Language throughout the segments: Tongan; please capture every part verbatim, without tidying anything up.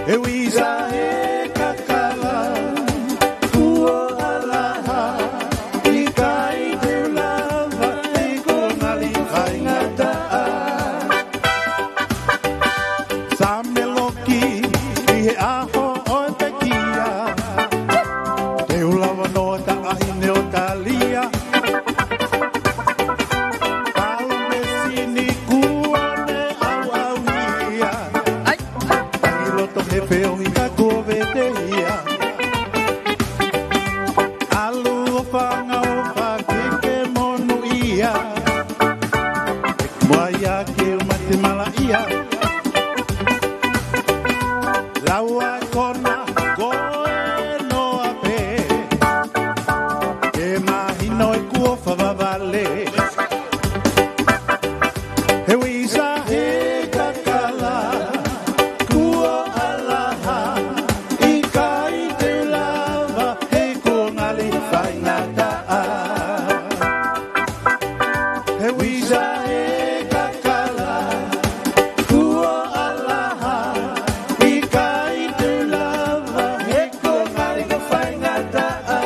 He uisa he kakala, kuo ʻalaha, ʻikai te u lava, he kuo ngali faingataʻa. Sāmeloki, ʻi he ʻaho ʻo e pekia, te u lava noa taʻahine ʻo talia. Palomesini kuo ne ʻauʻauhia. ʻAi. Tangi loto he feohi ka kuo vetehia. ʻAlu ʻo fanga ʻo fakeke monūʻia. Muʻa ia ke u mate malaʻia. Lau ʻa e kona ko e noa pē. Ke mahino ʻeku ʻofa vavale. He uisa he kakala, kuo ʻalaha, ʻikai te u lava, he kuo ngali faingataʻa. He uisa he kakala, kuo ʻalaha, ʻikai te u lava, he kuo ngali faingataʻa.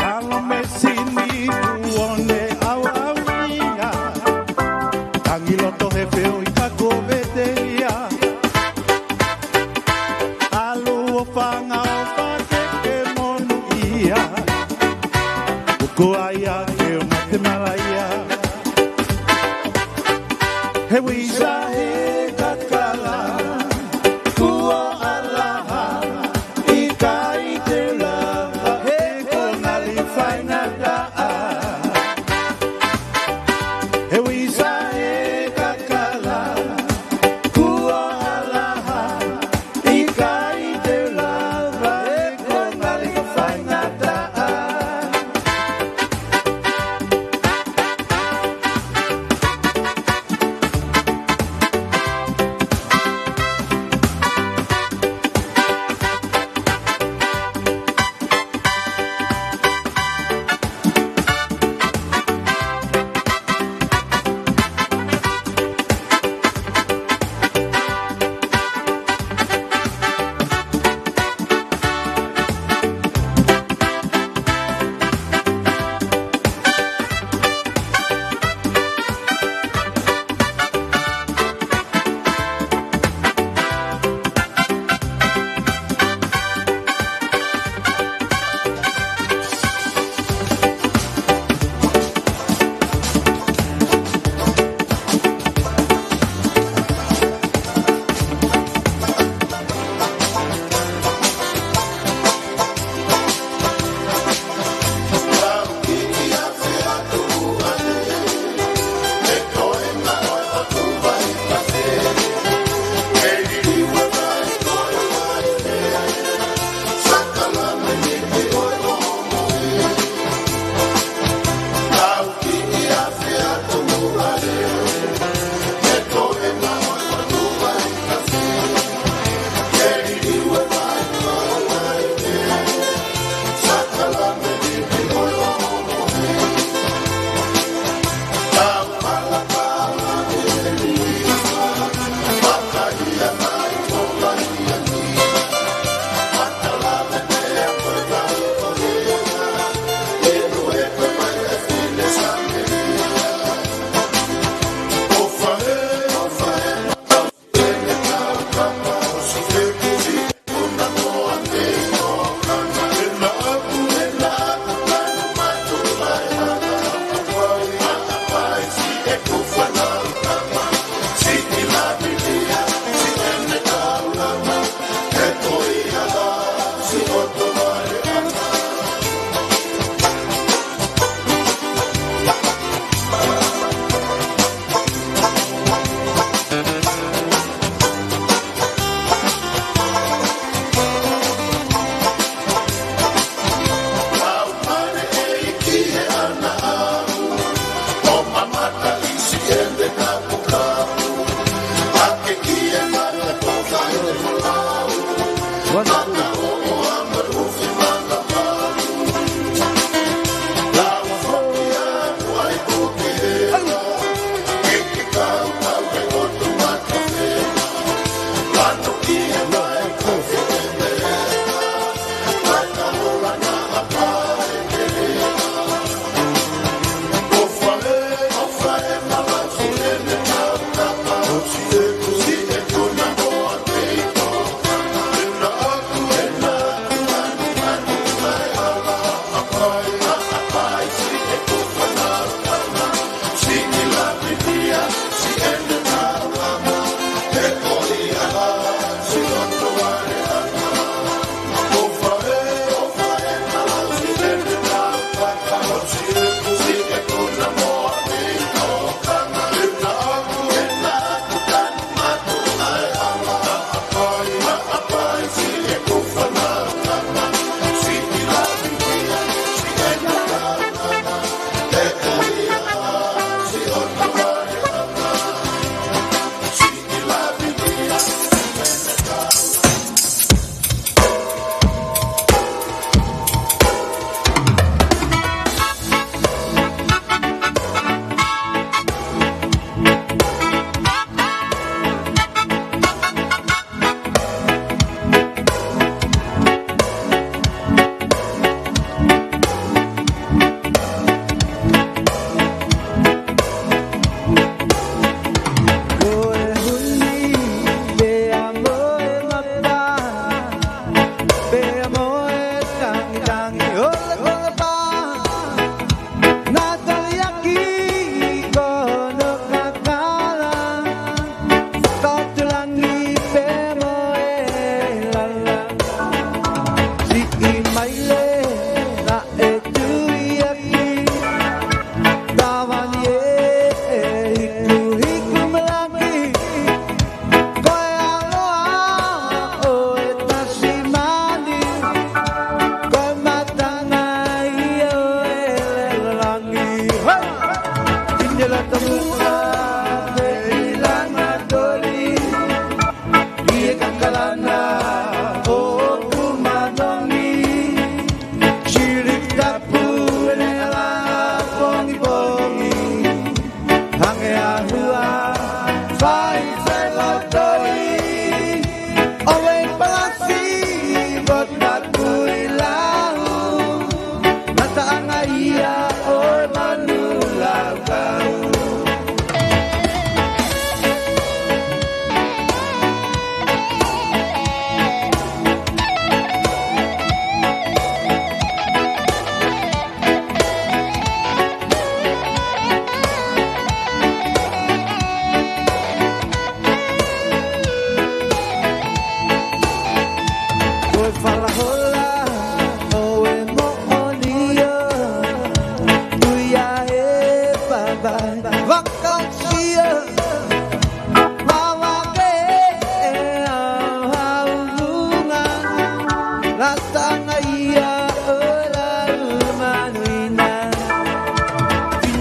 Palomesini kuo ne ʻauʻauhia. Tangi loto he feohi ka kuo vetehia. ʻAlu ʻo fanga ʻo fakeke monūʻia. Ko ia ke u mate malaʻia. He uisa he kakala, kuo ʻalaha, ʻikai te u lava, he kuo ngali faingataʻa. He uisa he kakala, kuo ʻalaha, ʻikai te u lava, he kuo ngali faingataʻa.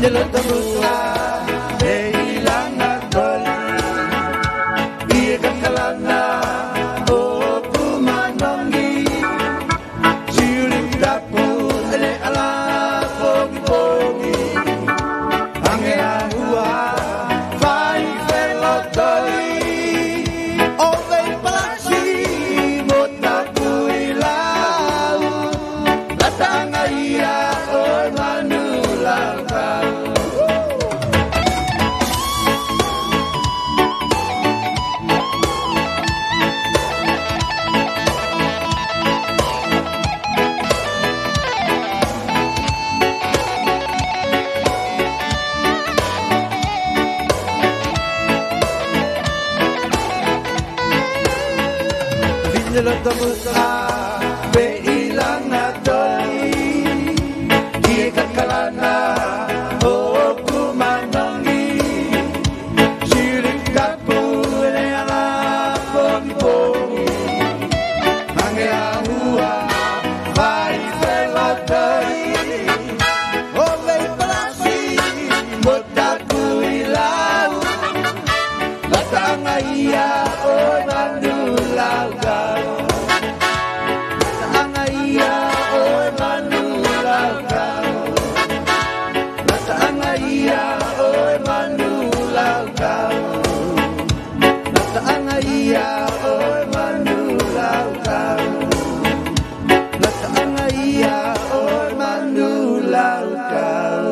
Te loto muʻa, ʻe ʻi langa toli, ʻi he kakalana ʻoku manongi. Siuli tapu ʻene ala pongipongi. Hangē ha hua, fai felotoi. ʻOve palasi mo taku ʻi lau. Lataʻanga ia ʻo e manu laukau. Fine loto muʻa, pē ʻi langa toli, ʻi he kakalana ʻoku manongi. Siuli tapu ʻene ala pongipongi. Hangē ha hua, fai felotoi. ʻOve palasi mo taku ʻi lau. Lataʻanga ia ʻo e manu laukau. Lataʻanga ia ʻo e manu laukau. Lataʻanga ia ʻo e manu laukau. Lataʻanga ia ʻo e manu laukau. Lataʻanga ia ʻo e manu laukau.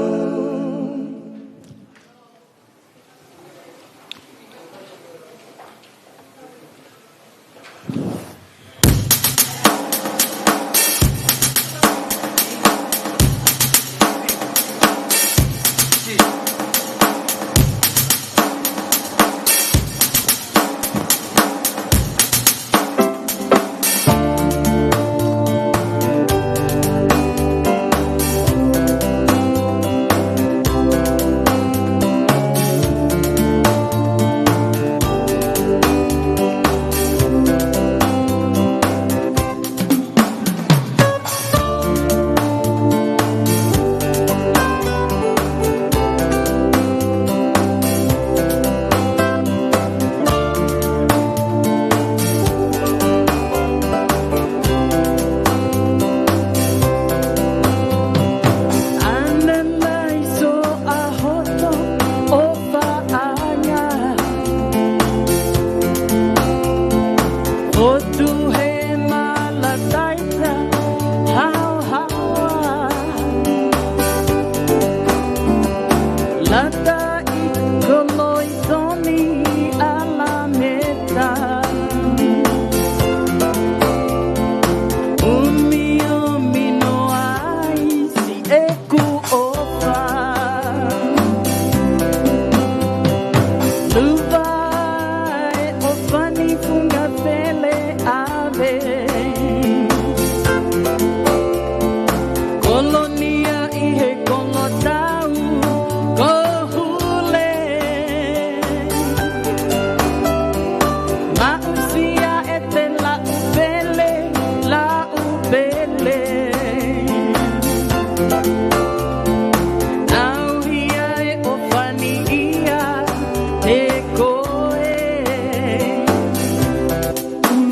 Ananaiso ʻa hoto ʻofaʻanga. Fotu he malataita haohaoa. Lata ʻi koloi Toni ʻAlameta. ʻUmi ʻo mino ai siʻeku ʻofa. Luva e ʻofa ni funga pele ʻave. Kolonia ʻi he kolotau ko Hule. Maʻusia e te laʻu pele, laʻu pele. Au ia e ʻofa ni ia te koe.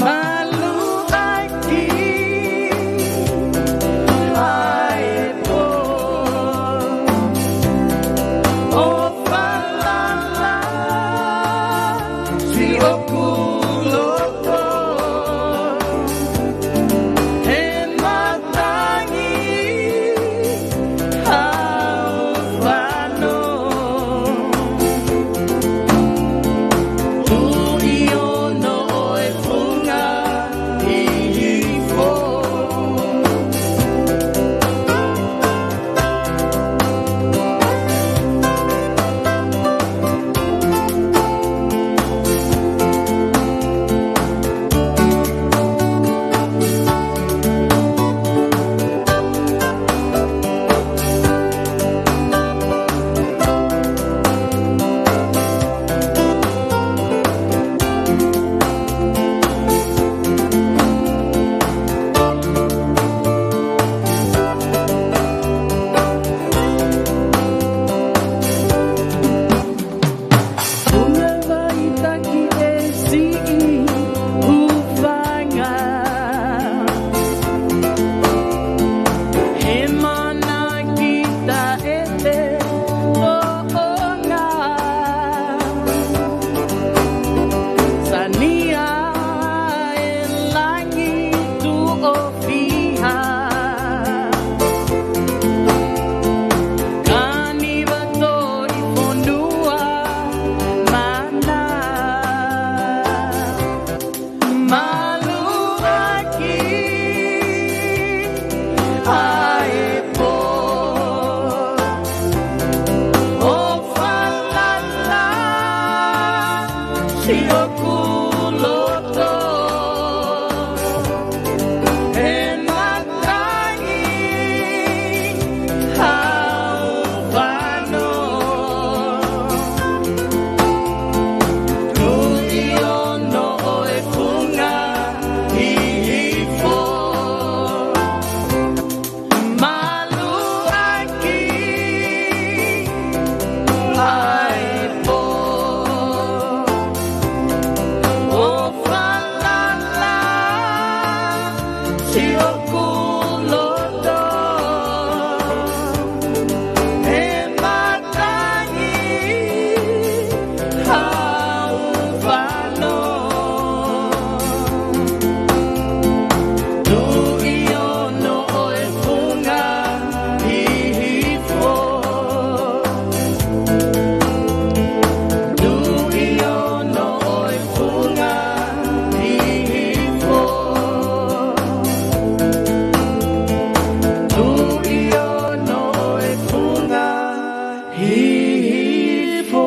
Malu ʻaki ʻa e pō. ʻO falala siʻoku loto he matangi. ʻi hoku loto, he matangi hau fano. Tuʻi ono ʻo e funga hihifo. Maluʻaki ai pō, ʻo falala ki hoku loto, he matangi hau fano. Tuʻi ono ʻo e funga hihifo. Tuʻi ono ʻo e funga hihifo. Tuʻi ono ʻo e funga hihifo.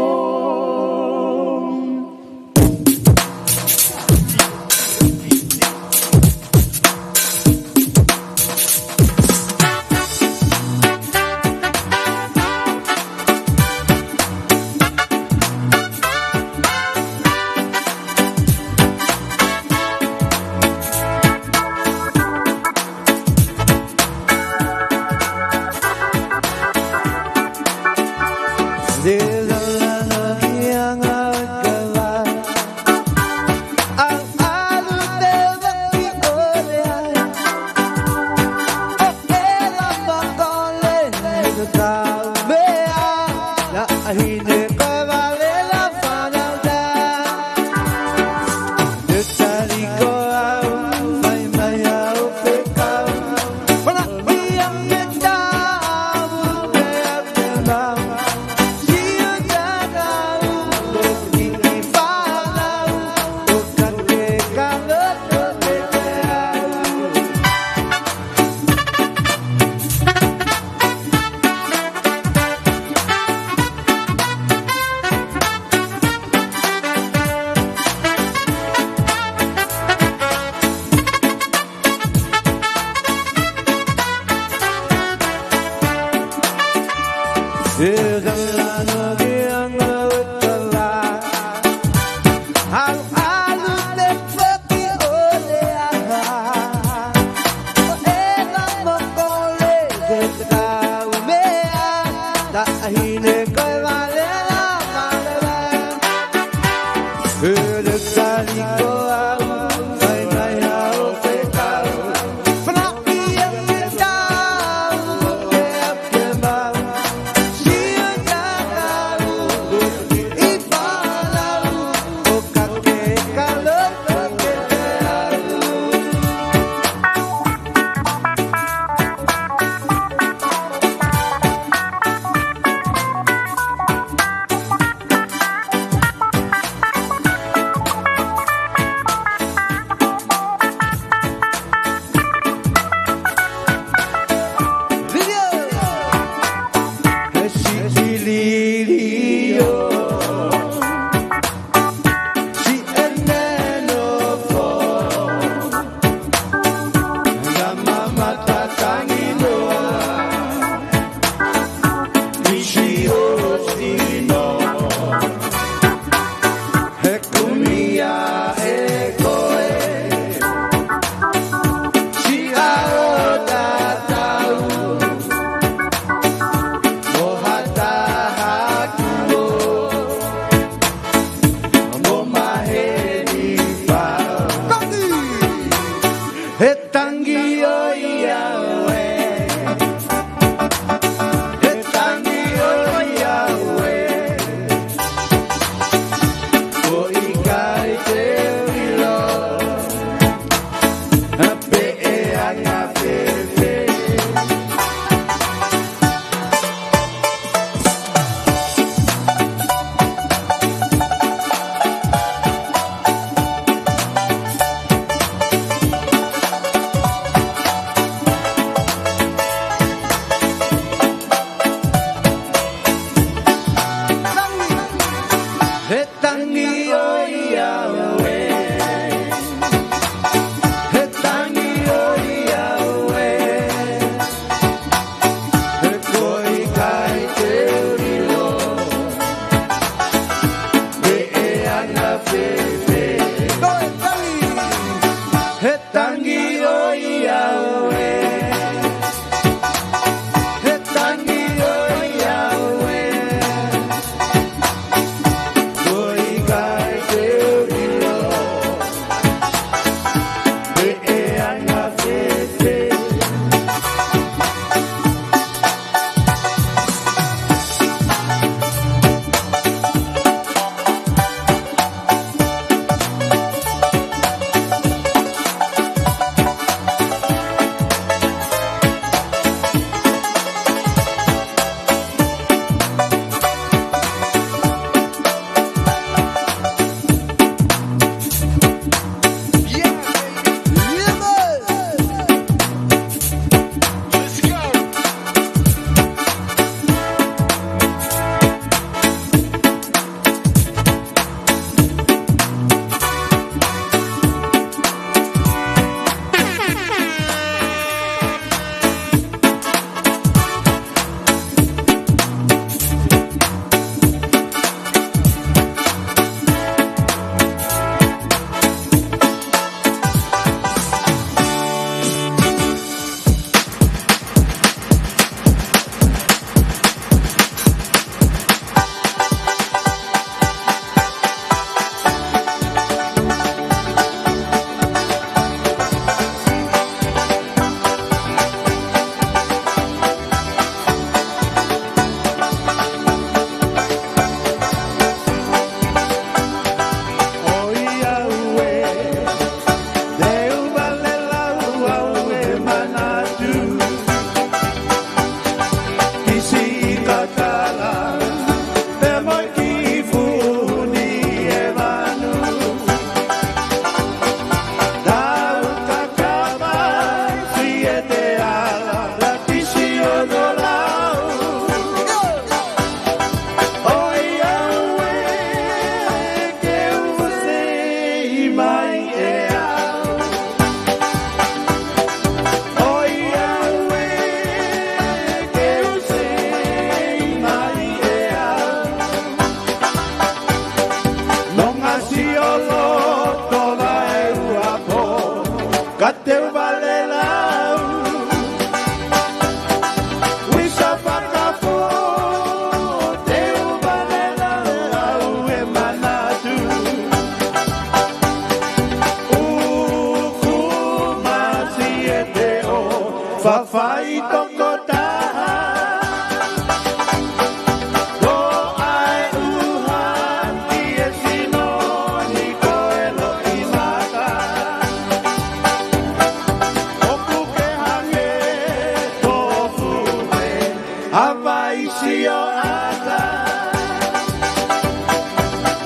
Havaʻi sioʻata,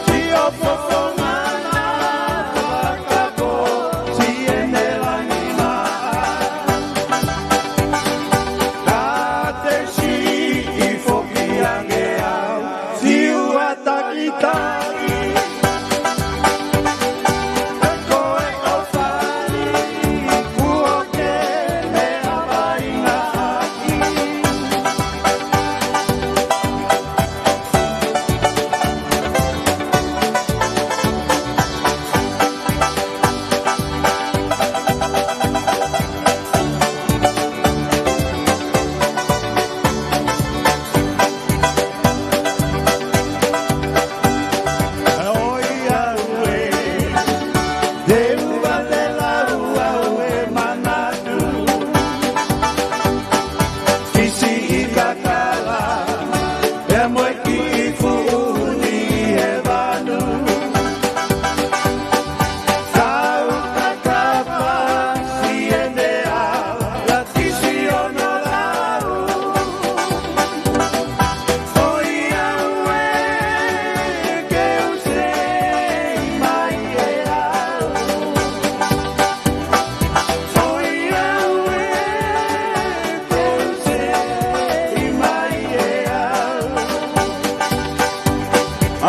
sio fofonga na, fakapō, siʻene langi maʻa. Ka te siʻi foki ange au, siua takitaki. Ko e ʻofa ni, kuo ke meʻa vaʻinga ʻaki. ʻOiauē, te u vale lau au he manatu. Fisi ʻi kakala, pea mo e kiʻi fuʻu uni he vanu. Kau kakapa, siʻene ʻalatisi ono lau. ʻOiauē, ke u sei mai ʻe au. ʻOiauē, ke u sei mai ʻe au.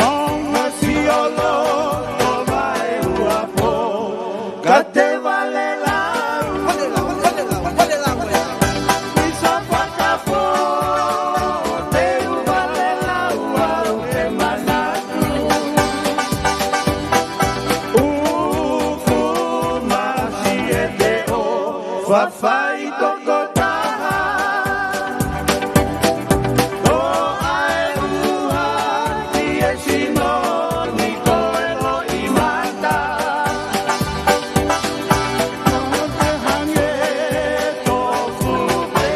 ʻOngo sio loto vaeua pō, ka te vale lau. Vale lau, vale lau, vale lau, ē. Misa Fakafō, te u vale lau au he manatu. Uku masi e te o, fafai tokotaha. Ko ʻae ua ki he sino ni ko e loʻimata. Ko te hangē tofu pē,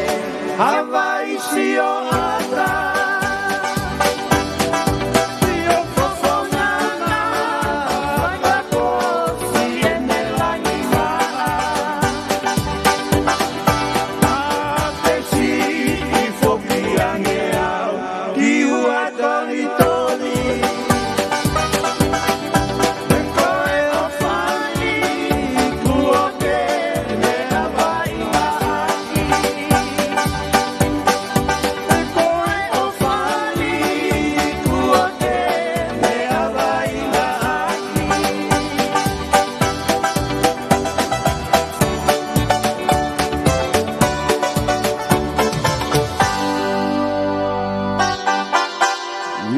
Havaʻi sioʻata. Sio fofonga na, fakapō, siʻene langi maʻa. Ka te siʻi foki ange au, siua takitaki. Ko e ʻofa ni, kuo ke meʻa vaʻinga ʻaki. Ko e ʻofa ni, kuo ke meʻa vaʻinga ʻaki.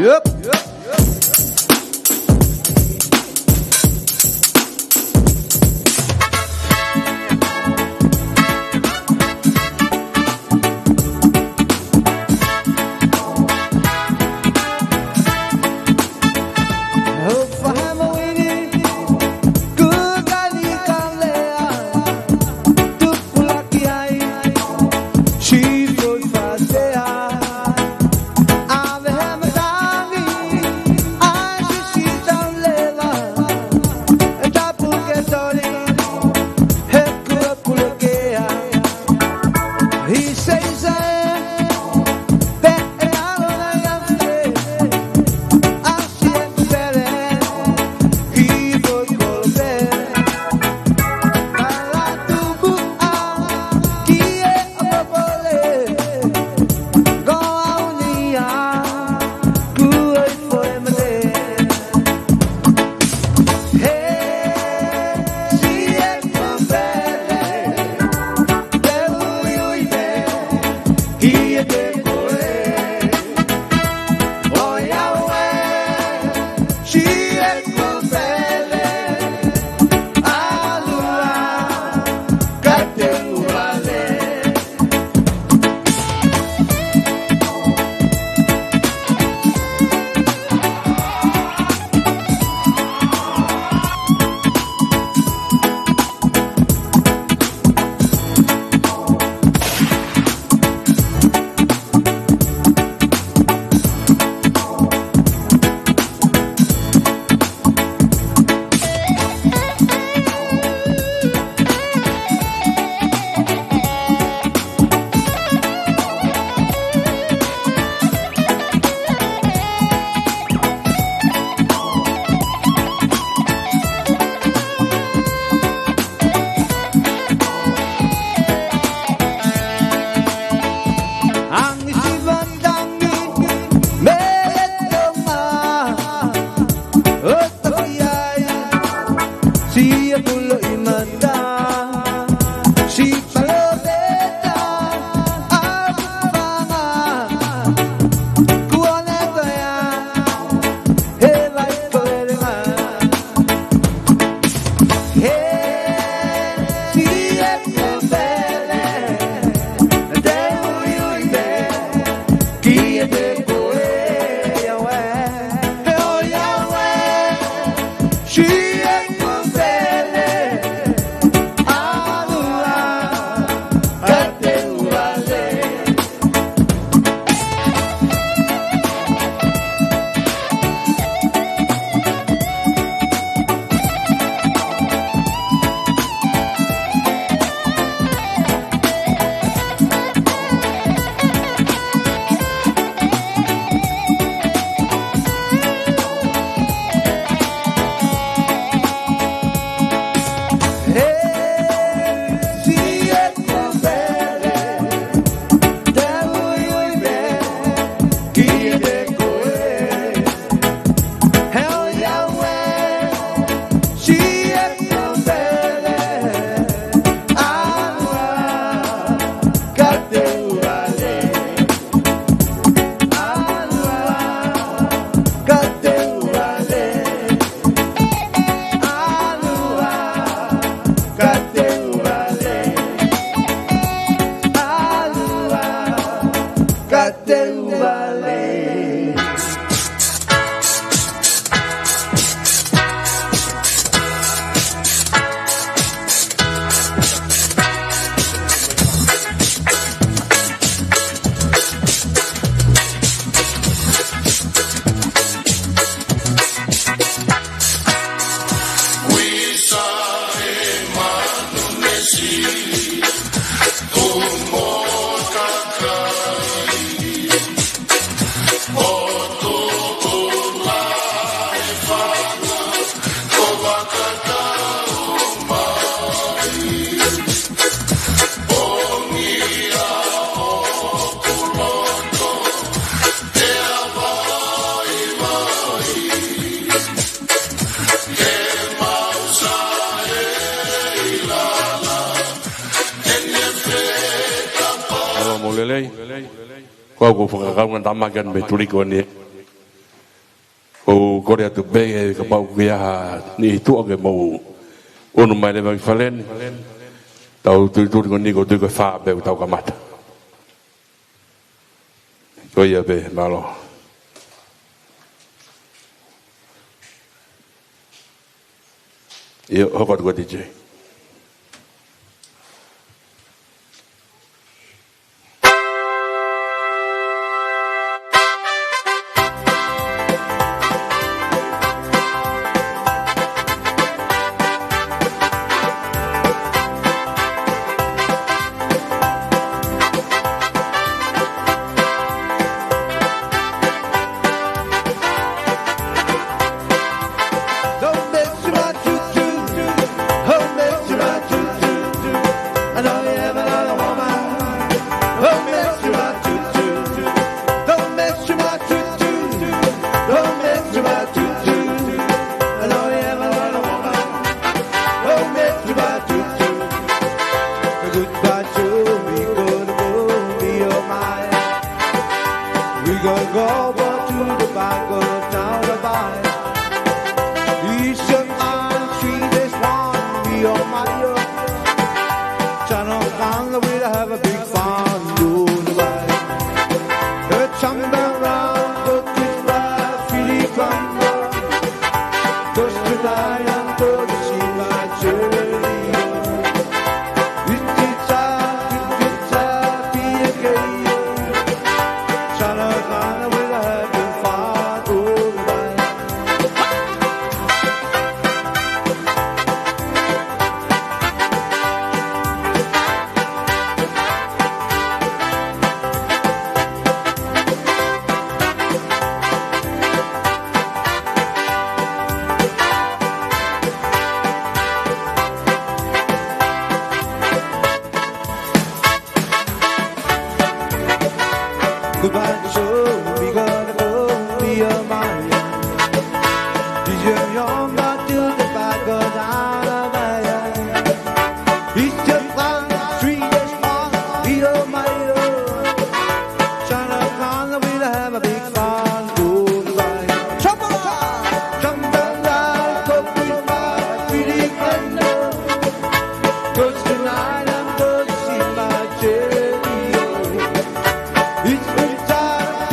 Yep. Mālō mo lelei. Ko au ʻoku ou fakakaukau ʻa e tama ko eni mei Tulikoni. ʻOku ou kole atu pē kapau ʻoku ʻi ai ha niʻihi tuʻa ke mou ʻunu mai leva ki fale ni. Tau tuli tuli ko eni ko e tui ko e fā pē ʻoku tau kamata. Ko ia pē, mālō. ʻIo, hoko atu ko e D J. We gonna go over to the back of town to buy. East of Island Street, there's one, we on my own. Channel Island, we'll have a big fun, do the right. The Chamba Round, go to the Philly Bumble. Just tonight, I'm going to see my cherry. Goodbye, so we gonna go be a Mayan. Be a young man till the back of the Mayan. It's just one, three, just one, be a Mayan. China Khan, we'll have a big fun, goodbye. Chambala! Chambala, go goodbye, Philly Bumble. 'Cause tonight I'm gonna see my cherry. It's good time.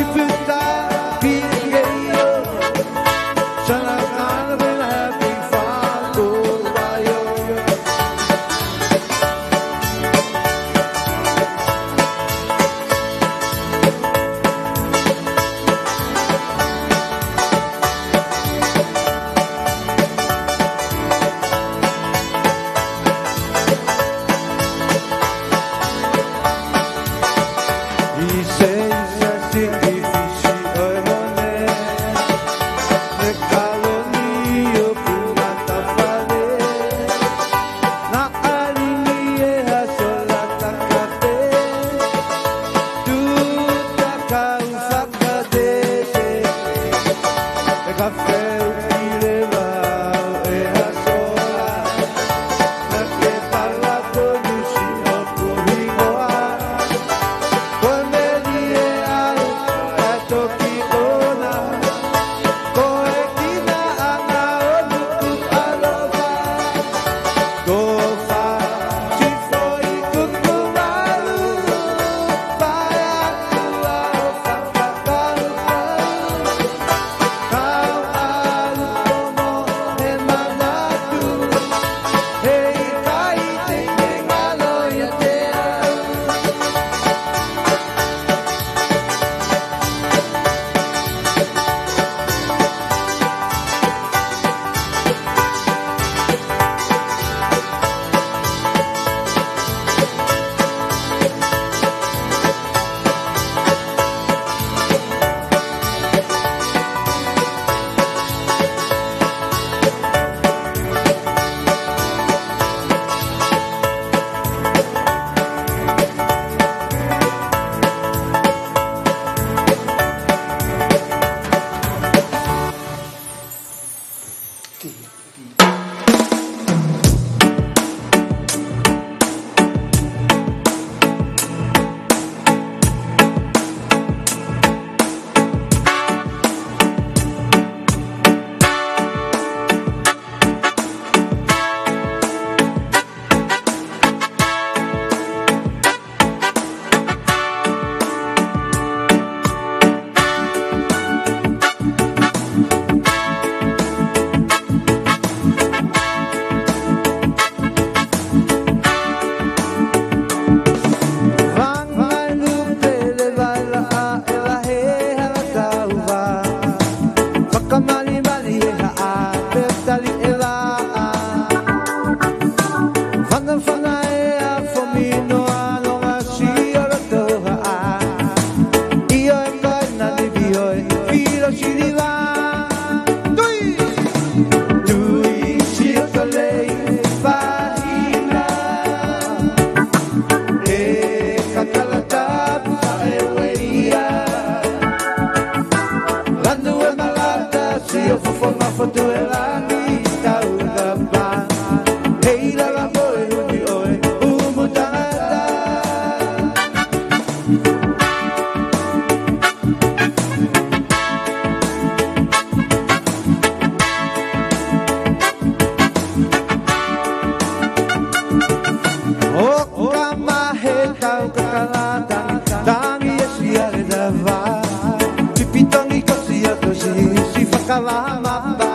Pipitongi kosi ʻo Tosiʻi, si fakalaha mapa.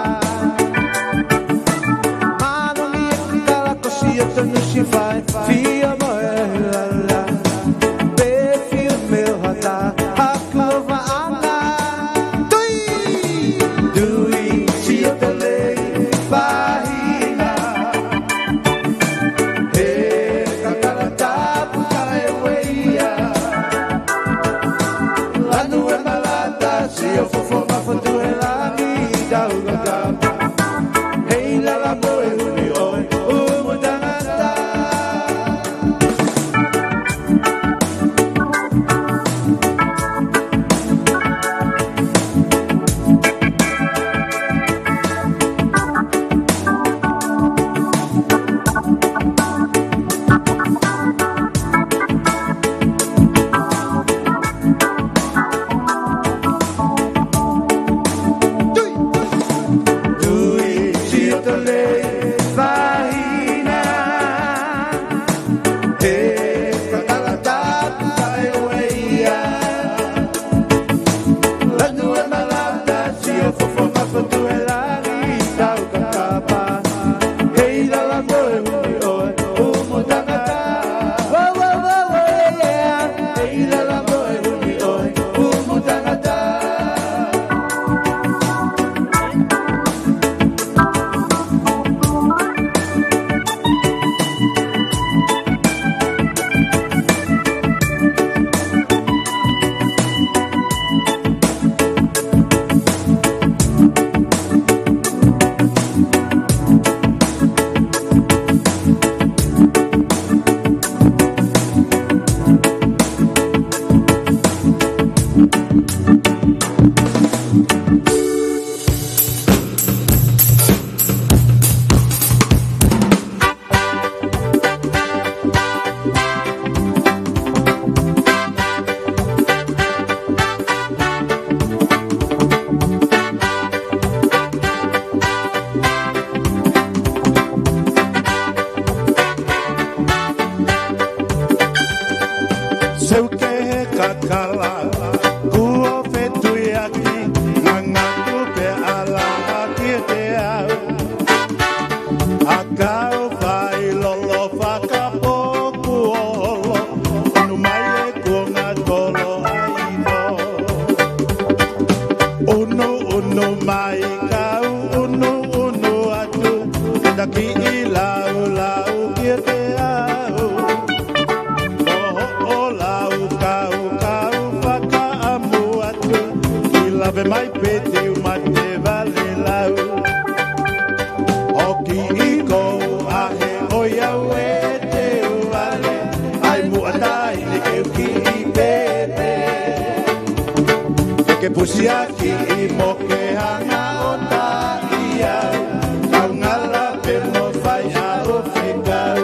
Mālō ni e kala kosi ʻo Tonu, si fai fio mo e lala. Pe fio me o hata, haku ʻo Vaʻanga. Tui! Tui, si ʻo Tolei, Vahina. He kakala tapu kae ueia. Lanu e malata, si ʻo Fofonga Fotu he langi tau kakapa. Hei lala mo e huli ʻo e ʻumu tangata. Tui, si ʻo Tolei, Vahina. He kakala tapu kae ueia. Lanu e malata, si ʻo Fofonga Fotu he langi tau kakapa. Hei lala mo e huli ʻo e ʻumu tangata. Wa, wa, wa, wa, yeah. Hei lala mo e huli ʻo e ʻumu tangata. Seuke he kakala, kuo fetuiaki, ngangatu pē ʻa laha kiate au. ʻA kau fai lolo fakapō kuo holo, ʻunu mai e kuonga tolo ʻaifo. ʻUnu, ʻunu mai kau, ʻunu, ʻunu atu, ke ta kiʻi laulau kiate au. Ko hoʻo lau kau, kau fakaʻamu atu, ʻi lave mai pē te u mate vale lau. ʻOku ʻikai ko au ʻa e ʻoiauē te u vale, ʻai muʻa taʻahine ke u kiʻi pēpē. Ke ke pusi ʻa kiʻi mo ke hanga ʻo taʻi au, kau ngala pē mo fai haʻo fekau.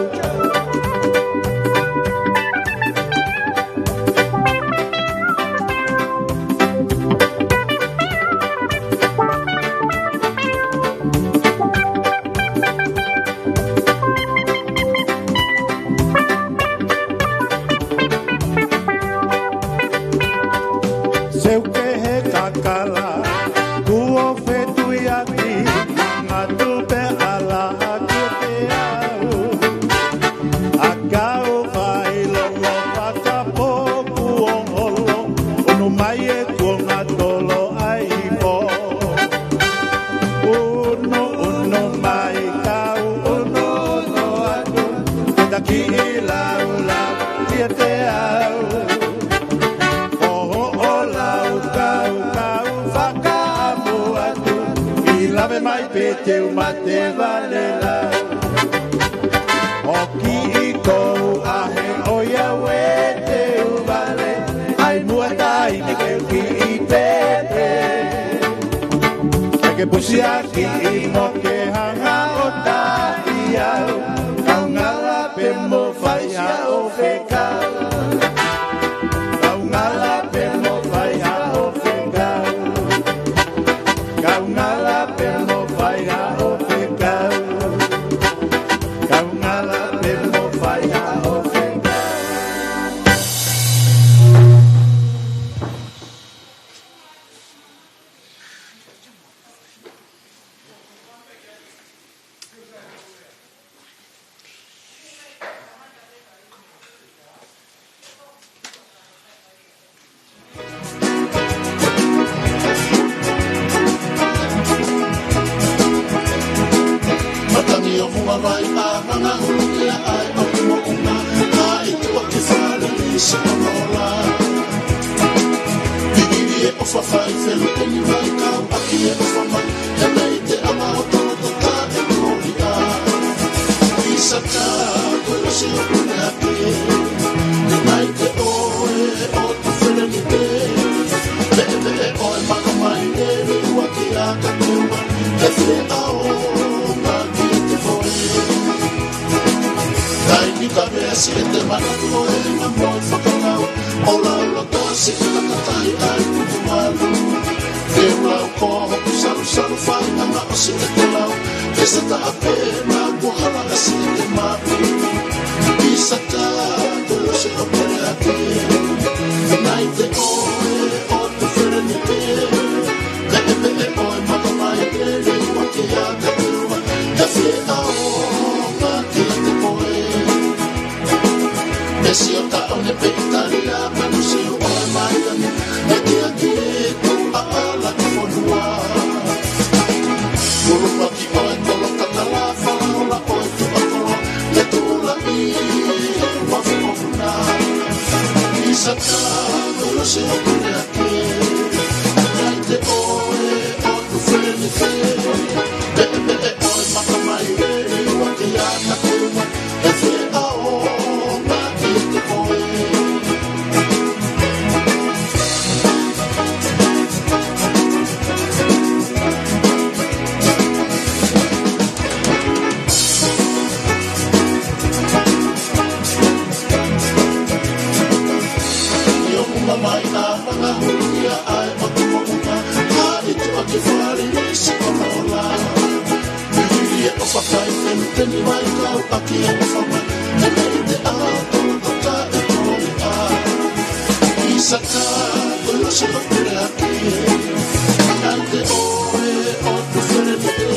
Seuke he kakala, kuo fetuiaki, ngangatu pē ʻa laha kiate au. ʻA kau fai lolo fakapō kuo holo, ʻunu mai e kuonga tolo ʻaifo. ʻUnu, ʻunu mai kau, ʻunu, ʻunu atu, ke ta kiʻi laulau kiate au. Ko hoʻo lau kau, kau fakaʻamu atu, ʻi lave mai pē te u mate vale lau. ʻOku ʻikai ko au ʻa e ʻoiauē te u vale, ʻai muʻa taʻahine ke u kiʻi pēpē. Ke ke pusi ʻa kiʻi mo ke hanga ʻo taʻi au, kau ngala pē mo fai haʻo fekau. Kau ngala pē mo fai haʻo fekau. Kau ngala pē mo fai haʻo fekau. Kau ngala pē mo fai haʻo fekau. Fafai felu eni vai kau ʻaki e ʻofa mai, he mei te ala o tolo to ta e koli a. Isata, ko e ʻosi ʻo pule ake. Mai te ʻoe ʻo tu fele ni te. Pe, pe, ʻoe maka mai e ni ua ki a ka te ua. Ke fie a o ma ki te koe. Taimi ka mea si e te mana ko e ma mo fakakau. O la lo to si ka ka tai ai ku ku malu. Te lau ko hoku salu salu fai anga o si e te lau. Ke sa ta ape na ko hala a si e te mapu. Isata, ko lo se o pere ake. Nai te ʻoe ʻo tu fele ni te. Pe, pe, ʻoe maka mai e ni ua ki a ka te ua. Ke fie a o ma ki te koe. E sio taʻone pe ʻItalia, manu siu ʻoe mai ani, e kia ki tu a ala ki fonua. Kulupaki ʻoe kolo kakala, falaola ʻoe tu a kolo, e tu la i ua fukofuna. Isata, kolo se o kule ake, kai te ʻoe ʻo tu fele ni te, pe, pe, ʻoe maka mai e ni ua ki a ka te ua. E fie a o ma ki te koe. Io mama i a manga hulu ia ai ma tu mo una. Ha i tu a ki fali ni si o no la. Iri e ʻofa fai teni teni mai kau ʻaki e ʻofa mai. Te mei te a tolo to ta e tolo a. Isata, ko lo se o pere ake. Ai te ʻoe ʻo tu fele ni te.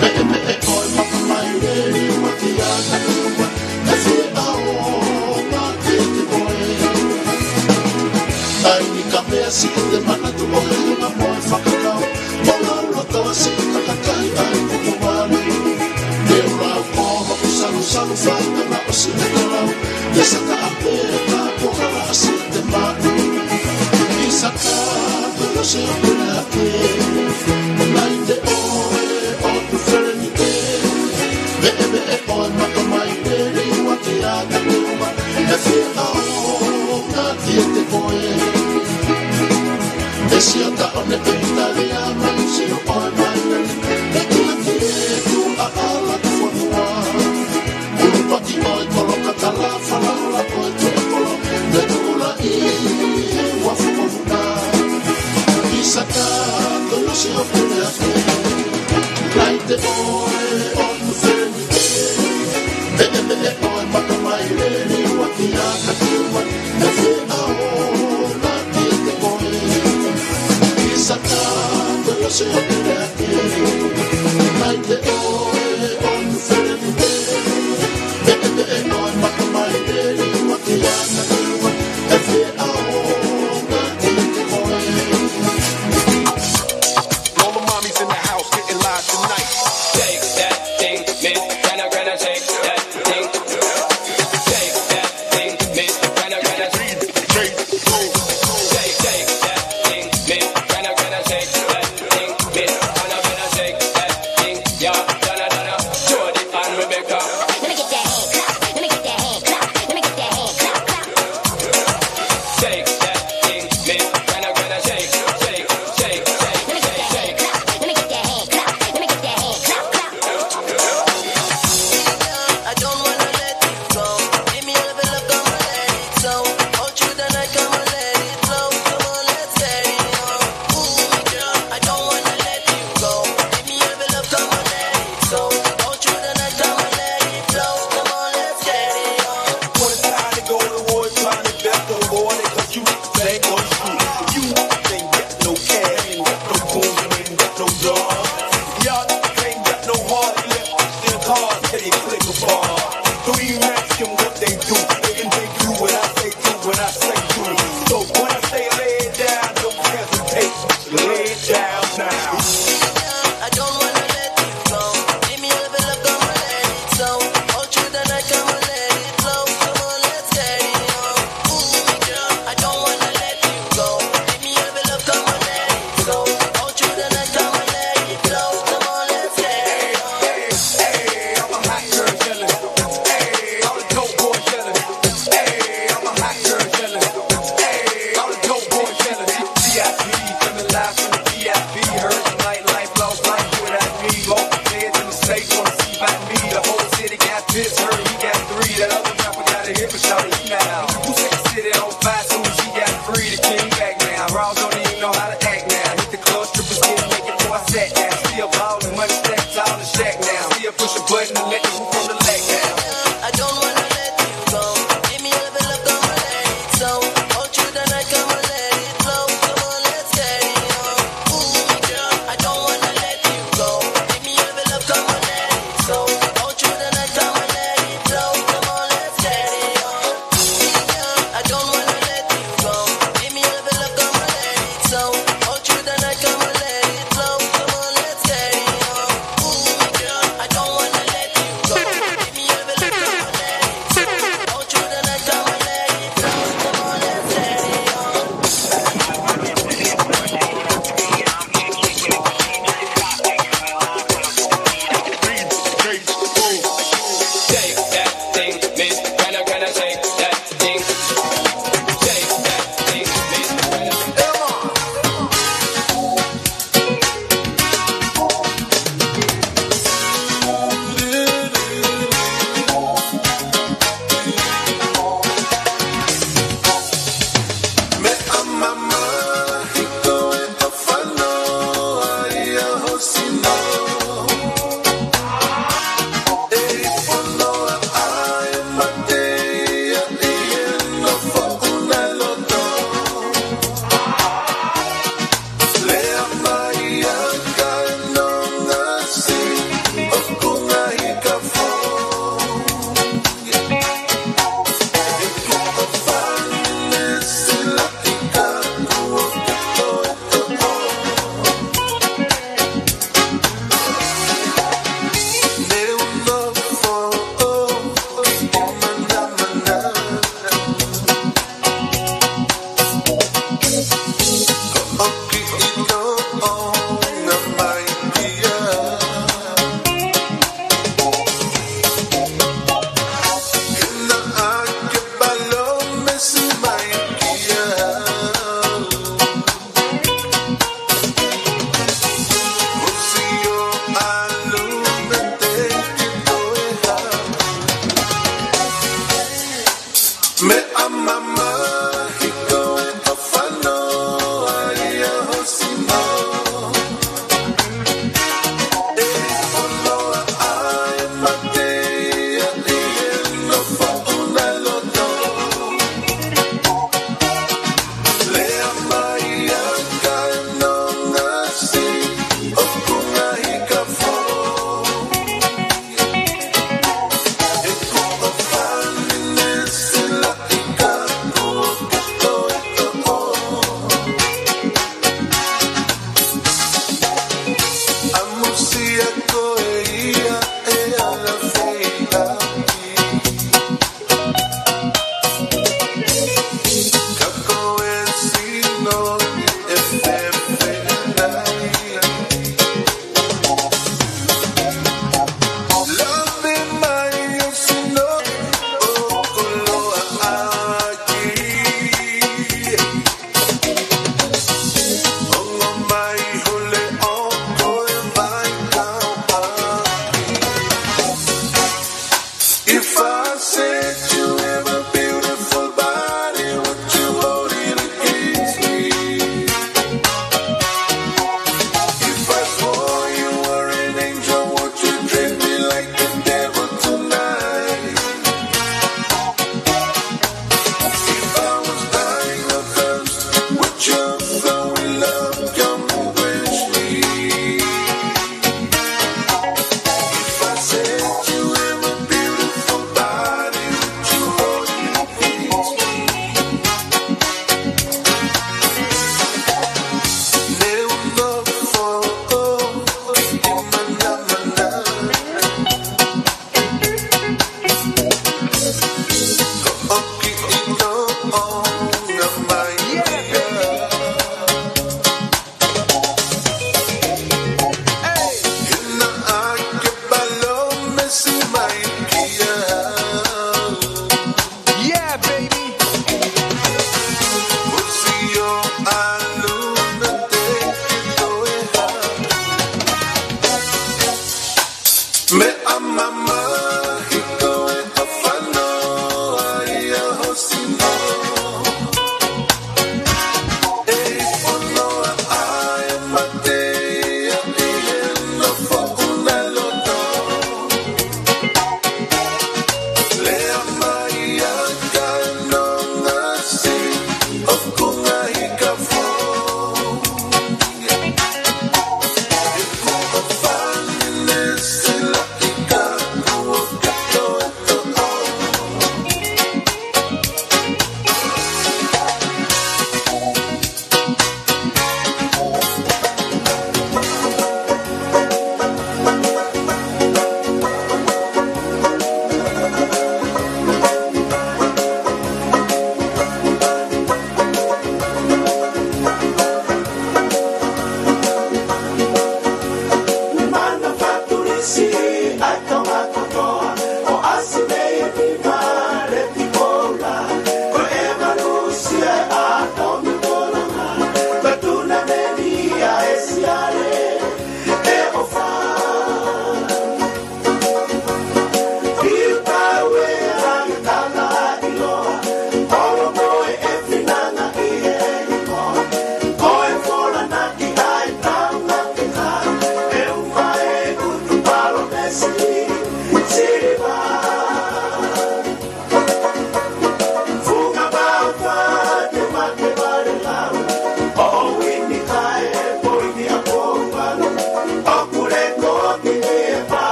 Pe, pe, ʻoe maka mai e ni ua ki a ka te ua. E fie a o ma ki te koe. Taimi ka mea si e te mana tu ʻoe ma mo e fakakau. Mo lau lo to si ka ka tai ai ku ku malu. Te lau ko hoku salu salu fai anga o si e te lau. Te sa ta ape na ko hala a si e te malu. Isata, ko lo se o pere ake. Mai te ʻoe ʻo tu fele ni te. Veʻe, veʻe, ʻoe maka mai e ni ua ki a ka te ua. E fie a o ma ki te koe. E sio taʻone pe ʻItalia, manu siu ʻoe mai ani, e kia ki tu a ala ki fonua. Kulupaki ʻoe kolo kakala, falaola ʻoe tu e kolo, e tu la i ua fukofuna. Isata, ko lo se o pere ake. Ai te ʻoe ʻo tu fele ni te. Pe, pe, ʻoe maka mai e ni ua ki a ka te ua. E fie a o ma ki te koe. Isata, ko lo se o pere ake. Ai te ʻoe ʻo tu fele ni te. Pe, pe, ʻoe maka mai e ni ua ki a ka te ua. E fie a o ma ki te koe. All the mommies in the house getting live tonight. Shake that thing, Miss Grana Grana, shake that thing. Shake that thing, Miss Grana Grana. Shake, shake that thing, Miss Grana Grana, shake that thing, Miss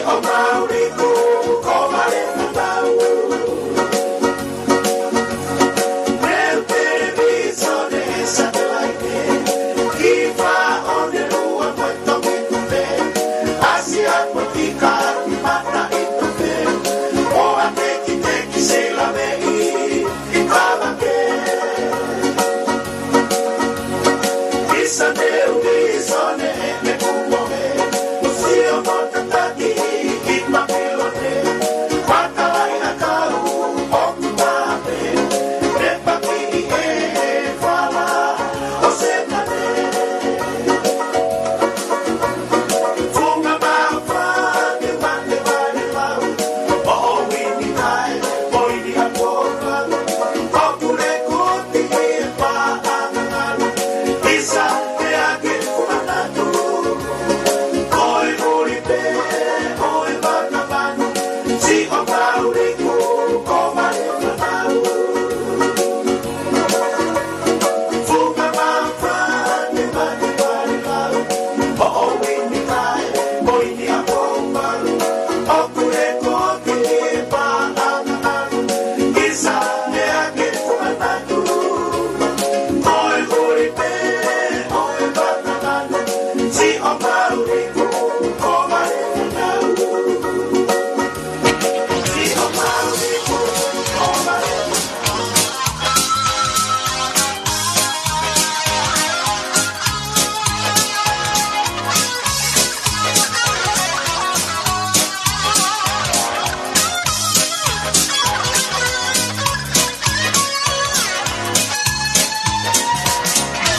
ʻO Mauli ko Kovale Fānau. Leo televīsone, satelaite, ki fā ʻo ne lua ko e toki tupe. ʻAsi ʻa ko tika ki mata i tupe. ʻO a teki teki se lave i i kava ke. Isa ne ui sone e me kumohe. Sio mo tataki i Papilone. Pakalai a kau o kumape. Te paki e fala o se mane. Funga mafra, te mate vale lau. O o wini kai, o ini a poka. O kule kuti e pa angalu. Isa e ake kumanatu. Ko e kuli pe, o e vaka manu. Si o Mauli ko Kovale Fānau.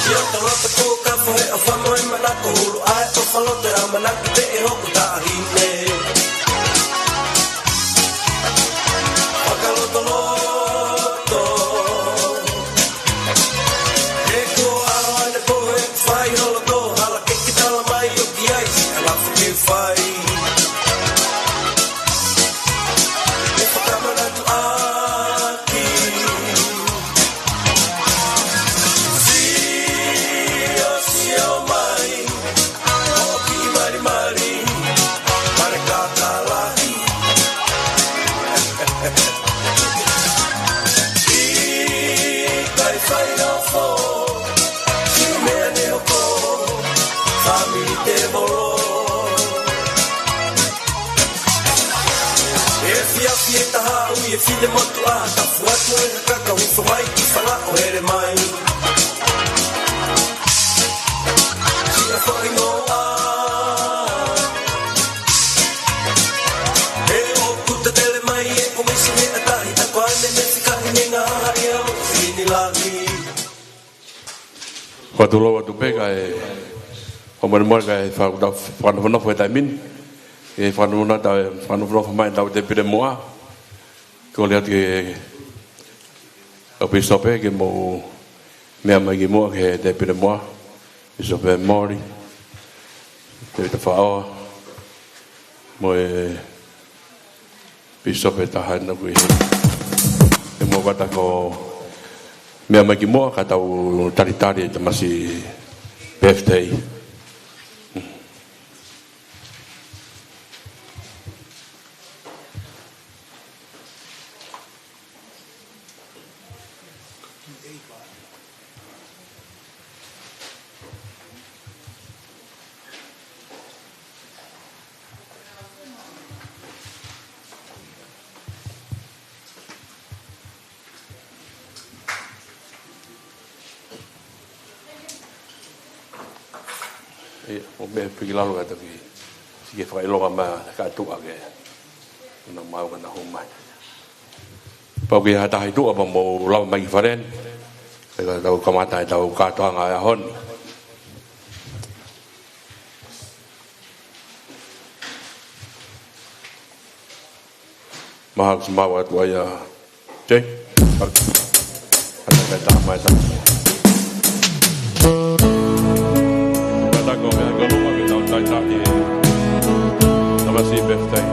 Ia tala te kō ka fohe a fano e manako hulu ai to falo te amanaki te e hoku tahi ne. Fakalotoloto. He kuo ʻalu ʻa e pohe ʻoku fai holo tō hala ke ke tala mai ʻoku ʻi ai siʻa lafu ke fai. ʻE fakamanatu ʻaki. Sio, sio mai. Hoki malimali, mare kakalahi. ʻIkai fai nofo, siʻi meʻa ne hoko, family table. ʻE fiafia taha ui e fine motuʻa, tafu atu e kaka ufo mai ki fala ʻo hele mai. Siʻa foʻi noa. He ʻoku tatele mai e komisi ne atahi ta ko ane ne fika i ne ngā haʻi au fini langi. Ko tulou atu pē kae, ʻo mole mole kae fakatau fakanofonofo e taimi ni. E fakanofonofo, fakanofonofo mai tau tēpile moa. Kole atu ke ʻa Pīsope ke mou meʻa mai ki muʻa ki he tēpile moa, Pīsope Moli, Tēvita Faʻoa, mo e Pīsope taha ena kui. Ke mou kata ko meʻa mai ki muʻa ka tau talitali e tamasiʻi birthday. ʻIo, ʻo meʻa piki lalo ka toki. Sike fakaʻilonga mai ka tuʻa ke. Una mau ka na hū mai. Pau ke ha taha ʻi tuʻa pea mou lava mai ki fale ni. Pea ka tau kamata e tau kātoanga e ʻaho ni. Maha kusi mau atu ai a Jay. Ata kai tā mai tā. Kātaki ʻo meʻa ki ʻolunga ke tau talitali e tamasiʻi birthday.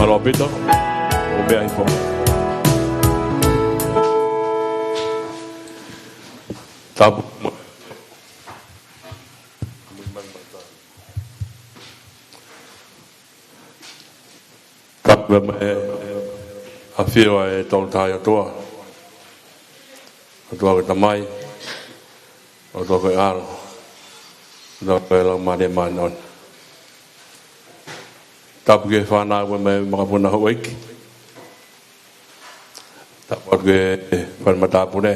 Mālō ʻaupito, ʻo pea ifo. Tapu. Tapu mo e ʻafio ʻa e Tolu Tahaʻi ʻOtua. ʻOtua ko e Tamai, ʻOtua ko e ʻAlo, ʻOtua ko e Laumālie Māʻoniʻoni. Tapu ki he fānau mo e makapuna houʻeiki. Tapu atu ki he fale matāpule.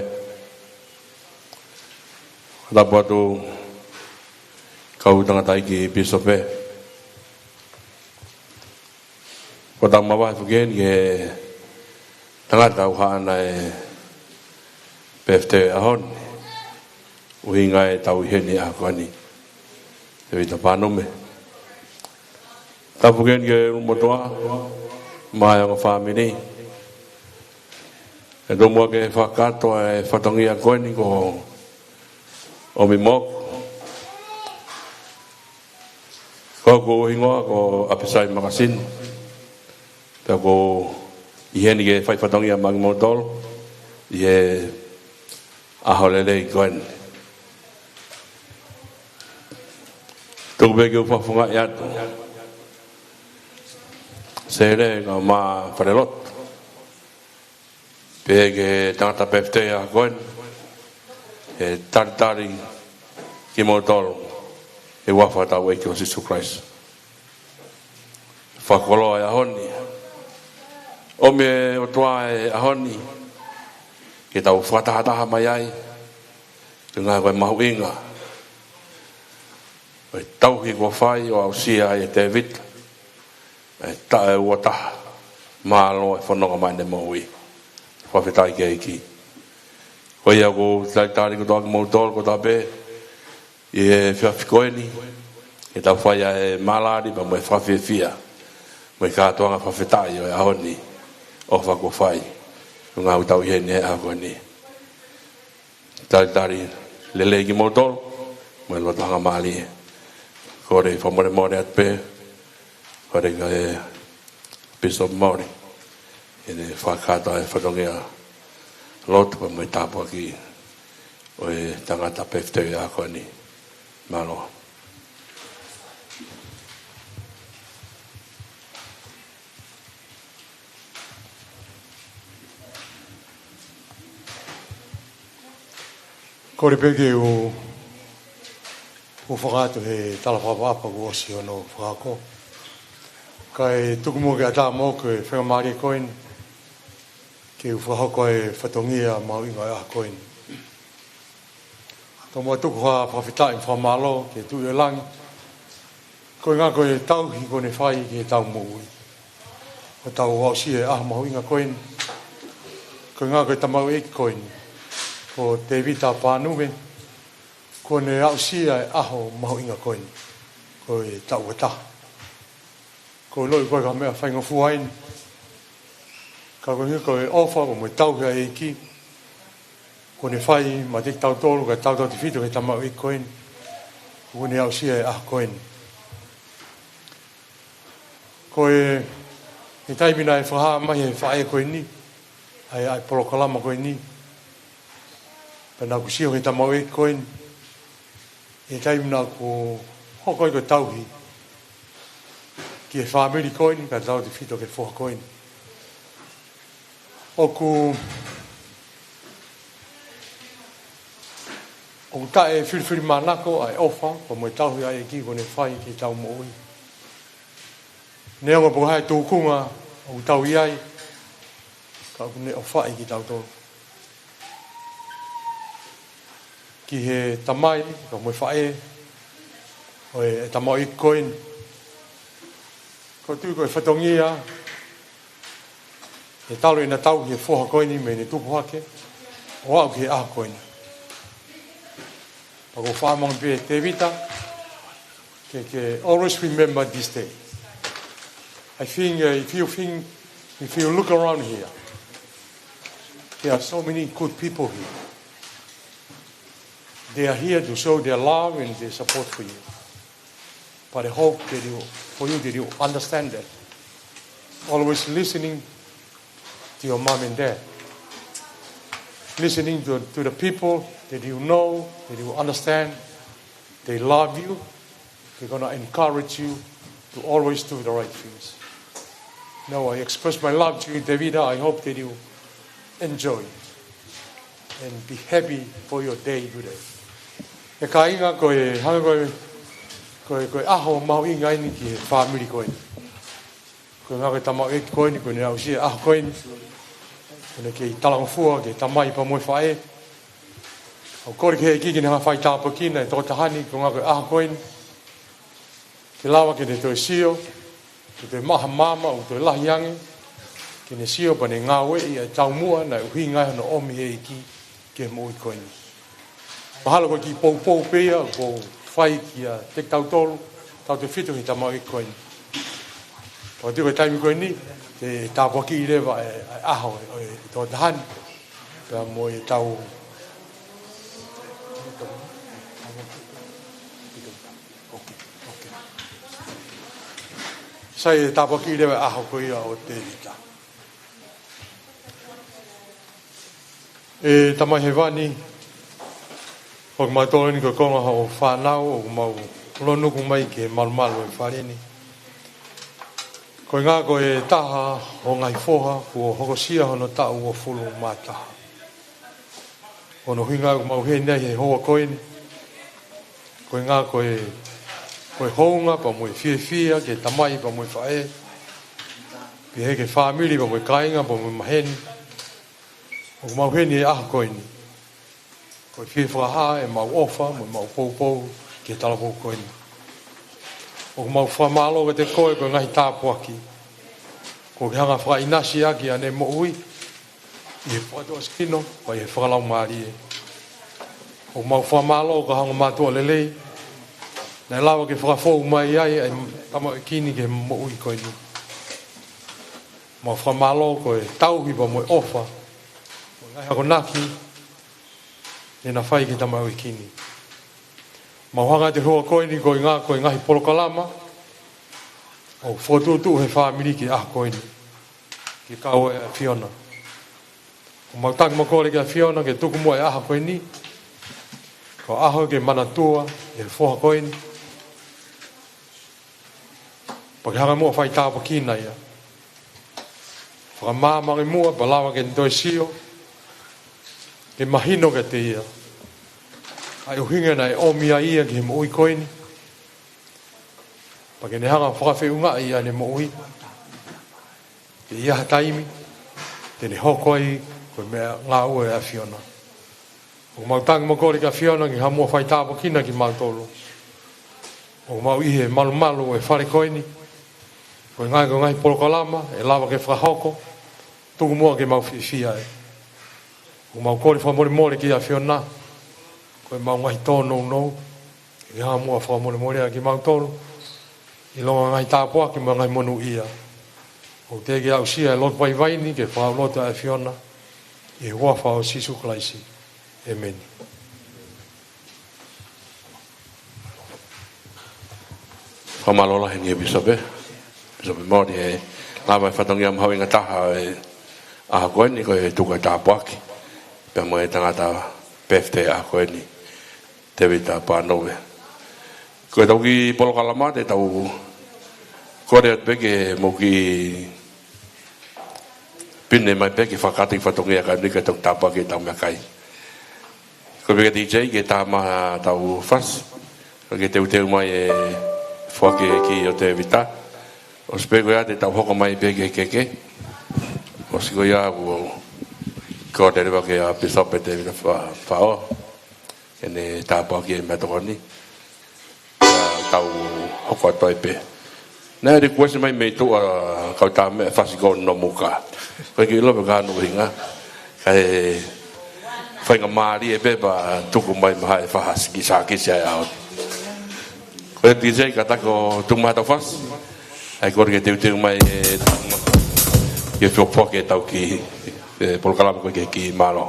Tapu atu kau tangataʻeiki pīsope. Ko tau mavahe foki heni ki he tangata ʻoku haʻana e pefitē ʻaho ni. ʻUhinga ʻetau ʻi heni ʻaho ko eni, Tēvita Pānume. Tapu foki heni ki he ʻulumotuʻa, mo e ongo fāmili. ʻE tomuʻa ke fakakātoa e fatongia ko eni ko ʻOmi Moku. Ko hoku hingoa ko ʻApisai Makasini. Pea ʻoku ou ʻi heni ke fai fatongia maʻa kimoutolu ʻi he ʻaho lelei ko eni. Tuku pē ke u fakafofongaʻi atu Sele kae ʻumaʻā Falelotu, pehē ki he tangata pefitē ʻaho ko eni, ʻe talitali kimoutolu ʻi he huafa ʻo hotau ʻEiki ko Sīsū Kalaisi. Fakakoloa e ʻaho ni. ʻOmi ʻe he ʻOtua e ʻaho ni ke tau fakatahataha mai ai, koeʻuhi ko e mahuʻinga ʻo e tauhi kuo fai ʻo aʻusia ai ʻe Tēvita ʻa e taʻu ʻe ua taha, mālō e fononga mai ʻene moʻui. Fakafetaʻi ki he ʻEiki. Ko ia ʻoku ou talitali kotoa kimoutolu kotoa pē ʻi he efiafi ko eni, ke tau fai ʻa e mālali pea mo e fakafiefia mo e kātoanga fakafetaʻi ʻo e ʻaho ni, ʻofa kuo fai, koeʻuhi ko ʻetau ʻi heni he ʻaho ko eni. Talitali lelei kimoutolu mo e loto hangamālie. Kole fakamolemole atu pē, kole ki he Pīsope Moli, ʻi heʻene fakakātoa e fatongia lotu pea mo e tāpuaki ʻo e tangata pefitē ʻaho ko eni. Mālō. Kole pē ke u, u fakahoko atu he tala fakaʻapaʻapa kuo ʻosi hono fakahoko. Kae tuku muʻa ke ʻatā moʻoku e faingamālie ko eni ke u fakahoko e fatongia mahuʻinga ʻo e ʻaho ko eni. Tomuʻa tuku ha fakafetaʻi mo e fakamālō ki he Tuʻi ʻo Langi, koeʻuhi ko e tauhi kuo ne fai ki heʻetau moʻui, ʻo tau aʻusia e ʻaho mahuʻinga ko eni. Koeʻuhi ko e tamaioʻeiki ko eni, ko Tēvita Pānume, kuo ne aʻusia e ʻaho mahuʻinga ko eni, ko e taʻu ʻe taha. Ko e loʻi ko e ka meʻa faingofua eni, ka koeʻuhi ko e ʻofa pea mo e tauhi ʻa e ʻEiki kuo ne fai maʻa kitautolu, kae tautautefito ki he tamaioʻeiki ko eni kuo ne aʻusia e ʻaho ko eni. Ko e, he taimi naʻe fakahā mai ʻe he faʻē ko eni ʻa e, ʻa e polokalama ko eni, pea naʻa ku sio ki he tamaioʻeiki ko eni, he taimi naʻa ku hoko ai ko e tauhi ki he fāmili ko eni, kae tautautefito ki he foha ko eni. ʻOku, ʻoku taʻefilifilimānako ʻa e ʻofa pea mo e tauhi ʻa e ʻEiki kuo ne fai ki heʻetau moʻui. Neongo pe ko e hā e tūkunga ʻoku tau ʻi ai, ka ʻoku ne ʻofaʻi kitautolu. Ki he tamai pea mo e faʻē ʻo e, e tamaioʻeiki ko eni, ʻoku ou tui ko e fatongia ʻe talu ʻena tauhi e foha ko eni mei heʻene tupu hake ʻo aʻu ki he ʻaho ko eni. Pea ʻoku ou fakaʻamu ange pē Tēvita ke, ke always remember this day. I think, uh, if you think, if you look around here, there are so many good people here. They are here to show their love and their support for you. But I hope that you, for you, that you understand that Always listening to your mom and dad. Listening to, to the people that you know, that you understand, they love you, they're gonna encourage you to always do the right things. Now I express my love to you, Tevita. I hope that you enjoy and be happy for your day today. ʻE kāinga, ko e, hangē ko e, ko e, ko e ʻaho mahuʻinga eni ki he fāmili ko eni. Ko e ʻuhinga ko e tamaioʻeiki ko eni, ko ʻene aʻusia e ʻaho ko eni, ko ʻene kei talangofua ki he tamai pea mo e faʻē. ʻOku ou kole ki he ʻEiki ke ne hanga ʻo fai tāpuekina e tokotaha ni, ko e ʻuhinga ko e ʻaho ko eni, ke lava ke ne toe sio, ke toe maʻu ha maama ʻoku toe lahi ange, ke ne sio pea ne ngāueʻi ʻa e taumuʻa naʻe ʻuhinga ai hono ʻomi ʻe he ʻEiki ki he moʻui ko eni. Mahalo ko e kiʻi poupou pē ia ʻoku ou fai kiate kitautolu, tautefito ki he tamaioʻeiki ko eni. Pea ʻoku ou tui ko e taimi ko eni, te tāpuakiʻi leva e, e ʻaho ʻo e, ʻo e tokotaha ni, pea mo ʻetau ʻOkei, ʻokei. Sai, ʻe tāpuakiʻi leva e ʻaho ko ia ʻo Tevita. ʻE Tamai Hēvani, ʻoku mau toloni ko e konga hoʻo fānau, ʻoku mau lonuku mai ki he malumalu ʻo e fale ni. Ko e ʻuhinga ko e taha ʻo e ngaahi foha kuo hokosia hono taʻu uofulu mā taha. Ko hono ʻuhinga ʻoku mau ʻi heni ai he houa ko eni, ko e ʻuhinga ko e, ko e hounga pea mo e fiefia ki he tamai pea mo e faʻē, pehē ki he fāmili pea mo e kāinga pea mo e maheni. ʻOku mau ʻi heni he ʻaho ko eni, ko e fie fakahā ʻemau ʻofa mo ʻemau poupou ki he talavou ko eni. ʻOku mau fakamālō kiate koe ko e ngaahi tāpuaki kuo ke hanga ʻo fakaʻinasi ʻaki ʻene moʻui ʻi he fakatuʻasino pea ʻi he fakalaumālie. ʻOku mau fakamālō ko e ongo mātuʻa lelei naʻe lava ke fakafou mai ai ʻa e tamaioʻeiki ni ki he moʻui ko eni. Mau fakamālō ko e tauhi pea mo e ʻofa mo e ngaahi akonaki naʻá na fai ki he tamaioʻeiki ni. Mau hanga atu he houa ko eni ko e ʻuhinga ko e ngaahi polokalama ʻoku fokotuʻutuʻu ʻe he fāmili ki he ʻaho ko eni, ke kau ai ʻa e ʻAfiona. ʻOku mau taki mo kole ki he ʻAfiona ke tuku muʻa e ʻaho ko eni ko e ʻaho ke manatua ʻe he foha ko eni, pea ke hanga muʻa ʻo fai tāpuekina ia. Fakamaama ange muʻa pea lava ke ne toe sio, ke mahino kiate ia ʻa e ʻuhinga naʻe ʻomi ai ia ki he moʻui ko eni, pea ke ne hanga ʻo fakafeʻungaʻi ʻa ʻene moʻui ke ʻi ai ha taimi te ne hoko ai ko e meʻangāue ʻa e ʻAfiona. ʻOku mau taki mo kole ki he ʻAfiona ke hanga muʻa ʻo fai tāpuekina kimautolu. ʻOku mau ʻi he malumalu ʻo e fale ko eni, ko e ʻuhinga ko e ngaahi polokalama ʻe lava ke fakahoko, tuku muʻa ke mau fiefia ai. ʻOku mau kole fakamolemole ki he ʻAfiona ko ʻemau ngaahi tōnounou, ke hanga muʻa ʻo fakamolemole ʻaki kimautolu ʻi he ngaahi tāpuaki mo e ngaahi monūʻia. ʻOku teʻeki ke aʻusia e lotu vaivai ni ke fakalotu ʻa e ʻAfiona, ʻi he huafa ʻo Sīsū Kalaisi. ʻĒmeni. Fakamālō lahi ʻEiki Pīsope, Pīsope Moli, he lava e fatongia mahuʻinga taha ʻo e ʻaho ko eni ko e tuku e tāpuaki pea mo e tangata birthday ʻaho ko eni, Tevita Pānove. Ko ʻetau kiʻi polokalama te tau kole atu pē ke mou kiʻi pine mai pē ke fakakakato e fatongia ka ʻoku ʻikai ke tau tāpuaki ʻetau meʻakai. Ko e pehē ki he D J ke tā mai ʻetau fasi, kae teuteu mai e foaki ki he ʻEiki ʻo Tevita. ʻOsi pē ko ia te tau hoko mai pē ki he keke. ʻOsi ko ia ʻoku kole leva ki he Pīsope Tevita Fa-, Faʻo ke ne tāpuakiʻi e meʻatokoni. Pea tau hoko atu ai pē. Naʻe request mai mei tuʻa kau tā mai e fasi ko Nomuka. Ko e kiʻi lope ka no hinga. Kae faingamālie pē pea tuku mai maha e fasi ki Sākisi ai au. Ko e D J ka tako tuku mai ʻetau fasi. ʻAi kole ke teuteu mai e, ke fio poke ʻetau kiʻi, e, polokalama ko e kiʻi mālō.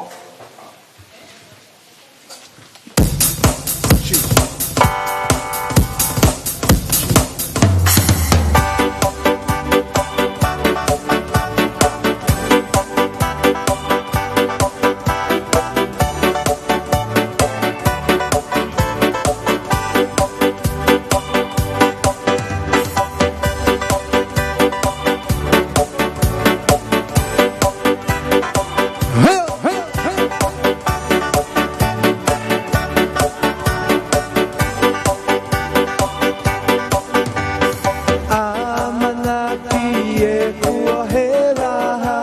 ʻi he kuo helaha,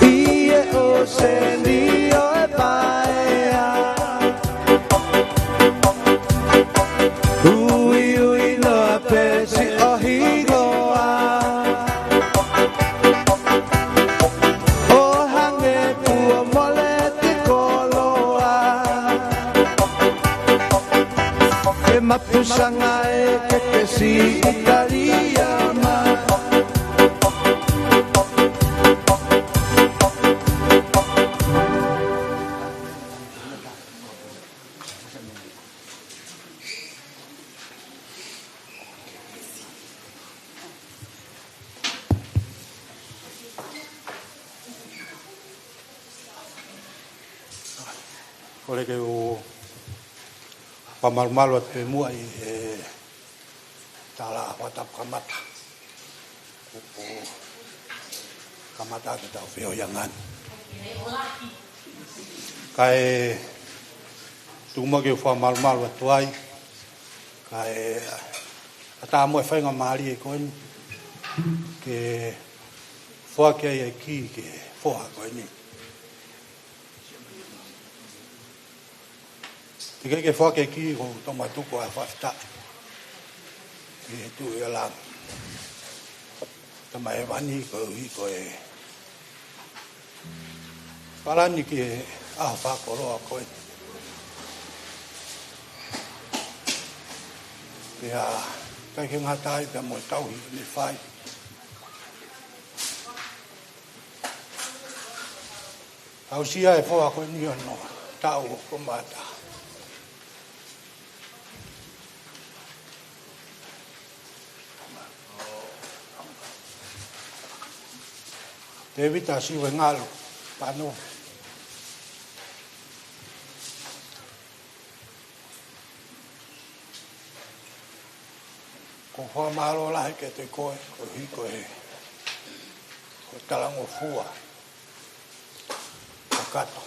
ʻi he ʻōseni ʻo e paea, uiui noa pē siʻo hingoa, ʻo hangē kuo mole te koloa. Ke mapusa ngā e kekesi ʻItalia ma. Kole ke u fakamalumalu atu pē muʻa ʻi he tala fakatapu kamata. Kuo kamata ʻetau feohiʻanga ni. Kae tuku muʻa ke u fakamalumalu atu ai. Kae ʻatā mo e faingamālie ko eni ke foaki ai e kī ki he foha ko eni. Teʻeki ke foaki e kī, ko e tau matuku ʻa e fakafetaʻi ki he Tuʻi ʻo Langi, Tamai Hēvani, koeʻuhi ko e palani ki he ʻaho fakakoloa ko eni. Pea ʻikai ke ngata ai pea mo e tauhi ʻoku ne fai. Aʻusia e foha ko eni hono taʻu hongofulu mā taha. Tēvita Siuengalu Pano. ʻOku ou fakamālō lahi kiate koe, koeʻuhi ko e, ko e talangofua kakato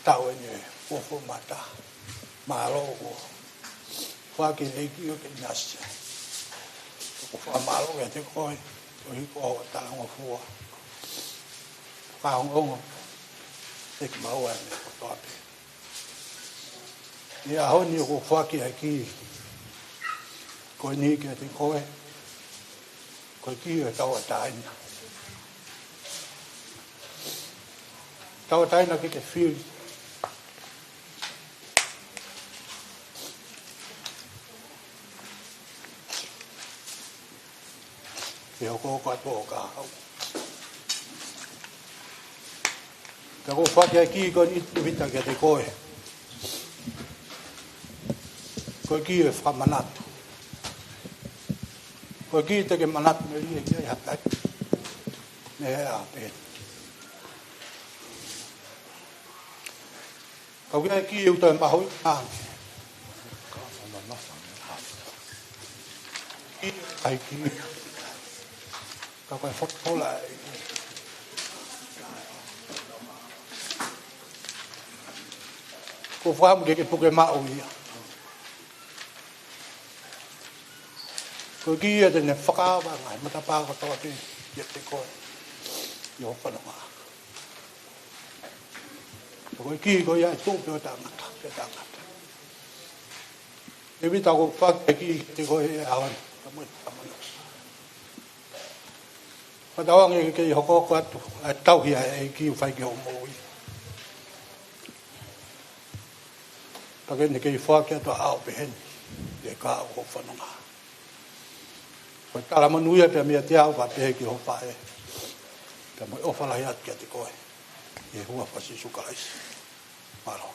taʻu eni ʻe uofulu mā taha. Mālō ʻoku foaki ʻe he ʻEiki ʻo ke nasi. ʻOku ou fakamālō kiate koe, koeʻuhi ko hoʻo talangofua fakaongoongo ʻe kimaua ʻa e meʻa kotoa pē. ʻI he ʻaho ni ʻoku ou foaki ʻa e kī ko eni kiate koe, ko e kī ʻo e tauʻatāina. Tauʻatāina ke ke fili ke hokohoko atu ʻo kahaʻu. Ka ʻoku ou foaki ʻa e kī ko eni Tēvita kiate koe. Ko e kī ʻo e fakamanatu. Ko e kī te ke manatu melie ki ai ha taimi. Mei he ʻaho pē. Ka ʻoku ʻi ai e kī ʻoku toe mahuʻinga ange. ʻI ai e kī. Ka ko e folofola ē. ʻOku ou fakaʻamu ke ke puke maʻu ia. Ko e kī ia te ne fakaava ngaahi matapā kotoa pē kiate koe ʻi ho fononga. Ko e kī ko ia ʻe tuʻu pē ʻo taʻengata, pē taʻengata. Tēvita, ʻoku ou foaki e kī kiate koe he ʻaho ni, ka mo e tamana. Fakatauange ke kei hokohoko atu ʻa e tauhi ʻa e ʻEiki ʻoku fai ki hoʻo moʻui. Pea ke ne kei foaki atu ʻa e ʻaho pehē ni, ʻi he kahaʻu ʻo ho fononga. Ko e talamonū ia pea meiate au, pea pehē ki ho faʻē. Pea mo e ʻofa lahi atu kiate koe. ʻI he huafa ʻo Sīsū Kalaisi. Mālō.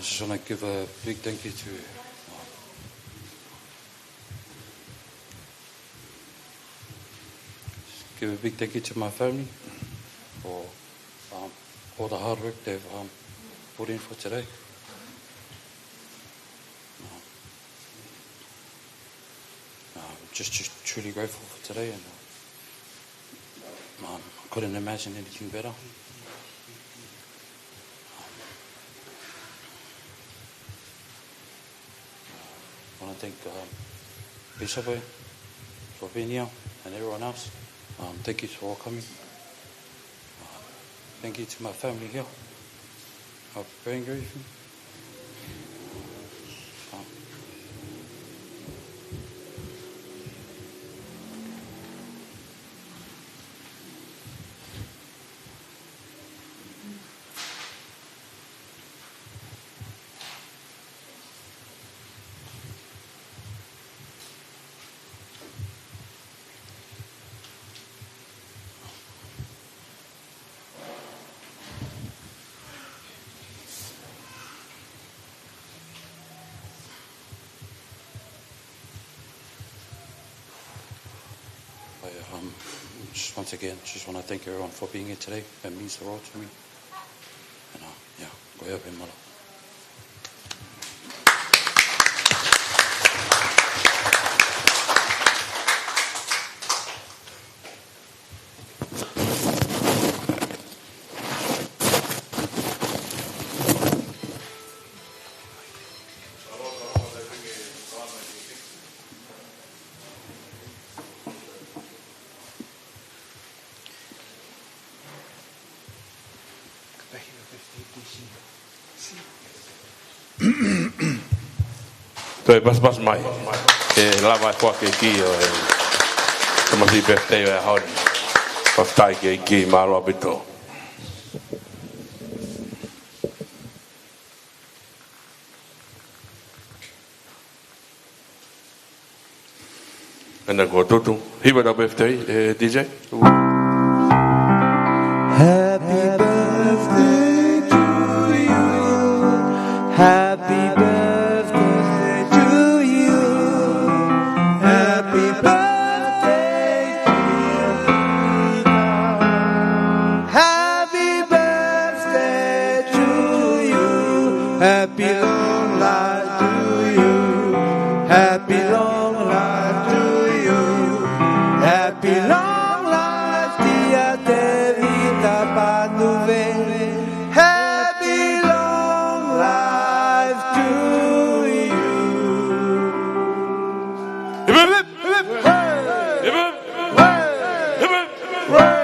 Just wanna give a big thank you to, um, give a big thank you to my family for, um, all the hard work they've, um, put in for today. Um, um, just, just truly grateful for today, and, uh, um, I couldn't imagine anything better. I wanna thank, um, Pisope for being here and everyone else. Um, thank you for all coming. Uh, thank you to my family here. Hope you're doing everything. Um, I, um, just once again, just wanna thank everyone for being here today. That means the world to me. And, uh, yeah, go ahead, Pimala. Toe paspas mai. ʻE lava e foaki e kī ʻo e tamasiʻi birthday ʻo e ʻaho ni. Fakafetaʻi ki he ʻEiki, mālō ʻaupito. ʻEna ko tutu. Hiva ʻetau birthday, ʻe D J. Happy birthday to you. Happy birthday to you. Happy birthday to you. Happy birthday to you. Happy long life to you. Happy long life to you. Happy long life, dear Tevita Patuve. Happy long life to you. Hip, hip, hip, hip. Hey! Hip, hip. Hey! Hip, hip. Hey!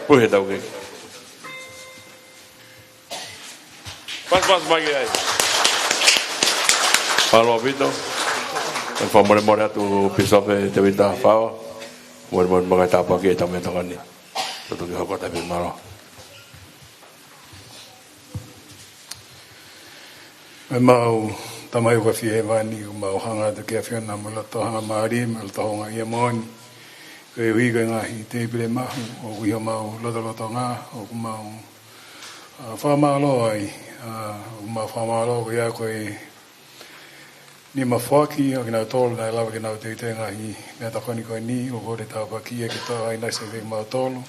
Puhe tau ke. Pas, pas, mai ai. Mālō ʻaupito. ʻE fakamolemole atu Pisope Tevita Fao. Molemole mai e tāpuaki ʻetau meʻatokoni. Tutu ki hoko tape, mālō. ʻE mau Tamai ʻoku ʻi hēvani, ʻoku mau hanga atu ki he ʻAfiona mo e loto hangamālie, mo e loto houngaʻia moʻoni. Koeʻuhi ko e ngaahi tēpile mahu ʻoku ʻi homau lotolotonga, ʻoku mau, ʻa, fakamālō ai, ʻa, ʻoku mau fakamālō ko ia ko e nima foaki ʻo kinautolu naʻe lava ke nau teuteu e ngaahi meʻatokoni ko eni, ʻoku ʻi ai e tāpuaki ia ke toʻo ai ʻa e ʻinasi ʻa kimautolu,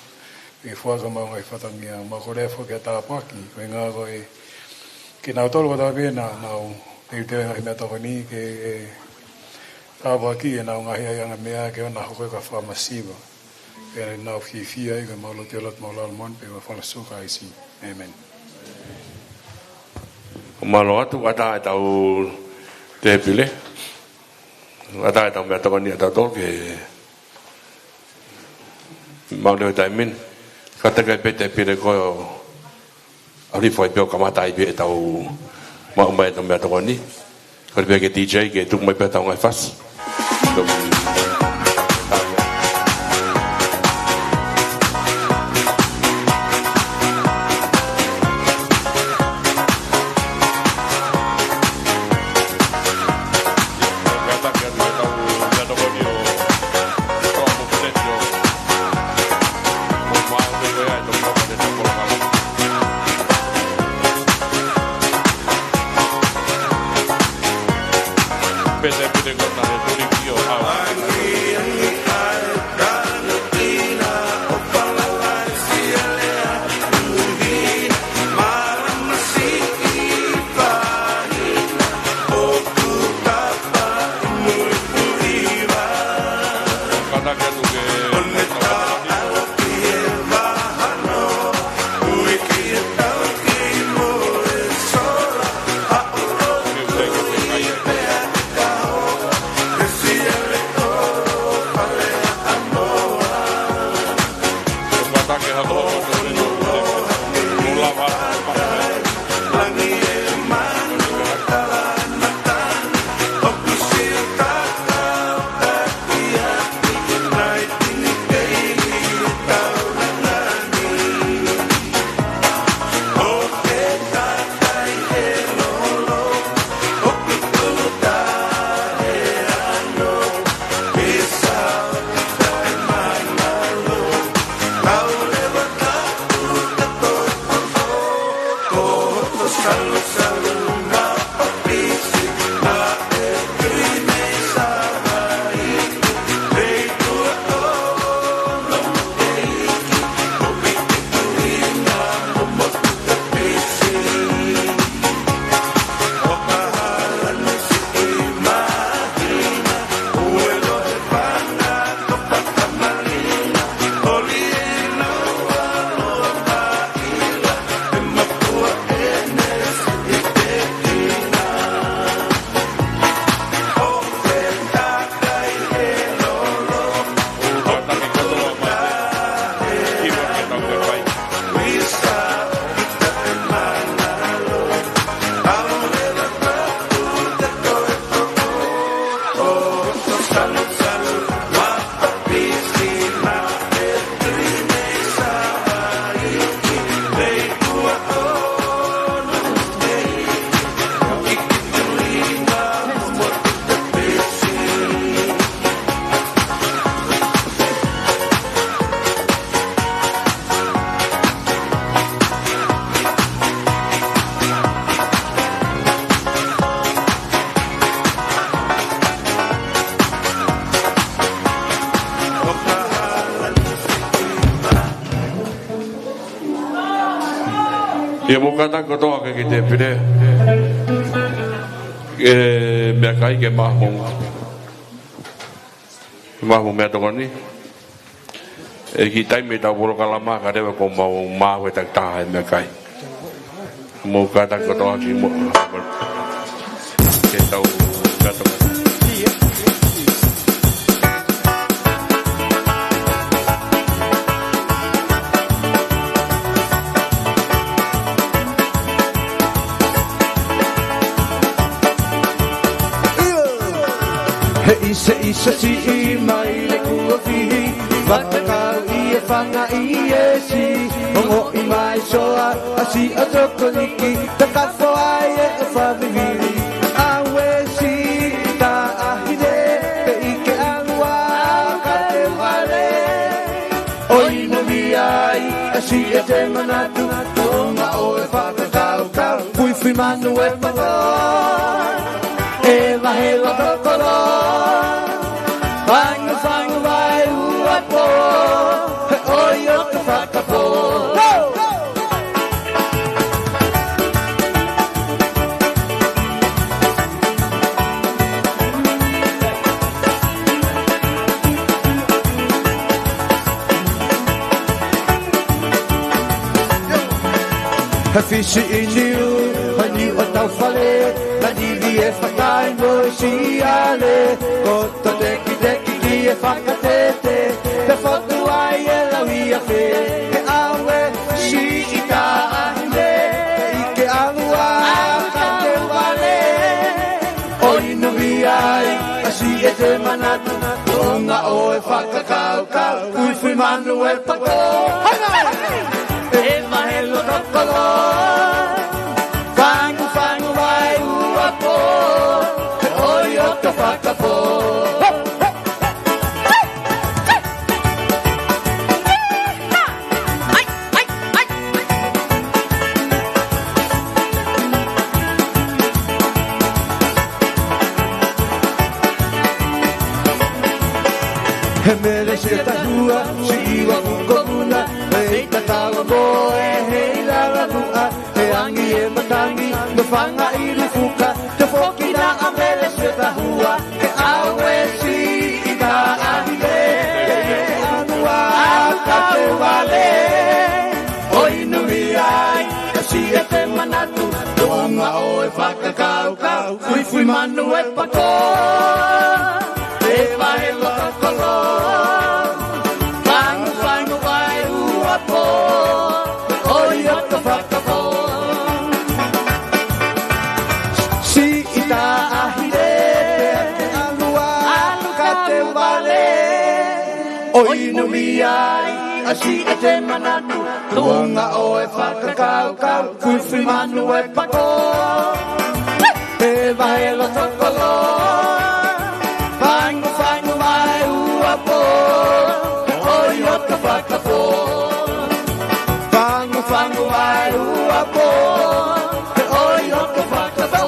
ke foaki ki homau ngaahi fatongia. Mau kole foki ʻa e tāpuaki, ko e ʻuhinga ko e kinautolu kotoa pē naʻa nau teuteu e ngaahi meʻatokoni ke, ʻe, tāpuakiʻi ʻenau ngaahi ʻaiʻanga meʻa ke ʻoua naʻa hoko ia ko ha fakamasiva. Pea nau fiefia ai, ko ʻemau lotu ʻi he loto mo e ʻAlo moʻoni pea mo e falesuka ʻa e ʻEiki. ʻĒmeni. Mālō atu, ʻatā ʻetau tēpile. ʻAtā ʻetau meʻatokoni ʻatautolu ke mau leo taimi ni. Kātaki pē tēpile ko ʻAlifa ʻi pē ʻo kamata ai pē ʻetau maʻu mai ʻetau meʻatokoni. Kole pē ki he D J ke tuku mai pē ʻetau ngaahi fasi. Pese pite kona he tuli kio au. Kātaki atu ke ʻIo, mou kātaki kotoa ke ki te pire. ʻE, meʻakai ke maʻu mo, maʻu mo meʻatokoni. ʻE, ki taimi ʻetau polokalama ka leva ko mau maʻu e takitaha e meʻakai. Mou kātaki kotoa ki mo. Ke tau kātaki. He ʻiseʻise siʻi mai le kuo fihi, fakakau ʻi he fanga ʻi he si, ongoʻi mai soa ʻa siʻa tokoniki, takafo ai e fāmili, ʻa e si taʻahine, pe ʻi ke ʻalu ā ka te vale. ʻOi, inu mai ai ʻa siʻete manatu, ʻo ngā ʻo e fakakaukau, fuifui manu e pato, ʻe vahe loto kolo, fangu fangu vai uapo, he ʻoi ʻo ka fakapō. He fisi ʻi niu, he niu ʻo tau fale, na nivi e fakai mo e siale, ko to teki teki ki e fakatete, te fotu ai e lau ia fe, he ʻaue, siʻi taʻahine, ʻi ke ʻalu ā ka te vale. ʻOi, inu mai ai ʻa siʻete manatu, ʻo ngā ʻo e fakakaukau, fuifui manu e pato, ʻe vahe loto kolo, fangu fangu vai uapo, he ʻoi ʻo ka fakapō. He mele siʻi tahua, siʻi ua kuko muna, he ʻita tala mo e he ʻi lala muʻa, he angi e matangi, mo fanga ilu fuka, te foki na a mele siʻi tahua, he ʻau e siʻi taʻahine, he anua aka te vale, ʻo inu mi ai, e siʻi e te manatu, tuʻunga ʻo e fakakaukau, fuifui manu e pako. E vahe loto kolo. Fangu, fangu vae ua po. ʻOi ʻo ka fakafo. Siʻi taʻahine. ʻAlu ka te vale. ʻO inu mi ai. A siʻi e te manatu. Tuʻunga ʻo e fakakaukau. Fuifui manu e pako. E vahe loto kolo. Fangu, fangu vae ua po. ʻOi ʻo ka fakafo. Fangu, fangu vae ua po. ʻOi ʻo ka fakafo.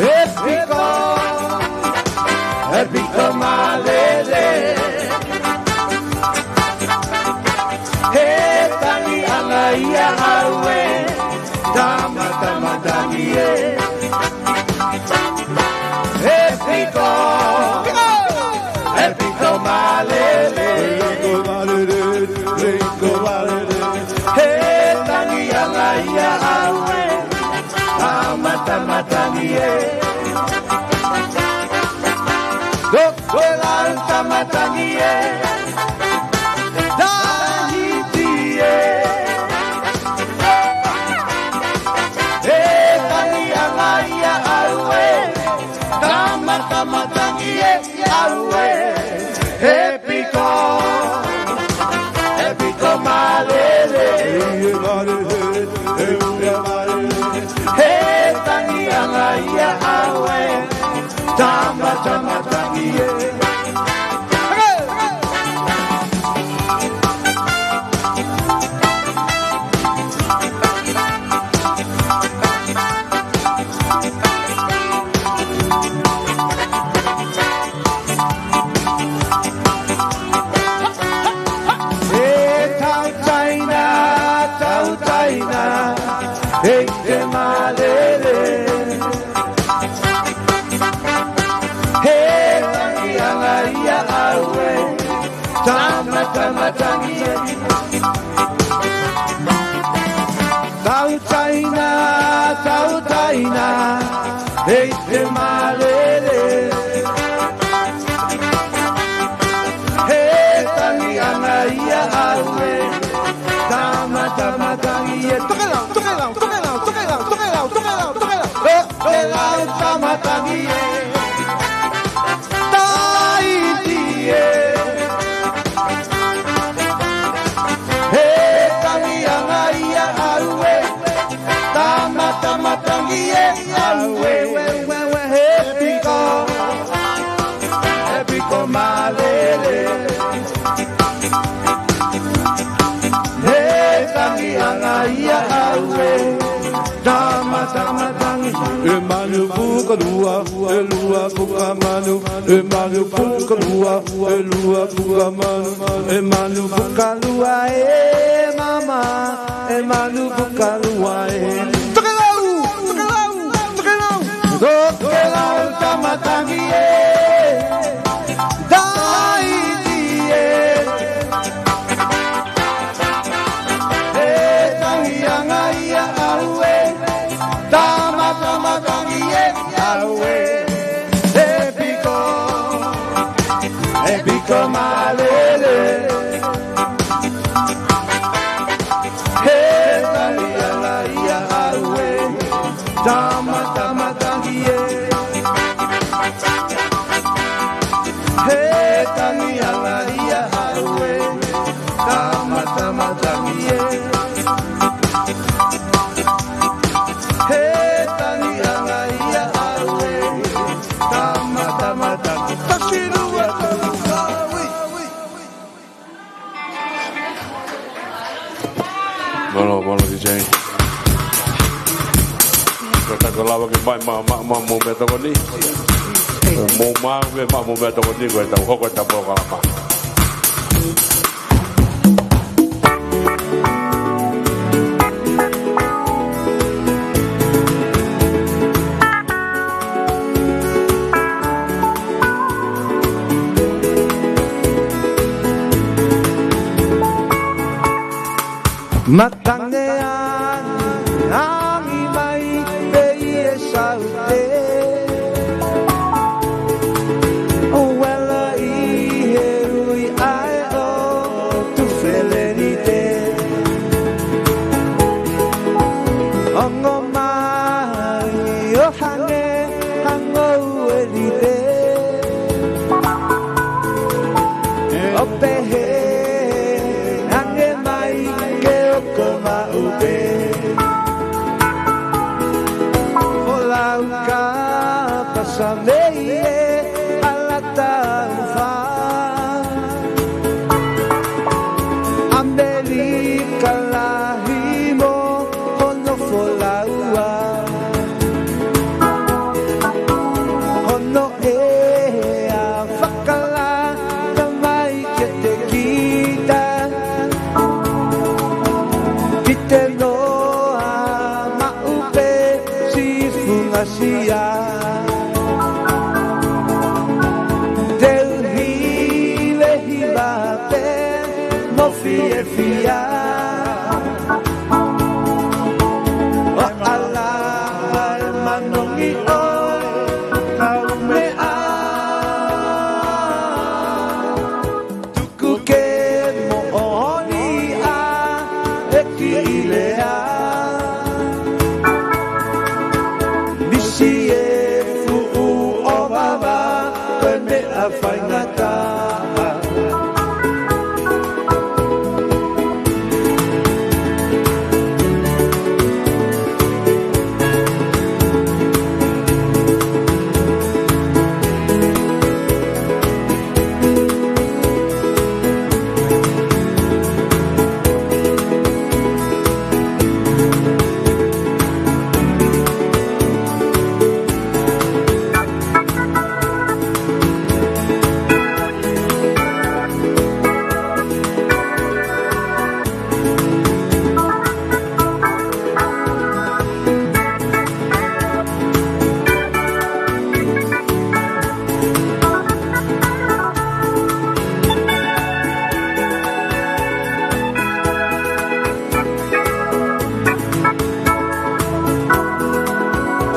He piko, he piko mālele. He tangi ʻanga ia ʻaue, tama, tama tangi ē. He piko, he piko mālele. He tangi ʻanga ia ʻaue, tama, tama tangi ē. Ko e lau tama tangi ē. Tahiti ē. He tangi ʻanga ia ʻaue. Tama, tama tangi ē ʻaue. He piko. He piko mālele. He tangi ʻanga ia ʻaue. Tama, tama tangi ē. He tautaina, tautaina, he ʻite mālele. He tangi ʻanga ia ʻaue, tama, tama tangi ē. Tautaina, tautaina, he ʻite mālele. He tangi ʻanga ia ʻaue, tama, tama tangi ē. Tokelau, tokelau, tokelau. He lau tama tangi ē. Tahiti ē. He tangi ʻanga ia ʻaue. Tama, tama tangi ē ʻaue. He piko. He piko mālele. He tangi ʻanga ia ʻaue. Tama, tama tangi. ʻE manu puka lua, ʻe lua puka manu. ʻE manu puka lua, ʻe lua puka manu. ʻE manu puka lua ē mama, ʻe manu puka lua ē. Tokelau, tokelau, tokelau. Tokelau tama tangi ē. Tahiti ē. He tangi ʻanga ia ʻaue. Tama, tama tangi ē ʻaue. He piko, he piko mālele. He tangi ʻanga ia ʻaue. Tama, tama tangi ē. He tangi ʻanga ia ʻaue. Tama, tama tangi ē. He tangi ʻanga ia ʻaue. Tama, Ko e tato lava ke mai ma, ma, ma, mo meʻatokoni. Mo ma, me ma, mo meʻatokoni, ko e tau hoko e tau polokalama. Matangi angi mai pē ʻi he saute. ʻO vela ʻi he ui ʻa e ʻotu felenite. Ongo mai ʻo hangē ha ngoue lite. ʻO pehē ange mai ke oko maʻu pē. Folau ka pasa mei he hala tau fā. ʻAmelika lahi mo hono folau ua. Hono ʻea fakalata mai kiate kita. Kita noa maʻu pē siʻi funga sia. Teu hilehiva pē mo fiefia. ʻO ala e manongi ʻo e kaumeʻa. Tuku ke moʻoni ʻa e kiʻi lea. Misi e fuʻu ʻovava, ko e meʻa faingataʻa.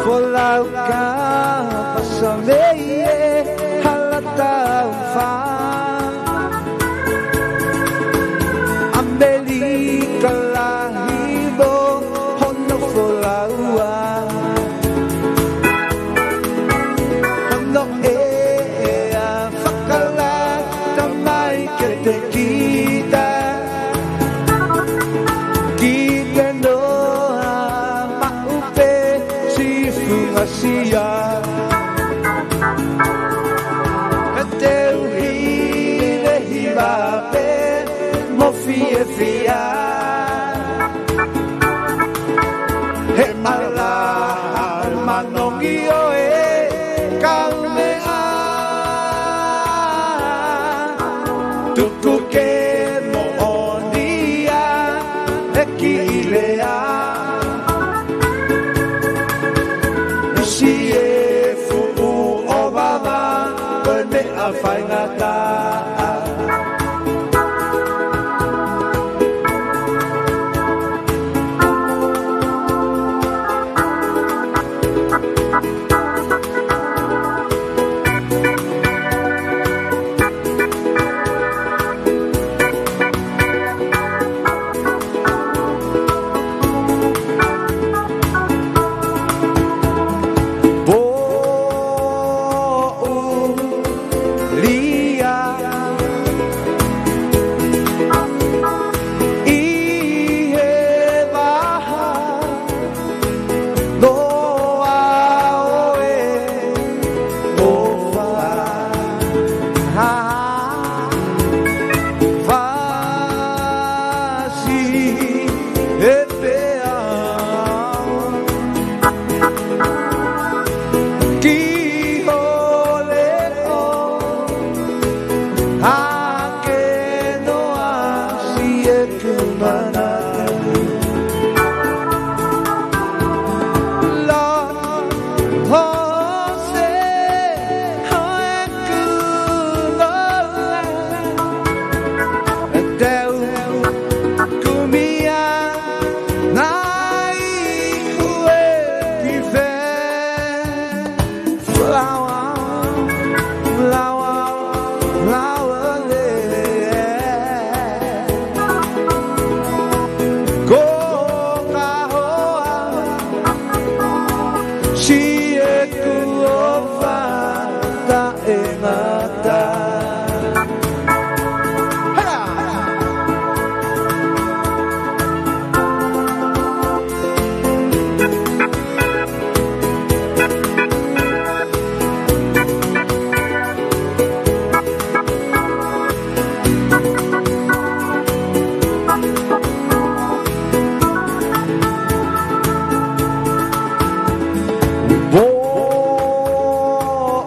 Folau ka pasa mei he hala tau fā. ʻAmelika lahi mo hono folau ua. Hono ʻea fakalata mai kiate kita. Kita noa maʻu pē siʻi funga sia. Ka teu hilehiva pē mo fiefia. He ala e manongi ʻo e kaumeʻa. Tuku ke moʻoni ʻa e kiʻi lea. Misi e fuʻu ʻovava, ko e meʻa faingataʻa. Poʻuli ia ʻi he vaha noa ʻo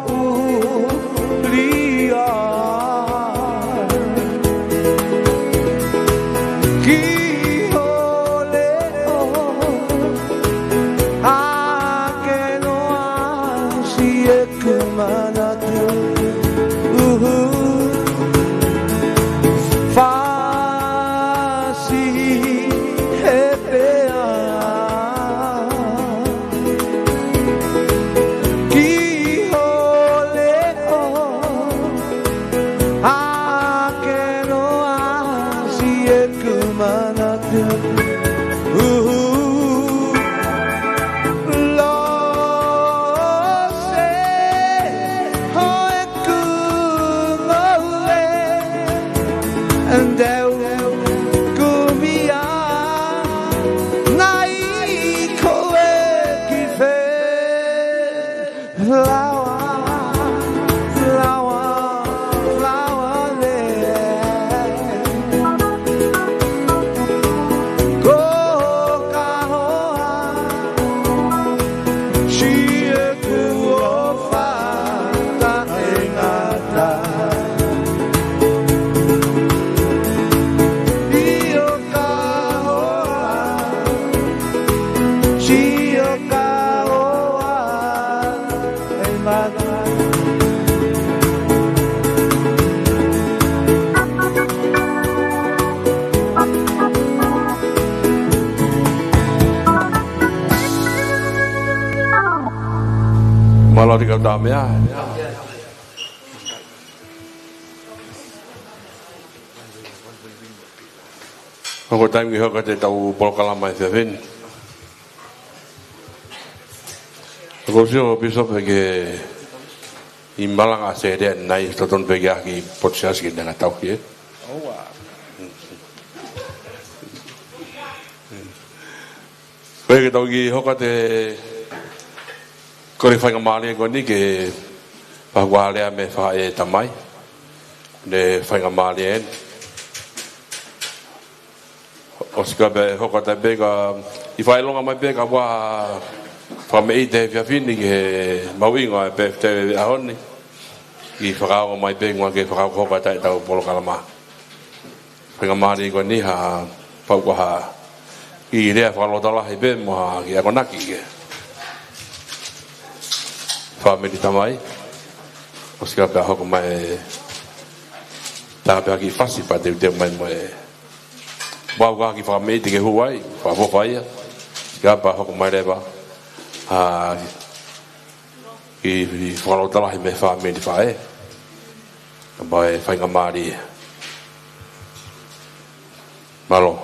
Moʻui ia ki ho leʻo, ʻa ke noa si ʻeku manatu. Uhu. Fasi he pea ki ho leʻo, ʻa ke noa si ʻeku manatu. Uhu. Lose ho ʻeku ngoue, and eu kumia nai koe ki fē. Flower, flower, flower lei. Ko ka hoa, si ʻeku ʻofa taʻengata. ʻIo ka hoa, si ʻo ka hoa, e mata. Mālō ʻaupito kau tau meʻa. Hoko taimi ke hoko atu ʻetau polokalama he efiafi ni. Ko e sio Bishop ke ʻi malanga se de nai totonu pē ke ʻaki potu siasi ke nanga tau ki, ē? Ko e ke tau kiʻi hoko atu e kole faingamālie ko eni ke fakahoko ha lea mei he faʻē tamai. Ne faingamālie eni. ʻOsi ko ia pea hoko atu pē ka ʻi fakaʻilonga mai pē ka ua fakameʻite he efiafi ni ki he mahuʻinga e pē te ʻaho ni. ʻI fakaongo mai pē ngua ke fakahoko atu ʻetau polokalama. Faingamālie ko eni ha pau ko ha kiʻi lea fakalotolahi pē mo ha kiʻi akonaki ki he fāmili tamai. ʻOsi ko ia pea hoko mai tā pē ha kiʻi fasi pea teuteu mai mo e pau ko ha kiʻi fakameʻite ke hū ai, fakafofa ia. ʻOsi ko ia pea hoko mai leva ha kiʻi fakalotolahi mei he fāmili faʻē. Ka pau e faingamālie. Mālō.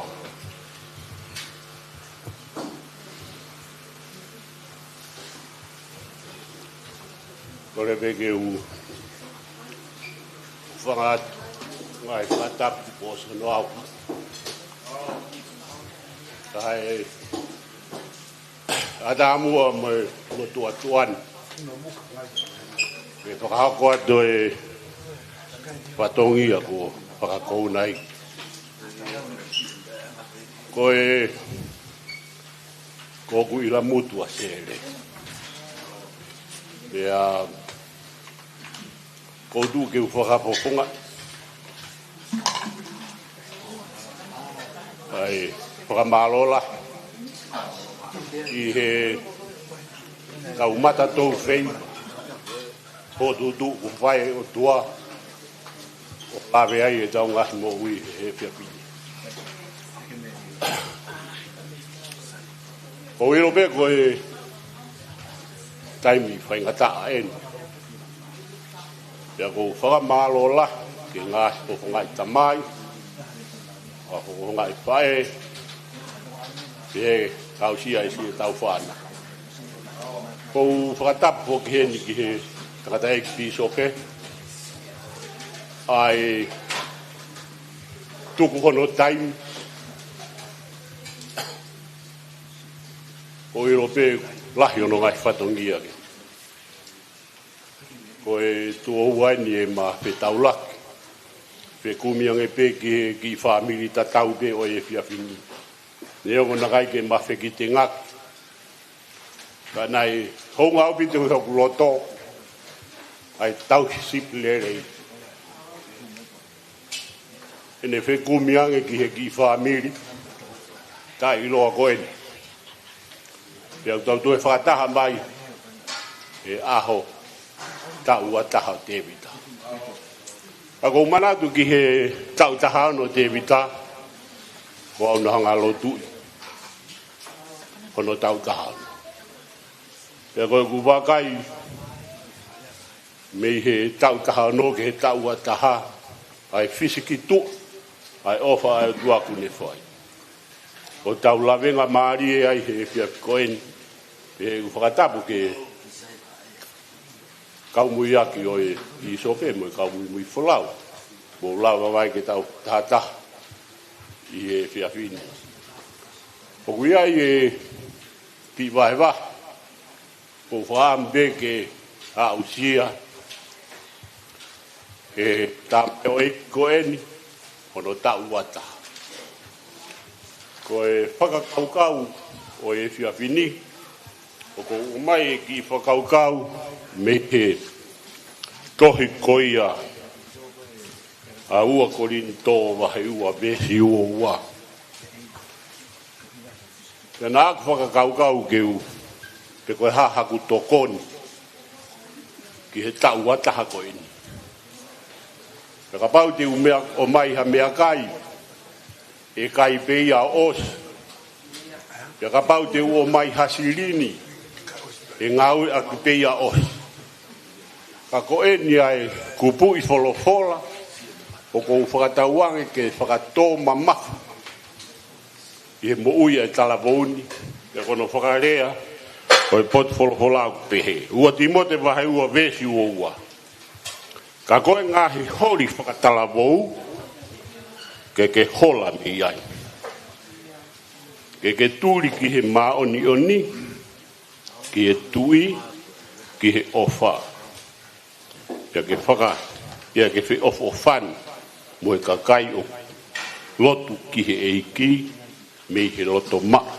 Kole pē ke u hūfanga atu ngaahi fakatapu kuo ʻosi hono aʻu. Kae ʻatā muʻa mo e motuʻa tuʻa ni ke fakahoko atu e fatongia kuo fakakouna ai. Ko e, ko ʻeku ʻilamutu ʻa Sele. Pea ʻoku ou tuʻu ke u fakafofonga ai fakamālō lahi ʻi he kau mata tou fei, ʻo tuʻu tuʻu kuo fai ʻe he ʻOtua ʻo lave ai ʻetau ngaahi moʻui he efiafi ni. ʻOku ou ʻilo pē ko e taimi faingataʻa eni. Pea ʻoku ou fakamālō lahi ki he ngaahi fofongaʻi tamai, ngaahi fofongaʻi faʻē, pea kau siʻi ai siʻetau fānau. ʻOku ou fakatapu foki heni ki he tangataʻeiki pīsope, ʻa e tuku hono taimi, ʻoku ou ʻilo pē lahi hono ngaahi fatongia ke. Ko e tuʻo ua eni ʻema fetaulaki. Fekumi ange pē ki he kiʻi fāmili tatau pē ʻo e efiafi ni. Neongo naʻe ʻikai ke ma fekitengaki. Ka naʻe hounga ʻaupito ki hoku loto ʻa e tauhi sipi lelei ʻene fekumi ange ki he kiʻi fāmili taʻeʻiloa ko eni. Pea ʻoku tau toe fakataha mai he ʻaho taʻu ua taha ʻo Tēvita. Ka ʻoku ou manatu ki he taʻu taha ono ʻo Tēvita, ko au naʻa ku hanga ʻo lotuʻi hono taʻu taha ono. Pea ko ʻeku vakai mei he taʻu taha ono ki he taʻu ua taha, ʻa e fisiki tuʻa ʻa e ʻofa ʻa e ʻOtua kuo ne fai. ʻOku tau lavengamālie ai he efiafi ko eni, pea ʻoku ou fakatapu ki he kau muiaki ʻo e pīsope mo e kau muimui folau, mou lava mai ke tau tahataha ʻi he efiafi ni. ʻOku ʻi ai e kiʻi vahevahe ʻoku ou fakaʻamu pē ke aʻusia ʻe he tamaioʻeiki ko eni hono taʻu ua taha. Ko e fakakaukau ʻo e efiafi ni, ʻoku ou ʻomai e kiʻi fakakaukau mei he tohi ko ia ʻa ua Kolinitō vahe ua veesi ua ua. Pea naʻa ku fakakaukau ke u, pe ko e hā haku tokoni ki he taʻu ua taha ko eni. Pea kapau te u meʻa, ʻomai ha meʻakai, ʻe kai pē ia ʻo ʻosi. Pea kapau te u ʻomai ha silini, ʻe ngāueʻaki pē ia ʻo ʻosi. Ka ko eni ʻa e kupuʻi folofola ʻoku ou fakatauange ke fakatō mamafa ʻi he moʻui ʻa e talavou ni, pea ko hono fakalea ʻo e potu folofola ʻoku pehē, ua Tīmote vahe ua veesi ua ua. Ka ko e ngaahi holi fakatalavou, ke ke hola mei ai. Ke ke tuli ki he māʻoniʻoni, ki he tui, ki he ʻofa. Pea ke faka, pea ke feʻofoʻofani mo e kakai ʻoku lotu ki he ʻEiki mei he loto maʻa.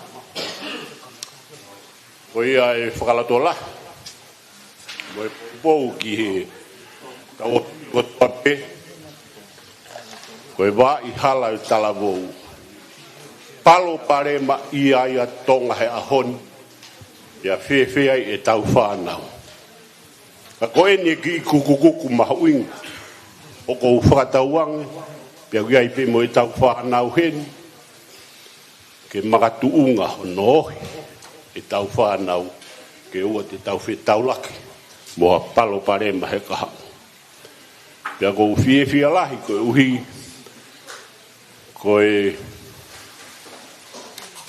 Ko ia e fakalotolahi mo e pou ki he tau ʻotu kotoa pē. Ko e vaʻa hala ʻo e talavou. Palopalema ia ʻa Tonga he ʻaho ni, pea fēfē ai ʻetau fānau. Ka ko eni e kiʻi kukukuku mahuʻinga ʻoku ou fakatauange, pea ʻoku ʻi ai pē mo ʻetau fānau heni, ke makatuʻunga hono ohi ʻetau fānau, ke ʻoua te tau fetaulaki mo ha palopalema he kahaʻu. Pea ʻoku ou fiefia lahi koeʻuhi ko e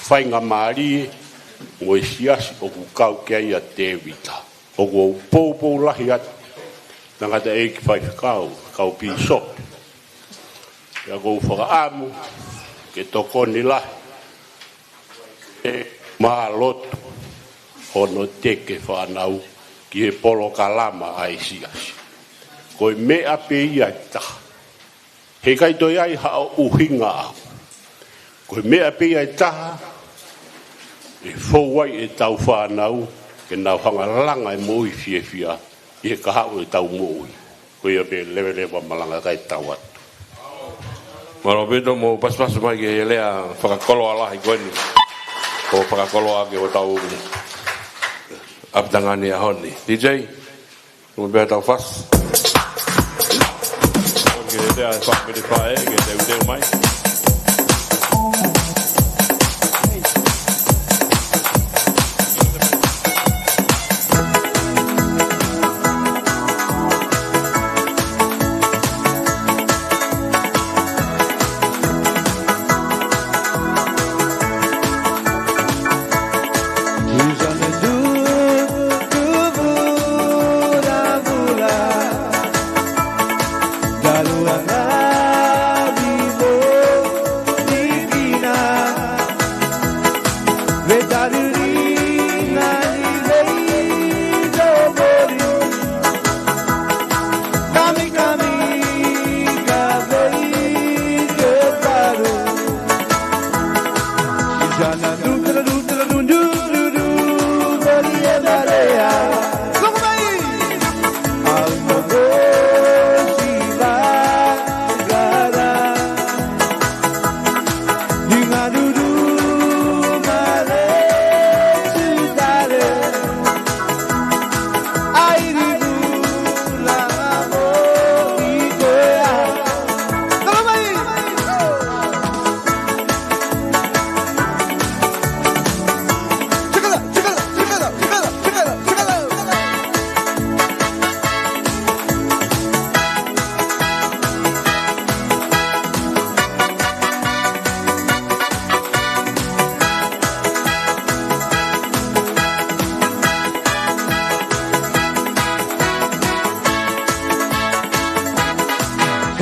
faingamālie mo e siasi ʻoku kau ki ai ʻa Tēvita. ʻOku ou poupou lahi atu, tangataʻeiki faifekau, kau pīsope. Pea ʻoku ou fakaʻamu ke tokoni lahi ʻe mālotu hono teke fānau ki he polokalama ʻa e siasi. Ko e meʻa pē ia ʻe taha. Heʻikai toe ʻi ai haʻo ʻuhinga au. Ko e meʻa pē ia ʻe taha ʻe fou ai ʻetau fānau ke nau hanga ʻo langa e moʻui fiefia ʻi he kahaʻu ʻetau moʻui. Ko ia pē, leveleva malanga kae tau atu. Mālō ʻaupito, mou pasipasi mai ki he lea fakakoloa lahi ko eni. Ko e fakakoloa ki hotau ʻapitanga ni ʻaho ni. D J, mo pea tau fasi. Ki he lea e fāmili faʻē, ke teuteu mai.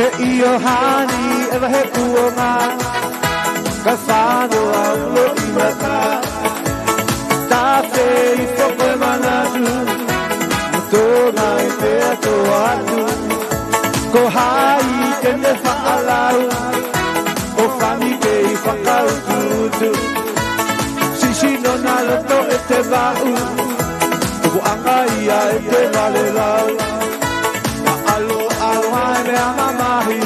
ʻIo hani ʻe vahe kuonga, ka fano a ulo i mata. Tafe i foko e manatu, tona i te ato atu. Ko hai ke ne faʻalau, ʻo fani kei fakautuutu. Sisino na loto e te vaʻu, tuku anga ia e te vale lau. Ka alo alo ai mea mamahi,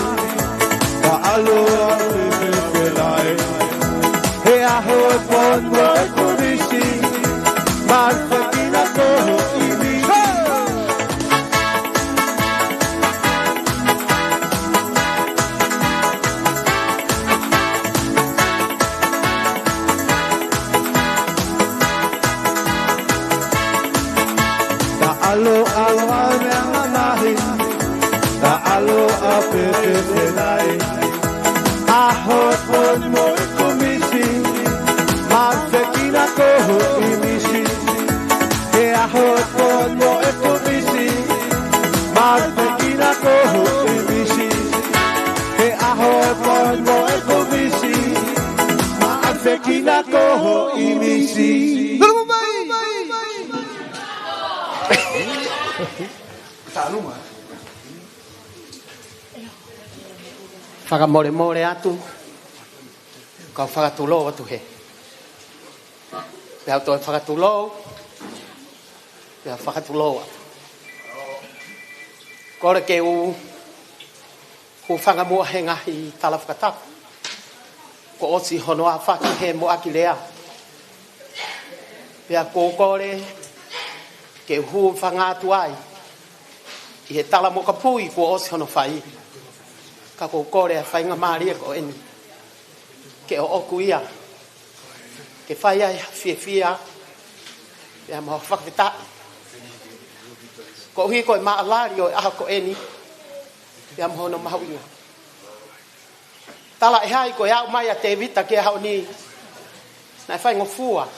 ka alo alo e te felai. He aho e pono e kumisi, ma fekina koho i mi. Ka alo alo a mea mamahi, ka alo a pepe felai. Aho e pono e kumisi, ma fekina koho i misi. He aho e pono e kumisi, ma fekina koho i misi. He aho e pono e kumisi, ma fekina koho i misi. Tolomomai! Fakamolemole atu, kau fakatulou atu he. Pea u toe fakatulou, pea fakatulou atu. Kole ke u hūfanga muʻa he ngaahi tala fakatapu kuo ʻosi hono ʻafaki he mo ʻaki lea. Pea ʻoku ou kole ke u hūfanga atu ai ʻi he tala mokopuna kuo ʻosi hono fai. Ka ʻoku ou kole ʻa e faingamālie ko eni ke ʻoʻoku ia, ke fai ai ha fiefia, pea mo ha fakafetaʻi. Koeʻuhi ko e maʻalali ʻo e ʻaho ko eni, pea mo hono mahuʻinga. Tala ʻe hai ko e aʻu mai ʻa Tevita ki he ʻaho ni, naʻe faingofua.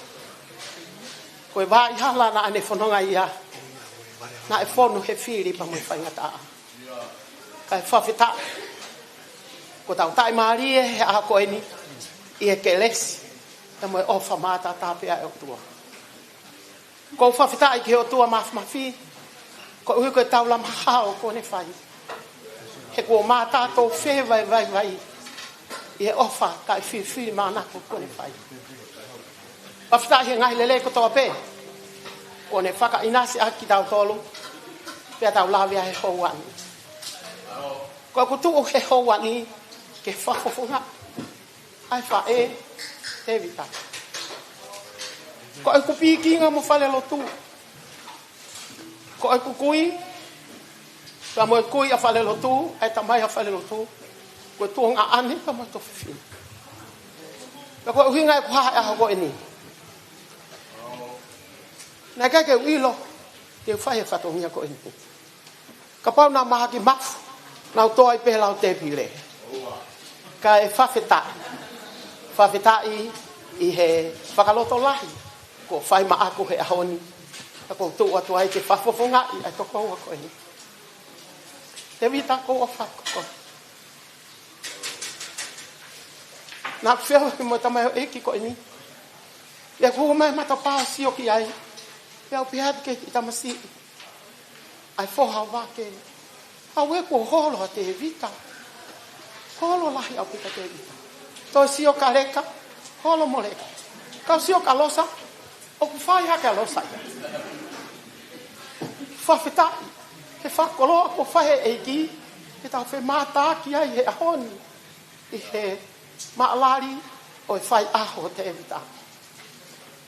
Ko e vaʻa hala naʻa ne fononga ai, naʻe fonu he fili pea mo e faingataʻa. Kae fakafetaʻi, kuo tau taʻimālie he ʻaho ko eni ʻi he kelesi pea mo e ʻofa mātātā pē ʻa e ʻOtua. ʻOku ou fakafetaʻi ki he ʻOtua Māfimafi, koeʻuhi ko e taulama hao kuo ne fai. He kuo mātā tō fevaevaevae ʻi he ʻofa kae filifilimānako kuo ne fai. Fakafetaʻi he ngaahi lelei kotoa pē kuo ne fakaʻinasi ʻaki kitautolu, pea tau lave ai he houa ni. Ko ʻeku tuʻu he houa ni ke fakafofongaʻi ʻa e faʻē Tevita. Ko ʻeku pikinga mo falelotu. Ko ʻeku kui, pea mo e kui ʻa falelotu, ʻa e tamai ʻa falelotu, ko e tuongaʻane pea mo e tuofefine. Pea ko e ʻuhinga ʻeku hā he ʻaho ko eni, naʻe ʻikai ke u ʻilo te u fai e fatongia ko eni. Kapau naʻa mahaki mafu, naʻa ku toʻo ai pē lau tēpile. Kae fakafetaʻi, fakafetaʻi ʻi he fakalotolahi kuo fai maʻaku he ʻaho ni. Ka ʻoku ou tuʻu atu ai ke fakafofongaʻi ʻa e tokoua ko eni. Tevita, ʻoku ou ʻofa atu koe. Naʻa ku feohi mo e tamaioʻeiki ko eni. Pea ku hū mai he matapā ʻo sio ki ai. Pea u pehē atu ki he tamasiʻi, ʻa e foha ʻo Vake, ʻauē, kuo holo ʻa Tevita. Holo lahi ʻaupito ʻa Tevita. Toe sio kia Leka, holo mo Leka. Kau sio kia Losa, ʻoku fai hake ʻa Losa ia. Fakafetaʻi he fakakoloa kuo fai ʻe he ʻEiki ke tau femātaaki ai he ʻaho ni ʻi he maʻalali ʻo e faiʻaho ʻo Tevita.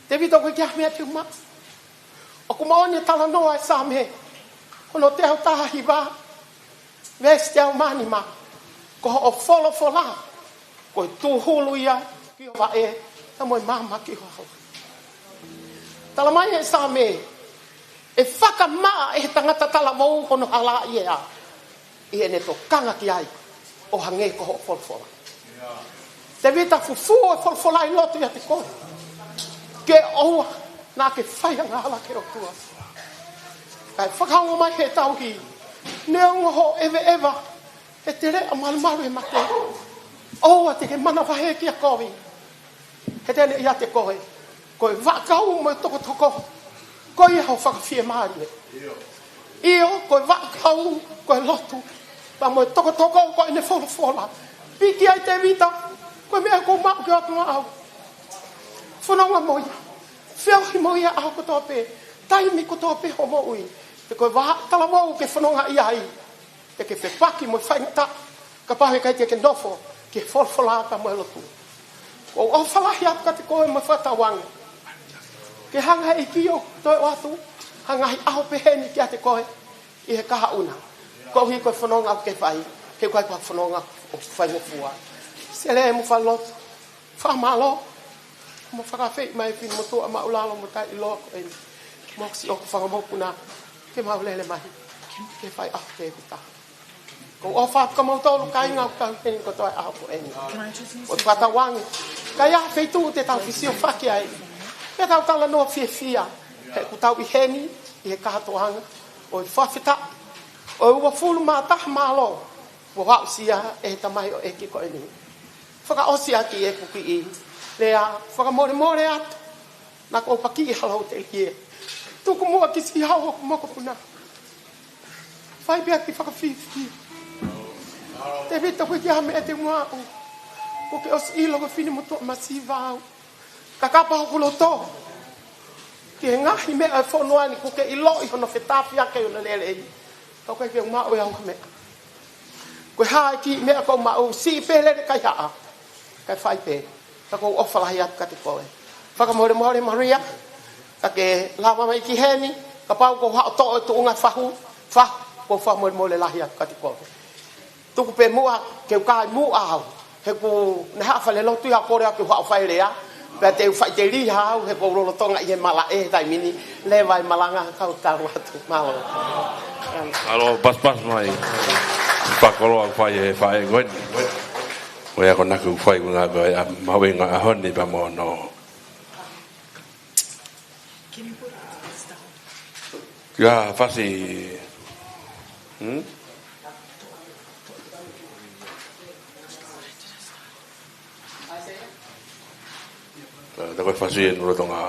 Tevita, ʻoku ʻikai ha meʻa te u maʻu. ʻOku moʻoni e talanoa ʻa e Saame hono teau taha hiva, veesi teau mā nima: Ko hoʻo folofola ko e tūhulu ia ki ho vaʻe, pea mo e maama ki ho hala. Talamai ʻe he Saame, ʻe fakamaʻa ʻe he tangata talavou hono hala ʻi he ʻā, ʻi heʻene tokanga ki ai ʻo hangē ko hoʻo folofola. Tevita, fufū e folofola ʻi loto ʻiate koe, ke ʻoua naʻa ke fai angahala ki he ʻOtua. Kae fakaongo mai he tauhi, neongo hoʻo ʻeveʻeva, He te lea malumalu he mate. ʻOua te ke manavahē kia kovi. He te ne ʻiate koe. Ko e vaʻakau mo e tokotoko, ko ia hoʻo fakafiemālie. ʻIo, ko e vaʻakau, ko e lotu, pea mo e tokotoko ko ʻene folofola. Piki ai Tēvita, ko e meʻa ʻoku ou maʻu ki hoku ʻaʻaku. Fononga mo ia. Feohi mo ia ʻaho kotoa pē, taimi kotoa pē hoʻo moʻui. He ko e vahaʻa talavou ke fononga ʻi ai, te ke fepaki mo e faingataʻa kapau he ʻikai te ke nofo ki he folofola pea mo e lotu. ʻOku ou ʻofa lahi atu kiate koe mo fakatauange ke hanga he ʻEiki ʻo toe ʻoatu, hanga he ʻaho pehē ni kiate koe ʻi he kahaʻu na. Koeʻuhi ko e fononga ʻoku ke fai, he ʻoku ʻikai ko ha fononga ʻoku faingofua. Sele mo falelotu. Fakamālō mo fakaafeʻi mai e finemotuʻa māʻulalo mo taʻeʻiloa ko eni, mo siʻoku fanga mokopuna, ke mau lele mai ke fai ʻaho Tēvita. ʻOku ou ʻofa atu kia moutolu kāinga ʻoku tau ʻi heni kotoa he ʻaho ko eni. ʻOku ou fakatauange ka ʻi ai ha feituʻu te tau fesiofaki ai, pea tau talanoa fiefia, he ʻoku tau ʻi heni ʻi he kātoanga ʻo e fakafetaʻi ʻo e uofulu mā taha mālō kuo aʻusia ʻe he tamaioʻeiki ko eni. Fakaʻosi ʻaki ʻeku kiʻi lea fakamolemole atu, naʻa ku pakiʻi ha lautelie. Tuku muʻa ki siʻi hau hoku mokopuna. Fai pē ʻa e kiʻi fakafīfī. Tēvita, ʻoku ʻikai ha meʻa te u maʻu. ʻOku ke ʻosi ʻilo ko e finemotuʻa masiva au. Ka kapau ʻoku ke loto ki he ngaahi meʻa ʻo e fonua ni, ʻoku ke ʻiloʻi hono fetafiake ʻo hono lelei. Ka ʻoku ʻikai ke u maʻu ʻe au ha meʻa. Ko e hā e kiʻi meʻa ʻoku ou maʻu? Siʻi pē lele kaihaʻa, kae fai pē. Ka ʻoku ou ʻofa lahi atu kiate koe. Fakamolemole Maria, ka ke lava mai ki heni, kapau ʻoku ou haʻu ʻo toʻo e tuʻunga fahu, fahu, ʻoku ou fakamolemole lahi atu kiate koe. Tuku pē muʻa ke u kai muʻa au. He ʻoku ne haʻu falelotu ia ʻo kole au ke u haʻu ʻo fai lea. Pea te u faʻiteliha au he ʻoku ou lolotonga ʻi he malaʻe he taimi ni. Leva e malanga kau tau atu. Mālō. Mālō, paspas mai. Fakakoloa ʻoku fai he faʻē ko eni. Ko ia ko ena ʻoku fai ko e ngaahi mahuʻinga ʻaho ni pea mo hono. Ia fasi. Hmm? Ka, ka ko e fasi eni lolotonga.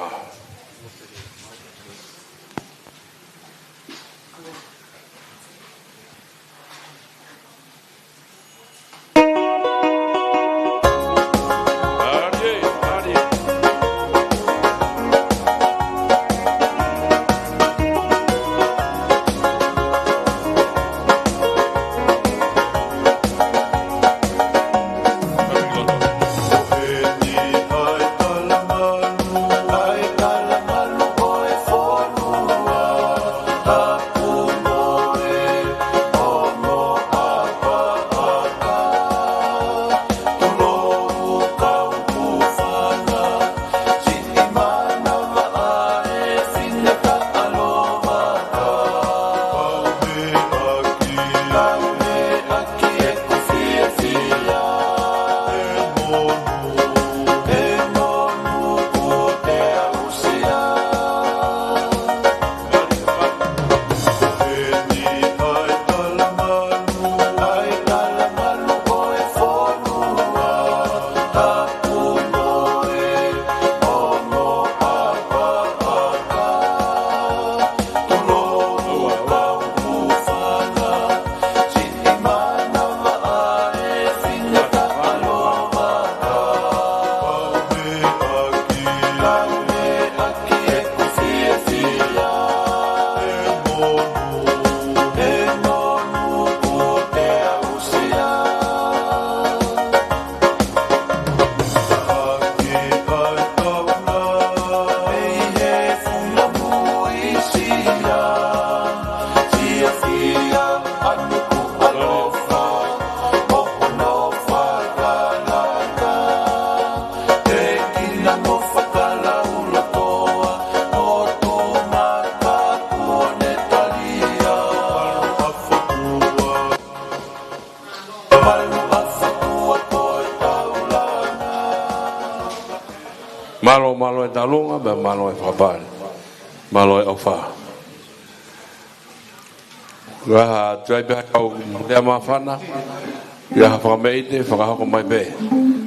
Mālō, mālō e talunga, pea mālō e fakapale. Mālō e ʻofa. Ka tuai pē ha kau lea māfana, ʻi ha fakameʻite, fakahoko mai pē.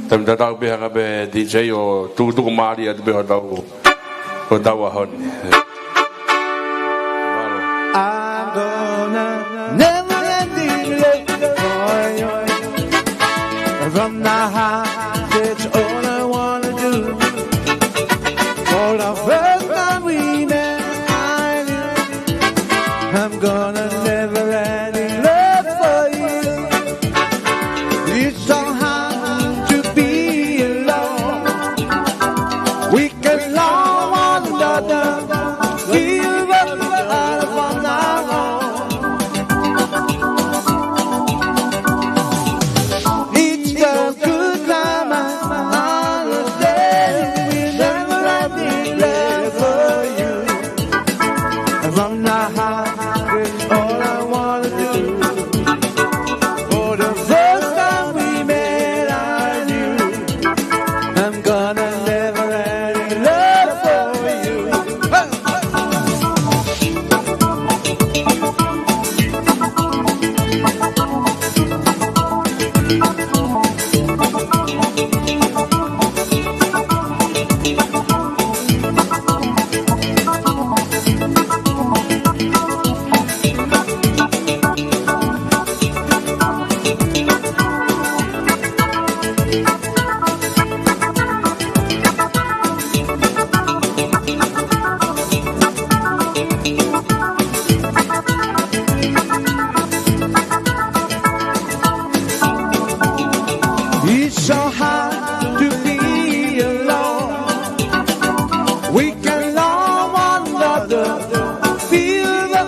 Tau tatau pē hanga pē D J ʻo tukutuku mālie atu pē hotau, hotau ʻaho ni. I'm gonna never let me let go. From the heart, that's all I wanna do. For the first time we met, I knew I'm gonna never let it love for you. It's so hard to be alone. We can love one another. Give up the love on our own. It's the good karma holiday. We never have been there for you. From the heart, it's all I wanna do. For the first time we met, I knew I'm gonna never have any love for you. Hey! It's so hard to be alone. We can love one another. Feel the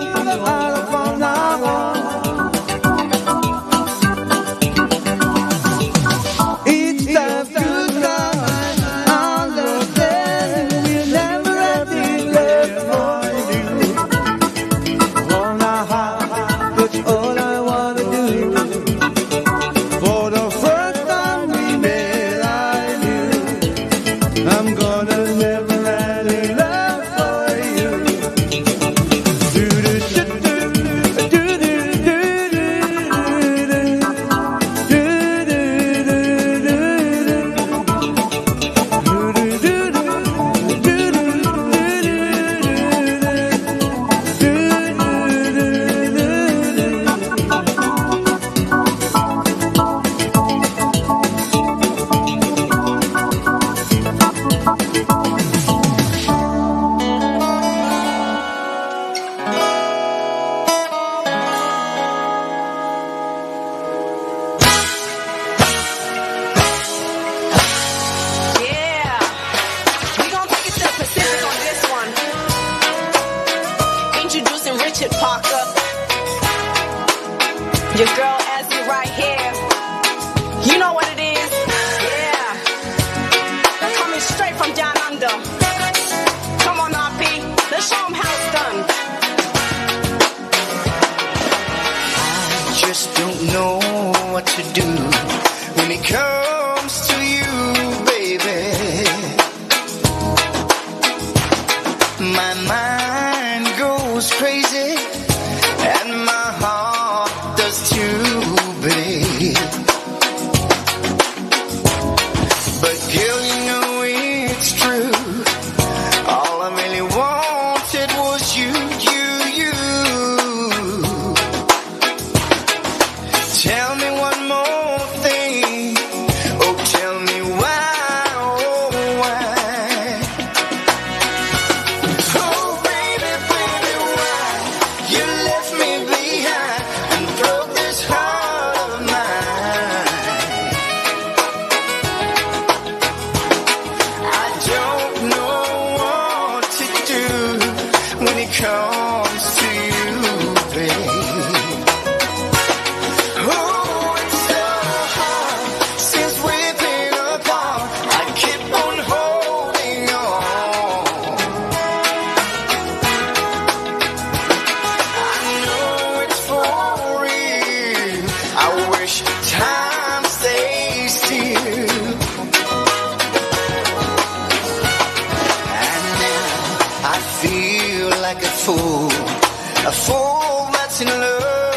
love on our own. It's the good love on the day. We'll never have been left for you. On our heart, that's all I wanna do. For the first time we met, I knew I'm gonna never let it love for you. Yeah. We gonna take it to the Pacific on this one. Introducing Richard Parker. Your girl Azzy right here. You know what it is. Yeah. Coming straight from down under. Come on, R P. Let's show 'em how it's done. I just don't know what to do when it comes to you, baby. My mind goes crazy and my heart does too, babe. But girl, you know it's true. All I really wanted was you, you, you. Tell me one more thing. Oh, tell me why, oh, why. Oh, baby, baby, why you left me behind and broke this heart of mine? I don't know what to do when it comes to you, babe. Oh, it's so hard since we've been apart. I keep on holding on. I know it's for real. I wish time stays still. And now I feel like a fool, a fool that's in love.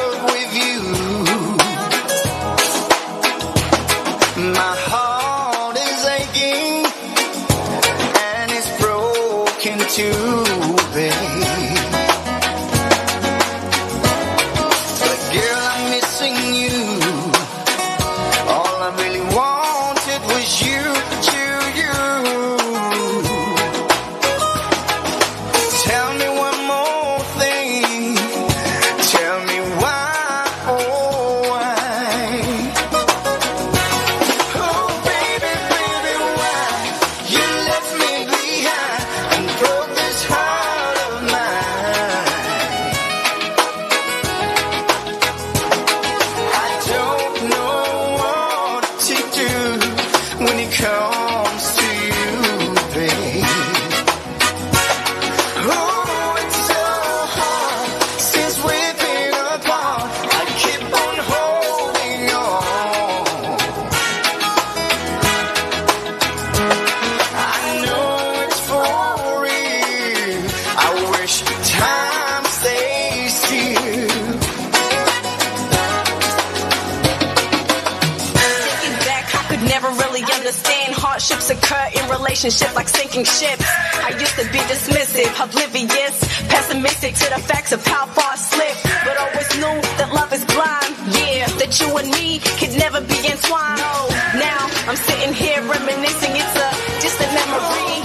Ships occur in relationship like sinking ships. I used to be dismissive, oblivious, pessimistic to the facts of how far I slipped. But always knew that love is blind, yeah, that you and me could never be entwined. No, now I'm sitting here reminiscing, it's a distant memory.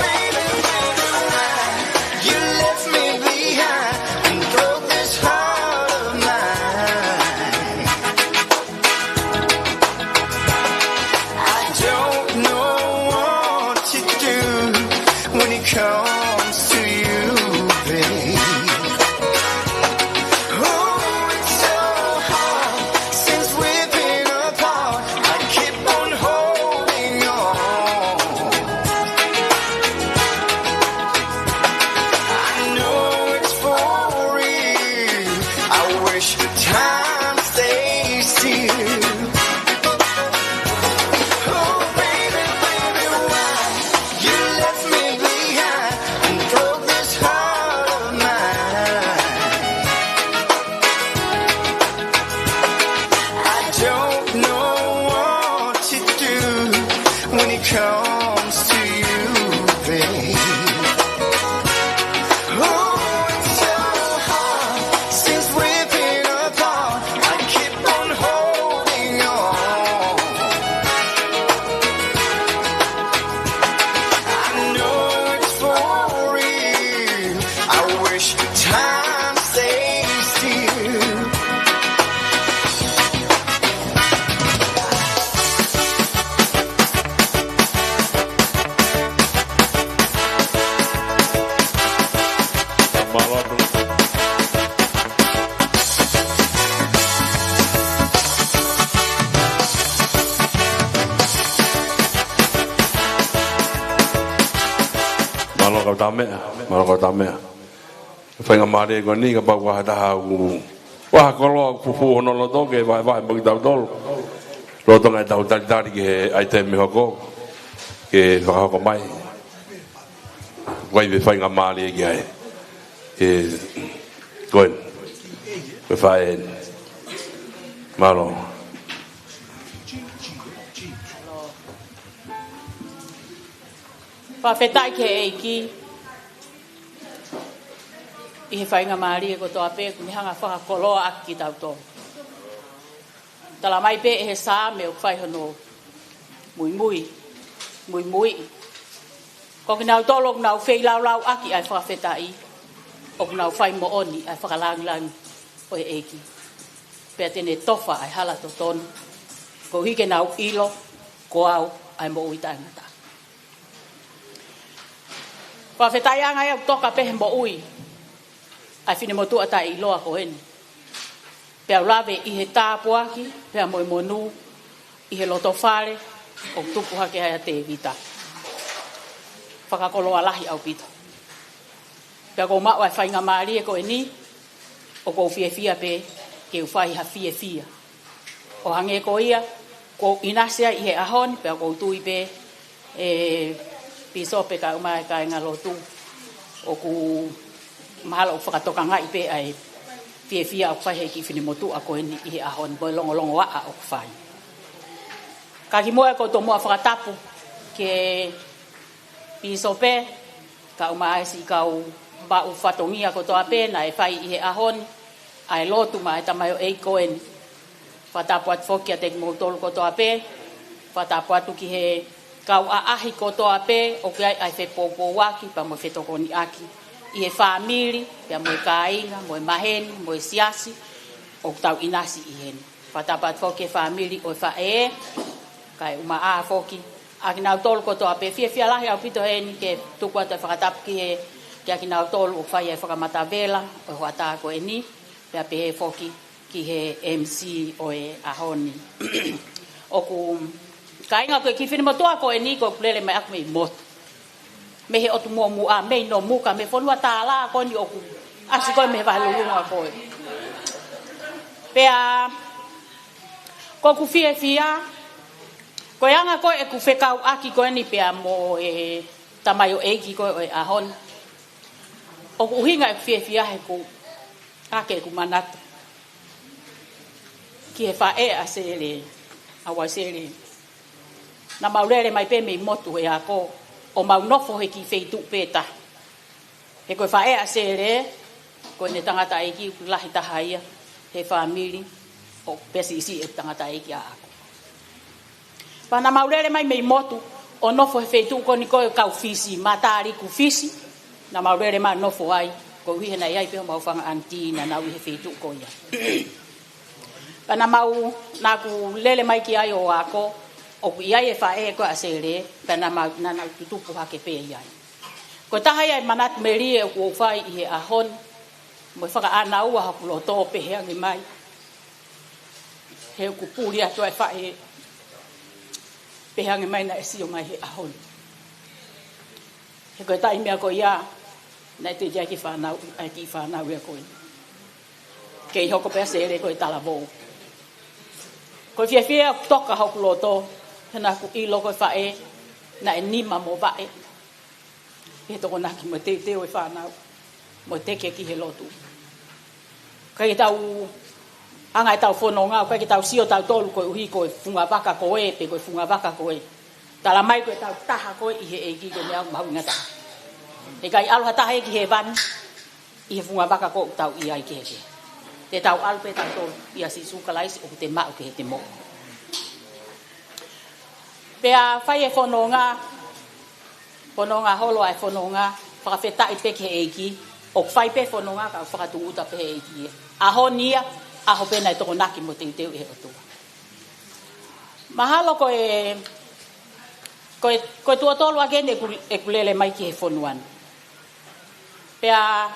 You left me behind and broke this heart of mine. I don't know what to do when it comes to you, babe. Oh, it's so hard since we've been apart. I keep on holding on. I know it's for real. I wish the time stayed still. Oh, baby, baby, why you left me behind and broke this heart of mine? I don't know what to do when it comes to you, babe. Oh, it's so hard since we've been apart. I keep on holding on. I know it's for real. I wish time stayed still. Mālō atu. Mālō kau tau meʻa, mālō kau tau meʻa. Faingamālie ko eni kapau ʻoku ʻi ai ha taha ʻoku ʻi ai ha koloa ʻoku fufū hono loto ke vahevahe mo kitautolu. Lolotonga ʻetau talitali ki he ʻaitemi hoko, ke fakahoko mai. Ko ia pē faingamālie ki ai. Ke, ko eni. Ko e faʻē eni. Mālō. Fakafetaʻi ki he ʻEiki ʻi he faingamālie kotoa pē, kuo ne hanga ʻo fakakoloa ʻaki kitautolu. Tala mai pē ʻe he Saame ʻoku fai hono muimui, muimui. Ko kinautolu ʻoku nau feilaulau ʻaki ʻa e fakafetaʻi, ʻoku nau fai moʻoni ʻa e fakalāngilangi ʻo e ʻEiki. Pea te ne tofa ʻa e hala totonu, koeʻuhi ke nau ʻilo ko au ʻa e moʻui taʻengata. Fakafetaʻi ange ia ʻoku toka pē he moʻui ʻa e finemotuʻa taʻeʻiloa ko eni. Pea u lave ʻi he tāpuaki, pea mo e monū, ʻi he loto fale ʻoku tupu hake ai ʻa Tēvita. Fakakoloa lahi ʻaupito. Pea ʻoku ou maʻu ʻa e faingamālie ko eni, ʻoku ou fiefia pē ke u fai ha fiefia. ʻO hangē ko ia kuo u ʻinasi ai ʻi he ʻaho ni, pea ʻoku ou tui pē ʻe Pīsope kae ʻumaʻā e kāingalotu, ʻoku mahalo ʻoku fakatokangaʻi pē ʻa e fiefia ʻoku fai ʻe he kiʻi finemotuʻa ko eni ʻi he ʻaho ni, mo e longolongoaʻa ʻoku fai. Ka kimuʻa ʻoku ou tomuʻa fakatapu ki he Pīsope, kae ʻumaʻā e siʻi kau maʻu fatongia kotoa pē naʻe fai ʻi he ʻaho ni ʻa e lotu maʻa e tamaioʻeiki ko eni. Fakatapu atu foki kiate kimoutolu kotoa pē. Fakatapu atu ki he kau ʻaʻahi kotoa pē ʻoku ʻi ai ʻa e fepoupouaki pea mo e fetokoniʻaki ʻi he fāmili, pea mo e kāinga, mo e maheni, mo e siasi ʻoku tau ʻinasi ʻi heni. Fakatapu atu foki ki he fāmili ʻo e faʻē, kae ʻumaʻā foki ʻa kinautolu kotoa pē. Fiefia lahi ʻaupito heni ke tuku atu e fakatapu ki he, kia kinautolu ʻoku fai e fakamatavela ʻo e hoʻatā ko eni, pea pehē foki ki he M C ʻo e ʻaho ni. ʻOku, kāinga, ko e kiʻi finemotuʻa ko eni ʻoku lele mai ʻaku mei motu, mei he ʻotu muʻomuʻa, mei Nomuka, mei he fonua tālā ko eni ʻoku ʻasi ko ē mei he vahe lulunga ko ē. Pea ko ʻeku fiefia, ko e anga ko ē ʻeku fekauʻaki ko eni pea mo e tamaioʻeiki ko ē ʻo e ʻaho ni, ʻoku ʻuhinga ʻeku fiefia he ʻoku ʻi ai ʻeku manatu ki he faʻē ʻa Sele, ʻa Uaisele Naʻa mau lele mai pē mei motu he ako, ʻo mau nofo he kiʻi feituʻu pē taha. He ko e faʻē ʻa Sele, ko ʻene tangataʻeiki ʻoku lahi taha ia he fāmili, ʻo pē siʻisiʻi e tangataʻeiki ʻa ako. Pea naʻa mau lele mai mei motu, ʻo nofo he feituʻu ko eni ko e kau Fisi, Mataliku Fisi. Naʻa mau lele mai nofo ai, koeʻuhi he naʻe ʻi ai pē homau fanga ʻanitī naʻa nau ʻi he feituʻu ko ia. Pea naʻa mau, naʻa ku lele mai ki ai ʻo ako, ʻoku ʻi ai e faʻē ko ē ʻa Sele, pea naʻa mau, naʻa nau tutupu hake pē ʻi ai. Ko e taha ia e manatu melie ʻoku ou fai ʻi he ʻaho ni, mo e fakaʻānaua hoku loto pehē ange mai. He ʻoku puli atu ʻa e faʻē pehē ange mai naʻe sio mai he ʻaho ni. He ko e taimi ko ia, naʻe teʻeki ai ke fānau, ʻa e kiʻi fānau ia ko ē. Kei hoko pē ʻa Sele ko e talavou. Ko e fiefia ʻoku toka hoku loto, he naʻa ku ʻilo ko e faʻē, naʻe nima mo vaʻe. He tokonaki mo e teuteu e fānau, mo e teke ki he lotu. ʻIkai ke tau anga ʻetau fononga, ʻikai ke tau sio tautolu koeʻuhi ko e funga vaka ko ē, pe ko e funga vaka ko ē. Tala mai ko ʻetau taha ko ē ʻi he ʻEiki ko e meʻa mahuʻinga taha. He ʻikai ʻalu ha taha ia ki hēvani, ʻi he funga vaka ko ē ʻoku tau ʻi ai kehekehe. Te tau ʻalu pē tautolu ʻia Sīsū Kalaisi ʻoku te maʻu kehe te moʻui. Pea fai e fononga, fononga holo ʻa e fononga, fakafetaʻi pē ki he ʻEiki, ʻoku fai pē fononga ka ʻoku fakatūʻuta pē he ʻEiki ia. ʻAho ni ia, ʻaho pē naʻe tokonaki mo teuteu ʻe he ʻOtua. Mahalo ko e, ko e, ko e tuʻo tolu ʻaki eni ʻeku, ʻeku lele mai ki he fonua ni. Pea,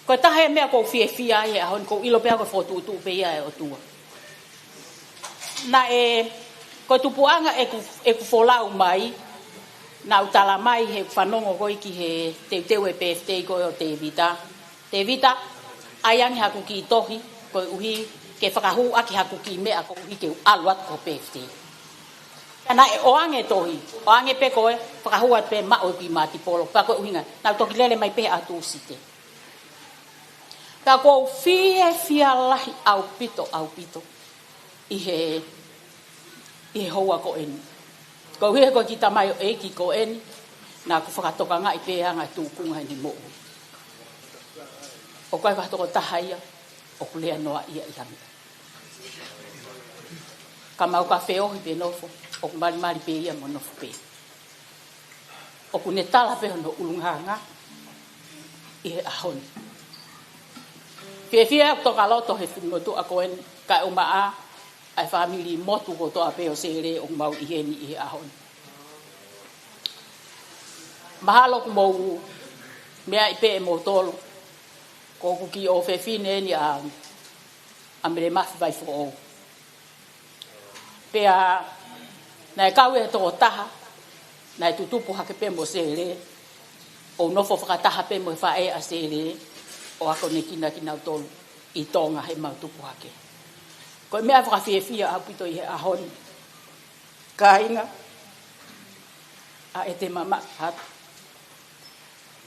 ko e taha e meʻa ʻoku ou fiefia ai he ʻaho ni, ʻoku ou ʻilo pē au ko e fokotuʻutuʻu pē ia ʻa e ʻOtua. Naʻe, ko e tupuʻanga ʻeku, ʻeku folau mai, naʻa ku tala mai he fanongo ko ē ki he teuteu e birthday ko ē ʻo Tēvita. Tēvita, ʻai ange haku kiʻi tohi, koeʻuhi ke fakahū ʻaki haku kiʻi meʻa koeʻuhi ke u ʻalu atu ki hoʻo birthday. Pea naʻe ʻoange tohi, ʻoange pē ko ē, fakahū atu pē maʻu e kiʻi mātipolo, pea ko e ʻuhinga, naʻa ku toki lele mai pē he ʻaho Tūsite. Pea ʻoku ou fiefia lahi ʻaupito, ʻaupito, ʻi he, ʻi he houa ko eni. Koeʻuhi he ko e kiʻi tamaioʻeiki ko eni, naʻa ku fakatokangaʻi pē ʻa e anga e tūkunga ʻene moʻui. ʻOku ʻikai ko ha tokotaha ia ʻoku lea noaʻia ʻi ha meʻa. Ka mau ka feohi pē nofo, ʻoku malimali pē ia mo nofo pē. ʻOku ne tala pē hono ʻulungaanga ʻi he ʻaho ni. Fiefia ʻeku tokaloto he finemotuʻa ko eni, kae ʻumaʻā ʻa e fāmili motu kotoa pē ʻo Sele ʻoku mau ʻi heni ʻi he ʻaho ni. Mahalo ʻoku mou meaʻi pē ʻe moutolu, ko hoku kiʻi ʻofefine eni ʻa, ʻa Mele Mafi Vaifoʻou. Pea naʻe kau ia he tokotaha naʻe tutupu hake pē mo Sele, ʻo nofo fakataha pē mo e faʻē ʻa Sele, ʻo akonekina kinautolu ʻi Tonga heʻemau tupu hake. Ko e meʻa fakafiefia ʻaupito ʻi he ʻaho ni, kāinga, ʻa e te mamata atu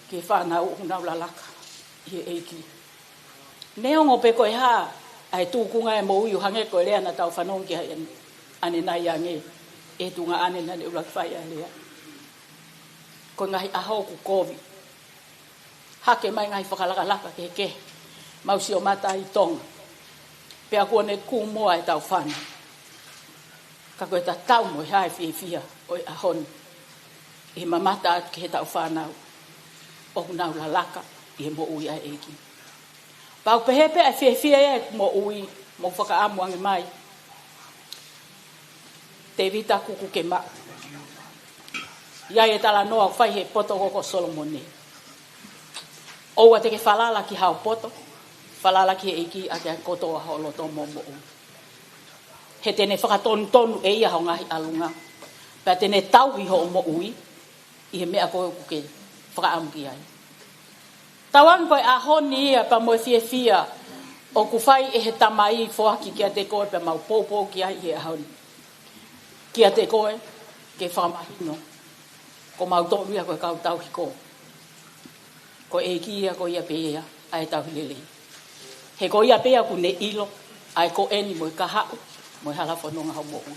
ki he fānau ʻoku nau lalaka ʻi he ʻEiki. Neongo pe ko e hā ʻa e tūkunga e moʻui, ʻo hangē ko e lea naʻa tau fanongo ki ai ʻanenai ange, ʻe tuʻunga ʻanenai ʻuluaki fai ʻa e lea. Ko e ngaahi ʻaho ʻoku kovi. Hake mai ngaahi fakalakalaka kehekehe, mau sio mata ʻi Tonga. Pea kuo ne kū moa e tau fānau. Ka ko e tatau mo e hā e fiefia ʻo e ʻaho ni, ʻi he mamata atu ki he tau fānau ʻoku nau lalaka ʻi he moʻui ʻa e ʻEiki. Pea u pehē pē ʻa e fiefia ia he moʻui, mou fakaʻamu ange mai. Tēvita Kuku Kemaʻu. ʻI ai e talanoa ʻoku fai he poto ko ē ko Solomone. ʻOua te ke falala ki haʻo poto, falala ki he ʻEiki ʻaki ʻa e kotoa hoʻo loto mo e moʻui. He te ne fakatonutonu ʻe ia hoʻo ngaahi ʻalunga. Pea te ne tauhi hoʻo moʻui ʻi he meʻa ko ē ʻoku ke fakaʻamu ki ai. Tauange ko e ʻaho ni ia pea mo e fiefia ʻoku fai ʻe he Tamai foaki kiate koe pea mau poupou ki ai he ʻaho ni. Kiate koe, ke fakamahino, ko mautolu ia ko e kau tauhi ko. Ko e ʻEiki ia, ko ia pē ia ʻa e tauhi lelei. He ko ia pē ia ʻoku ne ʻilo ʻa e ko eni mo e kahaʻu mo e hala fononga hoʻo moʻui.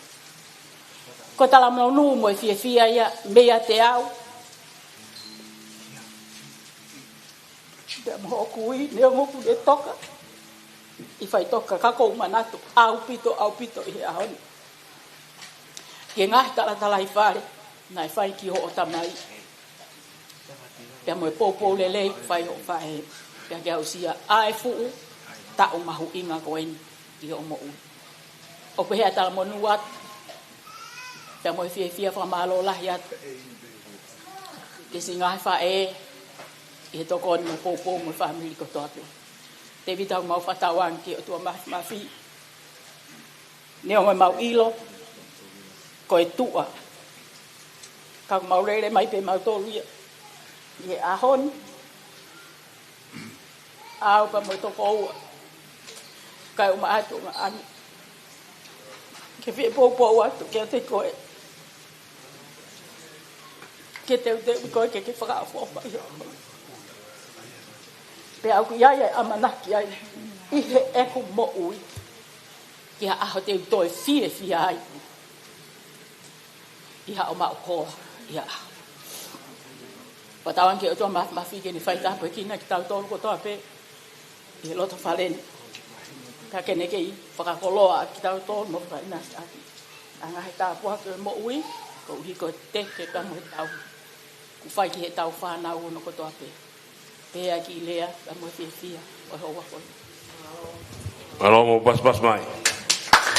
Ko e talamonū mo e fiefia ia meiate au pea mo hoku kui, neongo kuo ne toka ʻi faʻitoka, ka ʻoku ou manatu ʻaupito, ʻaupito ʻi he ʻaho ni ki he ngaahi talatalaifale naʻe fai ki hoʻo tamai, pea mo e poupou lelei fai hoʻo faʻē, pea ke aʻusia ʻa e fuʻu taʻu mahuʻinga ko eni ʻi hoʻo moʻui. ʻOku pehē ʻa e talamonū atu pea mo e fiefia fakamālō lahi atu ki he siʻi ngaahi faʻē ʻi he tokoni mo e poupou mo e fāmili kotoa pē. Tēvita, ʻoku mau fakatauange ki he ʻOtua Māfimafi, neongo ʻemau ʻilo ko e tuʻa, ka ʻoku mau lele mai pē mautolu ia ʻi he ʻaho ni, au pea mo e tokoua, kae ʻumaʻā ʻa e tuongaʻane, ke fie poupou atu kiate koe, ke teuteu koe ke ke fakaʻofoʻofa ʻi he ʻaho ni. Pea ʻoku ʻi ai e ʻamanaki ai ʻi heʻeku moʻui ki ha ʻaho te u toe fiefia ai ʻi haʻo maʻu koa ia. Fakatauange ki he ʻOtua Māfimafi ke ne fai tāpuekina kitautolu kotoa pē ʻi he loto fale ni, ka ke ne kei fakakoloa kitautolu mo fakaʻinasi ʻaki ʻa e ngaahi tāpuaki ʻo e moʻui, koeʻuhi ko e teke pea mo e tau kuo fai ki heʻetau fānau hono kotoa pē. Pea ki he lea pea mo e fiefia ʻo e houa ko eni. Mālō mo paspas mai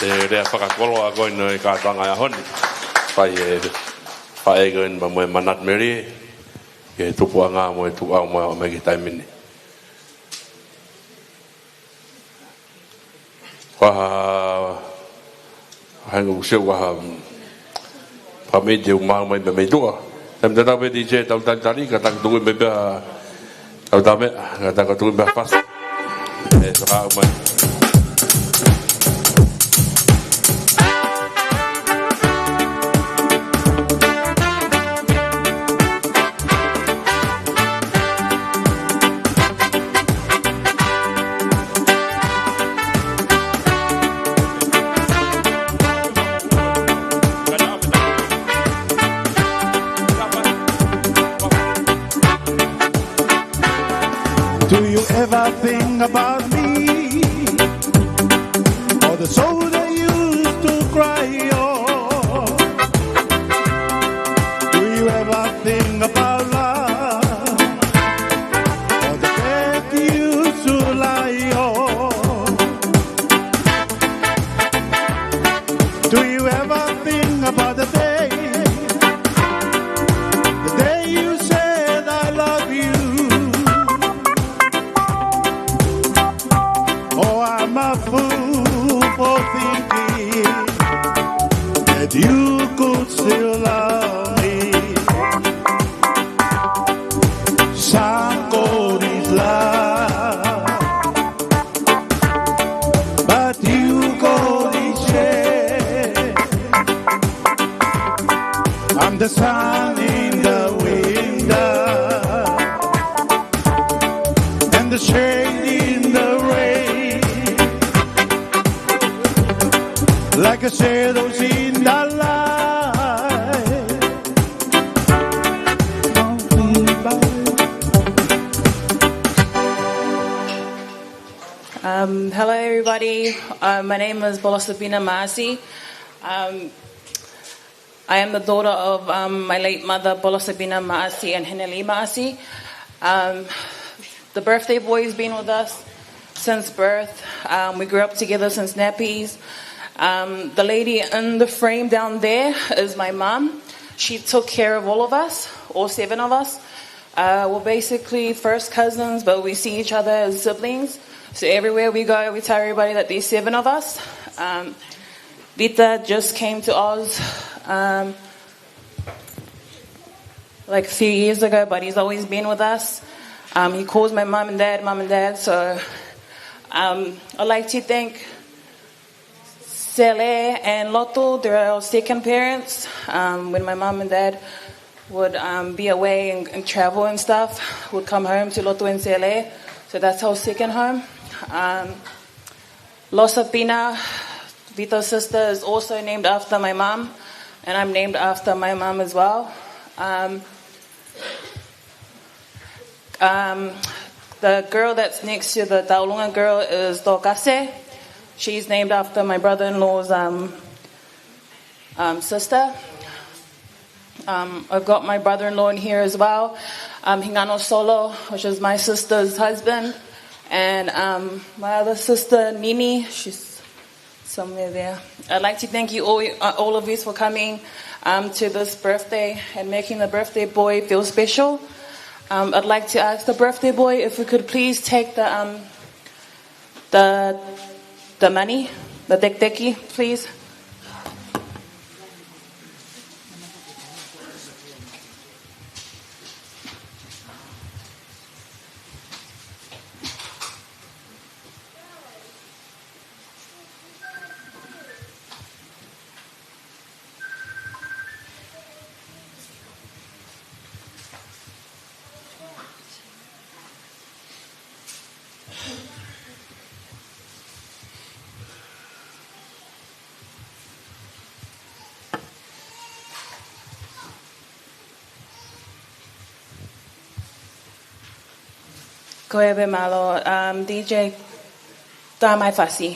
e lea fakakoloa ko eni ʻo e kātoanga ʻo e ʻaho ni. Fai ʻe he faʻē ko eni pea mo e Manatu Melie, ki he tupuʻanga mo e tuʻu ʻo aʻu mai ki he taimi ni. Ko ha, ha ngaahi ʻusi ʻo ha pamiti ʻoku maʻu mai mei tuʻa. Taimi tatau pē D J tau talitali, ka ta ka tuku mai pē ha, tau tā meʻa, ka ta ka tuku mai pē ha fasi. ʻE, saka mai. Do you ever think about me? Or the soul that used to cry, oh? Do you ever think about love? Or the bed you used to lie, oh? Do you ever think about the day, the day you said, "I love you"? Oh, I'm a fool for thinking that you could still love me. Some call it love, but you call it shame. I'm the sun in the winter and the shade in the rain, like a shadows in the light. Um, hello, everybody. Uh, my name is Bolosapina Maasi. Um, I am the daughter of, um, my late mother, Bolosapina Maasi, and Henelī Maasi. Um, the birthday boy has been with us since birth. Um, we grew up together since nappies. Um, the lady in the frame down there is my mum. She took care of all of us, all seven of us. Uh, we're basically first cousins, but we see each other as siblings. So everywhere we go, we tell everybody that there's seven of us. Um, Vita just came to Oz, um, like, a few years ago, but he's always been with us. Um, he calls my mum and dad, mum and dad. So, um, I'd like to thank Sele and Lotu, they're our second parents. Um, when my mum and dad would, um, be away and, and travel and stuff, would come home to Lotu and Sele. So that's our second home. Um, Losapina, Vito's sister, is also named after my mum. And I'm named after my mom as well. Um, um, the girl that's next to the Taulunga girl is Tokase. She's named after my brother-in-law's, um, um, sister. Um, I've got my brother-in-law in here as well, um, Hingano Solo, which is my sister's husband, and, um, my other sister, Nini, she's somewhere there. I'd like to thank you all, uh, all of you for coming, um, to this birthday and making the birthday boy feel special. Um, I'd like to ask the birthday boy if we could please take the, um, the, the money, the tekiteki, please. Ko ia pē, mālō, um, D J, tā mai fasi.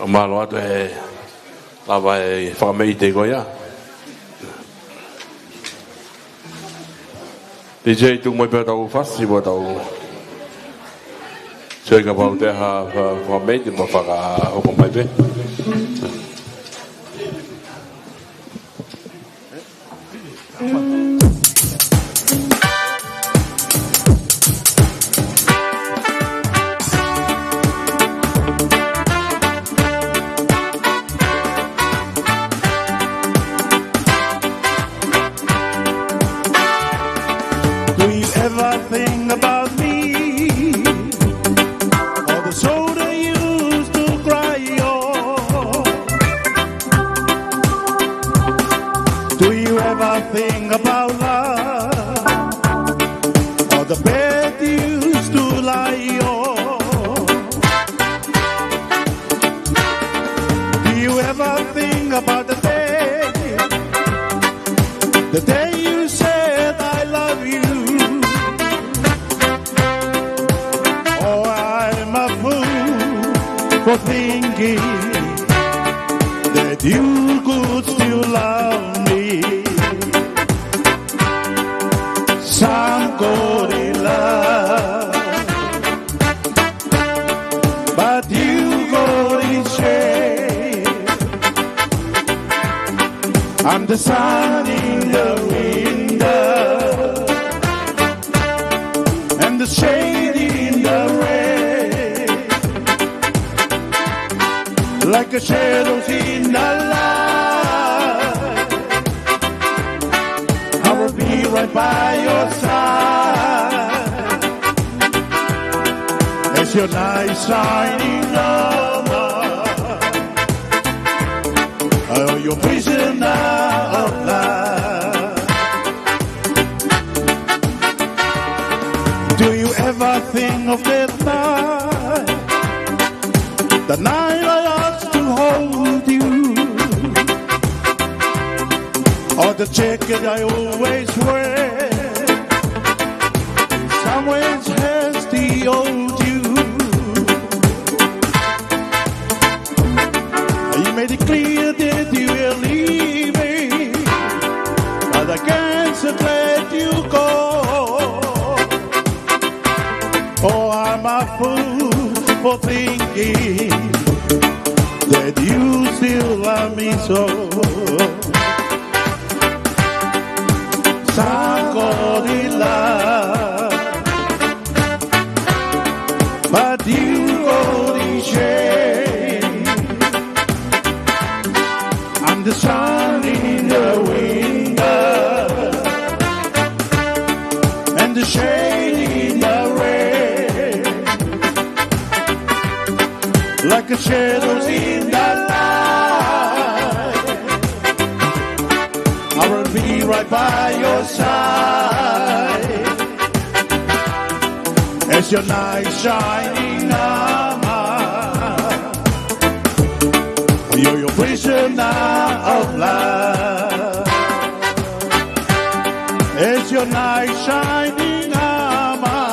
ʻO mālō atu e lava e fakameʻite ko ia. D J, tuku mai pē ʻetau fasi, mo ʻetau sio kapau te ha fa-, fakameʻite mo fakahoko mai pē. Do you ever think about me? Or the shoulder used to cry on? Do you ever think about love? Think about the day, the day you said, "I love you." Oh, I'm a fool for thinking that you could still love me. Some call it love, but you call it shame. I'm the sun in the window and the shade in the rain, like a shadows in the light. I will be right by your side as your night shining armor. Oh, you're prisoner of love. Do you ever think of that night? The night I asked to hold you, or the jacket I always wear. Someone has to hold you. You made it clear that you were leaving, but I can't let you go. Oh, I'm a fool for thinking that you still love me so. Some call it love, but you call it shame. I'm the sun in the window and the shade in the rain, like a shadows in the light. I will be right by your side as your night shining armor. You're your prisoner of love. As your night shining armor.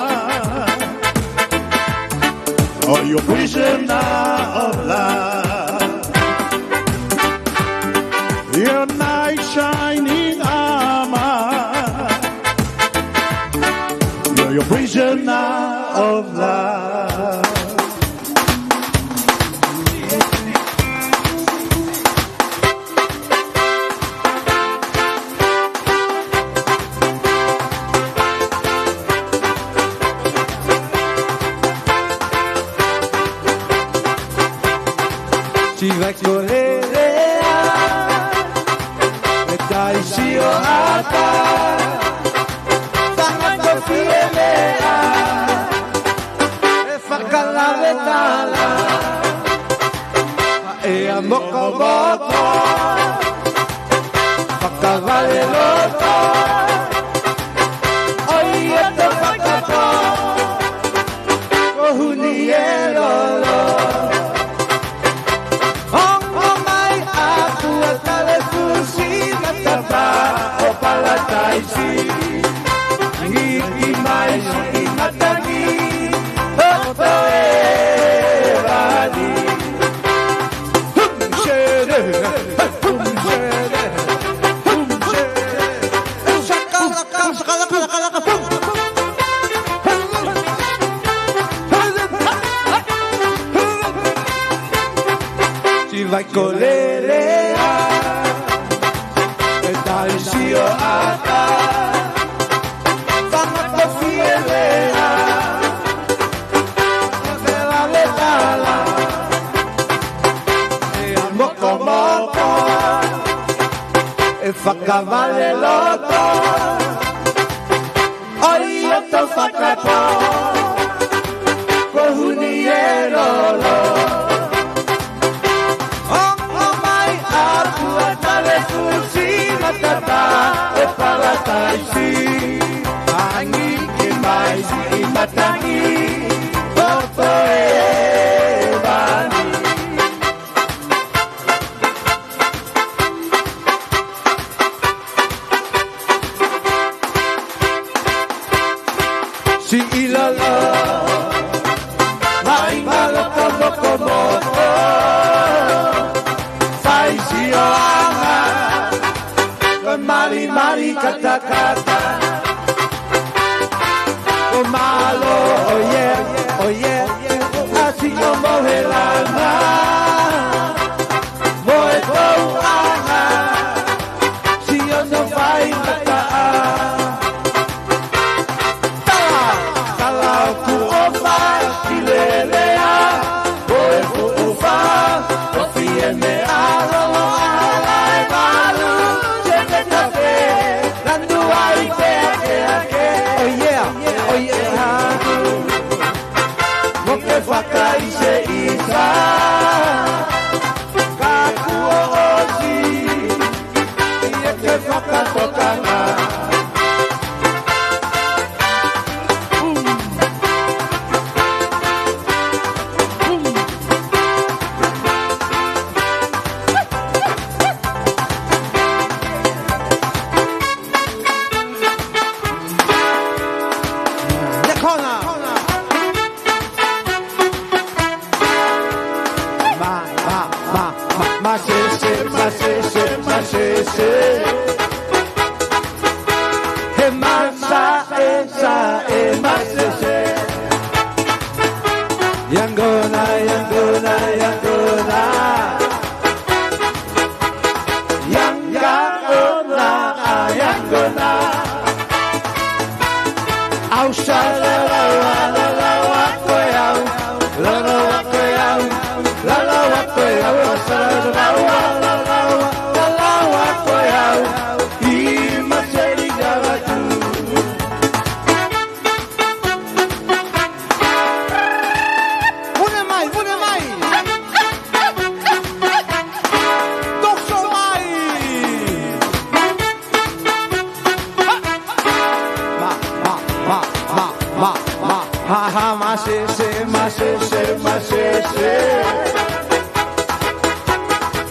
Oh, you're prisoner of love. Your night shining armor. You're your prisoner of love. Siʻi vaikolerea, e taisi ʻo ʻata, tangata fielea, e fakalave tala, ʻa ʻea mokomoko, fakavaleloto, ʻoiate fakapō, ko Huni e lolo. Ongo mai ʻa Tuʻatalefusi, matapā ʻo Palataisi. Hiki mai siʻi matangi, poto e vani. Hum, shere, hum, shere, hum, shere. Shakalaka, shakalaka, shakalaka, pum. Siʻi vaikolerea, e taisi ʻo ʻata, tangata fielea, e fakalave tala, ʻea mokomoko, e fakavaleloto, ʻoiate fakapō, ko Huni e lolo. Ongo mai ʻa Tuʻatalefusi, matapā ʻo Palataisi. Hiki mai siʻi matangi, poto e vani. Katakata. ʻO mālō, oh yeah, oh yeah. ʻAsi ʻo mohe lana. Mo e tauʻanga. Sio no fai mataʻa. Tala, tala ʻoku ʻofa ki lelea. Ko e fuʻu fā, ko fie meʻa lolo ala e valu, se te tafe, lanu ai te ake ake. Oh yeah, oh yeah, hanu. Mo ke fakaʻiseʻisa, ka kuo ʻosi, ia ke fakatokanga. Ma, ma, ma, ma, ma, sese, ma, sese, ma, sese. He ma, sa, e, sa, e, ma, sese. Yangona, yangona, yangona. Yangona, a, yangona. Au sa lalawa, lalawa ko e au, lalawa ko e au, lalawa ko e au, au sa lalawa, lalawa, lalawa ko e au, ʻi Maseli Gavatu. Mune mai, mune mai. Toso mai. Ma, ma, ma, ma, ma, ma. Ha, ha, ma, sese, ma, sese, ma, sese.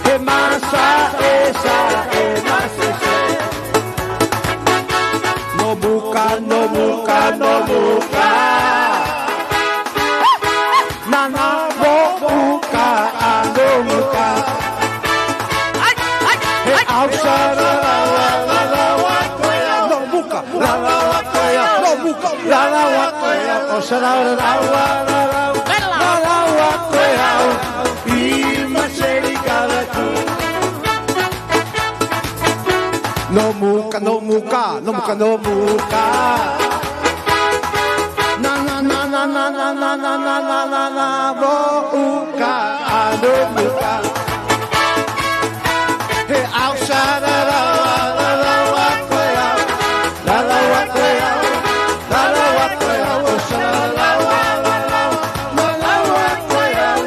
He ma, sa, e, sa, e, ma, sese. No muka, no muka, no muka. Nana mo uka, a no muka. He au sa lalawa, lalawa ko e au. No muka, lalawa ko e au. No muka, lalawa ko e au. Au sa lalawa, lalawa, lalawa ko e au. ʻI Maseli Gavatu. No muka, no muka, no muka, no muka. Na, na, na, mo uka, a no muka. He au sa lalawa, lalawa ko e au, lalawa ko e au. Lalawa ko e au, o sa lalawa, lalawa, lalawa ko e au,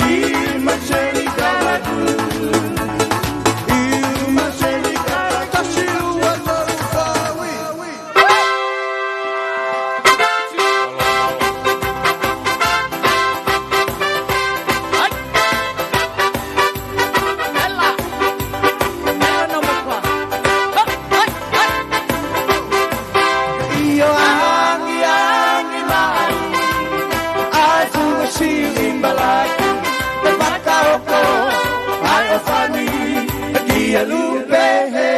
ʻi Maseli Gavatu, ʻi Maseli Gavatu, tasi ua tolu fā. ʻIo, angiangi mai, ʻa e funga sili malaki, ʻe fakaʻofoʻofa ʻa e ʻofani, ʻe kia Lupe he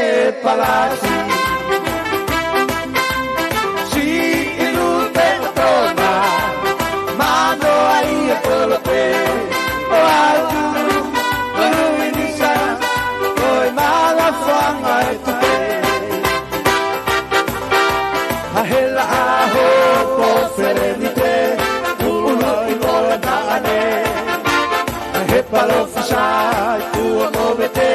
palasi. Siʻi Lupe ʻo Tona, mano ai e kolope, ʻo atu, ʻo Luinisa, ko e malafuanga e tupe. ʻA hela ʻa ho po felenite, ʻuluʻi ko e taʻane. ʻA he palōfesa ʻi Tuʻakovete,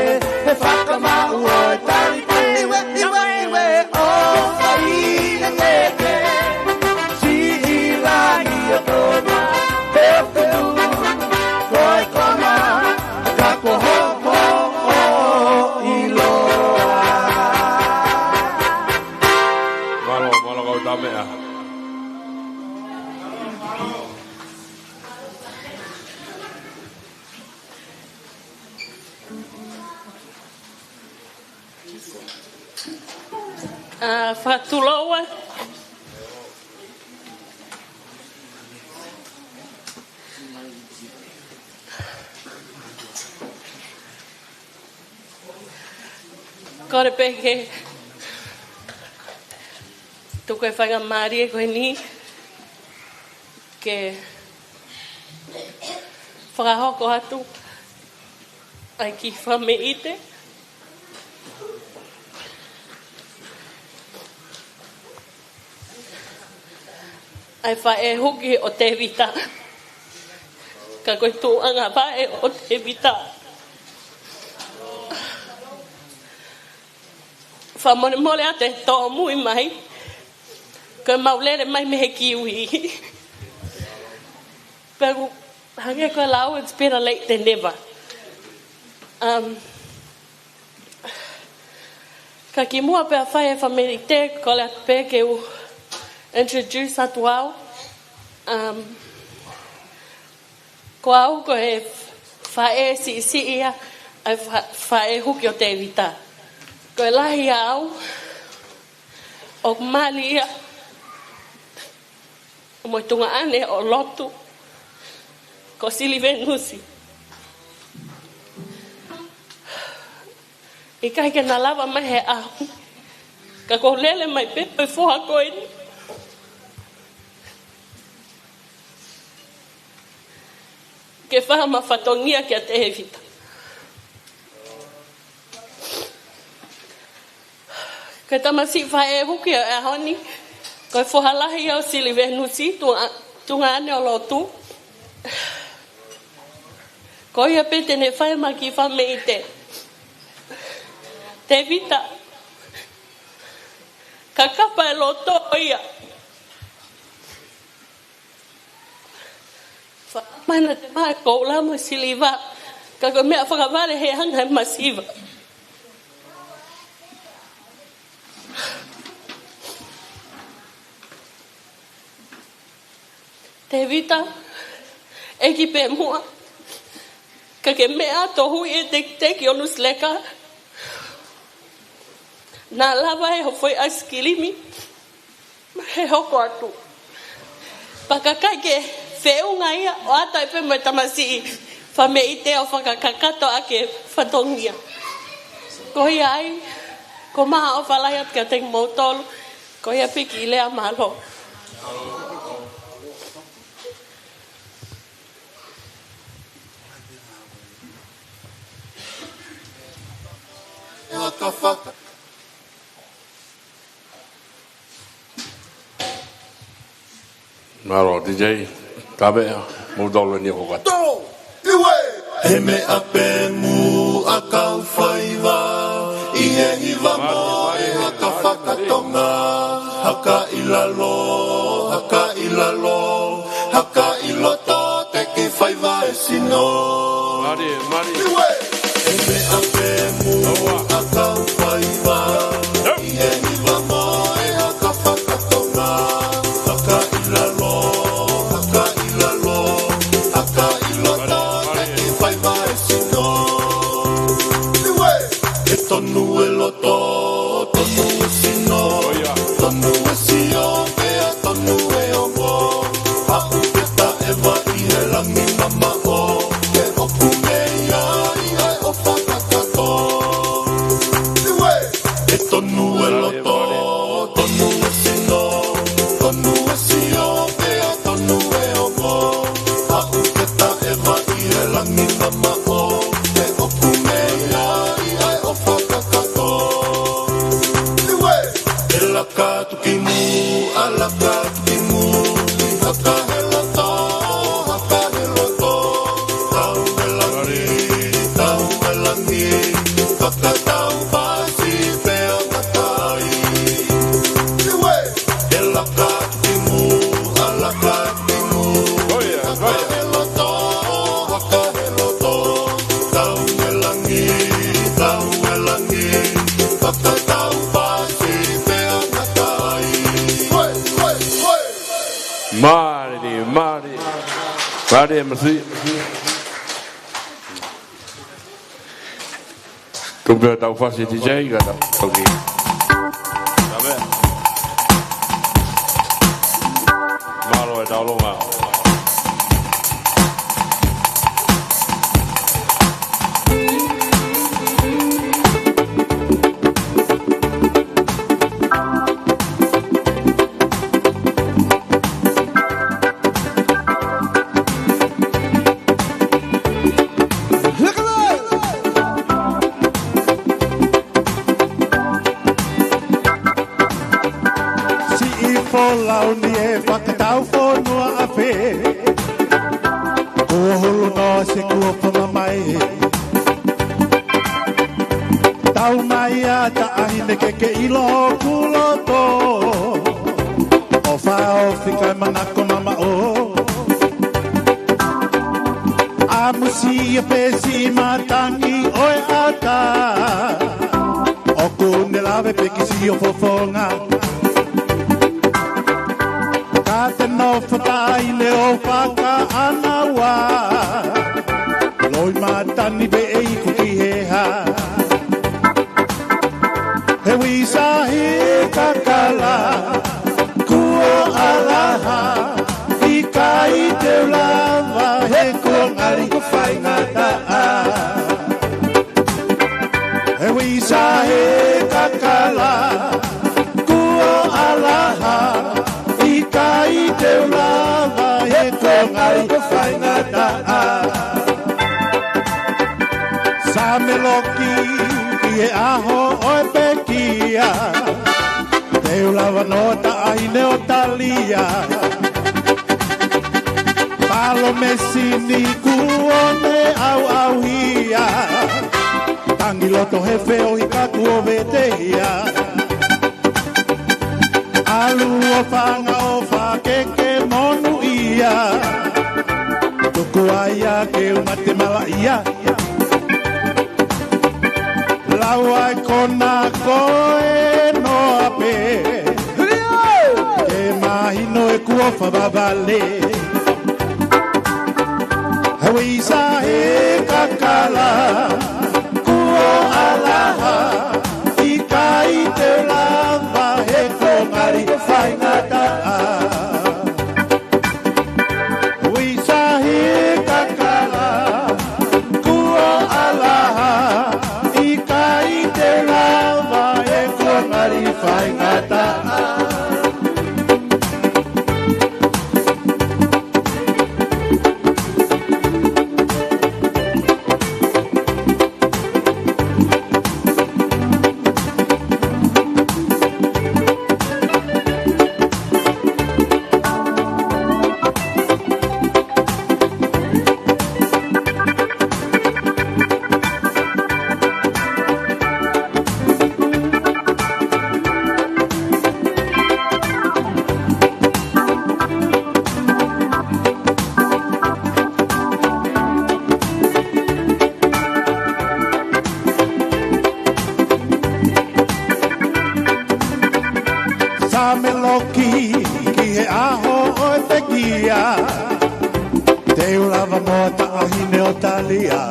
he fakamaʻu ʻo e talite. Iwe, iwe, iwe, ʻo fai e teke. Siʻi langi ʻo Tona, he ʻoku tuʻu, ko e kona, ka ko hoʻo ʻiloa. Mālō, mālō kau Tameʻa. ʻA, fakatulou ē. Kole pē ke Ko e faingamālie ko eni ke fakahoko atu ʻa e kiʻi fakameʻite ʻa e faʻē huki ʻo Tēvita. Ka ko e tuʻunga vaʻe ʻo Tēvita. Fakamolemole atu e tōmui mai. Ko ʻemau lele mai mei he kiwi. Pea ʻoku hangē ko e lau, it's better late than never. Um, ka kimuʻa pea fai e fakameʻite, kole atu pē ke u introduce atu au. Um, ko au ko e faʻē siʻisiʻi ia ʻa e fa-, faʻē huki ʻo Tēvita. Ko e lahi ʻa au ʻoku mali ia mo e tuongaʻane ʻo lotu ko Silivenusi. ʻIkai ke na lava mai he ʻaho ni, ka ʻoku ou lele mai pē ko e foha ko eni ke fai haʻama fatongia kia Tēvita. Ko e tamasiʻi faʻē huki ʻo e ʻaho ni, ko e foha lahi ia ʻo Silivenusi, tuonga-, tuongaʻane ʻo lotu. Ko ia pē te ne fai ʻema kiʻi fakameʻite. Tēvita, kakapa e loto ʻo ia. Fakamana te ma ko ula mo siliva, ka ko e meʻa fakavale he anga e masiva. Tēvita, ʻEiki pē muʻa, ka ke meʻa tohu e tekiteki ʻo Nusileka, na lava e hofoi ʻaisikilimi, he hoko atu. Pea ka ʻikai ke feʻunga ia ʻo ʻata ai pē mo e tamasiʻi fakameʻite ʻo fakakakato ʻaki e fatongia. Ko ia ai, ko e maha ʻofa lahi atu kiate kimoutolu, ko ia pē kiʻi lea, mālō. Mālō, D J, taveʻa, mou tolu eni ʻo hoko atu. Tolu, iwe! He meʻa pē muʻa kau faiva, ʻi he hiva mo e haka fakatonga, haka ʻi lalo, haka ʻi lalo, haka ʻi loto, teki faiva e sino. Mālie, mālie. Iwe! He meʻa pē muʻa kau faiva, ʻi he hiva mo e haka fakatonga, haka ʻi lalo, haka ʻi lalo, haka ʻi loto, teki faiva e sino. Iwe! He tonu e loto, tonu e sino, tonu e sio, pea tonu e ongo. Haʻu ke taʻeva ʻi he langi mamaʻo, ke ʻoku mei ai ʻa e ʻofa kakato. Iwe! He tonu e loto, tonu e sino, tonu e sio, pea tonu e ongo. Haʻu ke taʻeva ʻi he langi mamaʻo, ke ʻoku mei ai ʻa e ʻofa kakato. Iwe! He laka atu ki muʻa, laka atu ki muʻa, haka he loto, haka he loto. Tau e langi, tau e langi, fakatau pasi pea matai. Iwe! He laka atu ki muʻa, laka atu ki muʻa, haka he loto, haka he loto. Tau e langi, tau e langi, fakatau pasi pea matai. Mālie, mālie. Mālie, masi. Tuku pē ʻetau fasi D J, ka tau toki. Mālō e tau longa. Pō lau ni e fakatau fonua ʻa fē. Kuo hulu noa se kuo fanga mai. Tau mai ʻa taʻahine ke ke ʻilo ʻoku loto. ʻOfa ʻo fika e manako mamaʻo. ʻAmusia pē siʻi matangi ʻo e ʻata. ʻOku ne lave pē ki siʻo fofonga. Ka te nofo taʻahine ʻo fakaʻānaua. Loi matani pē ʻe iku ki he hā. He uisa he kakala, kuo ʻalaha, ʻikai te u lava he kuo ngali kuo faingataʻa. He uisa he kakala, kuo ʻalaha, ʻikai te u lava he kuo ngali kuo faingataʻa. Same loki ʻi he ʻaho ʻo e pekia. Te u lava noa taʻahine ʻo talia. Palōmesi ni kuo ne ʻauʻauhia. Tangi loto he feohi ka kuo vetehia. ʻAlu ʻo fanga ʻofa ke ke monūʻia. Tuku ai ā ke u mate malaʻia. Lau ai kona ko e noa pē. Ke mahino ʻeku ʻofa vavale. He uisa he kakala, kuo ʻalaha, ʻikai te u lava he kuo ngali kuo faingataʻa. Uisa he kakala, kuo ʻalaha, ʻikai te u lava he kuo ngali faingataʻa. Same loki ki he ʻaho ʻo e pekia. Te u lava noa taʻahine ʻo talia.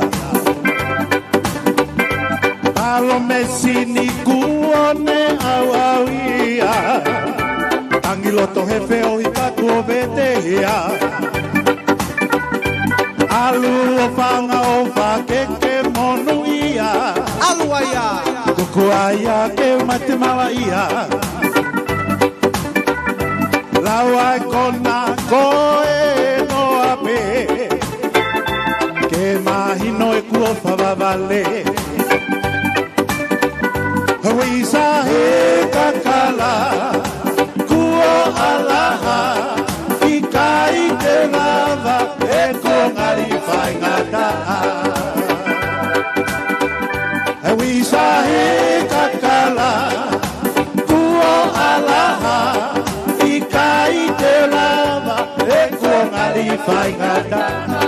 Palōmesi ni kuo ne ʻauʻauhia. Tangi loto he feohi ka kuo vetehia. ʻAlu ʻo fanga ʻofa ke ke monūʻia. ʻAlu ai ā. Tuku ai ā ke u mate malaʻia. Lau ai kona ko e noa pē. Ke mahino ʻeku ʻofa vavale. Uisa he kakala, kuo ʻalaha, ʻikai te u lava he kuo ngali faingataʻa. Uisa he kakala, kuo ʻalaha, ʻikai te u lava he kuo ngali faingataʻa.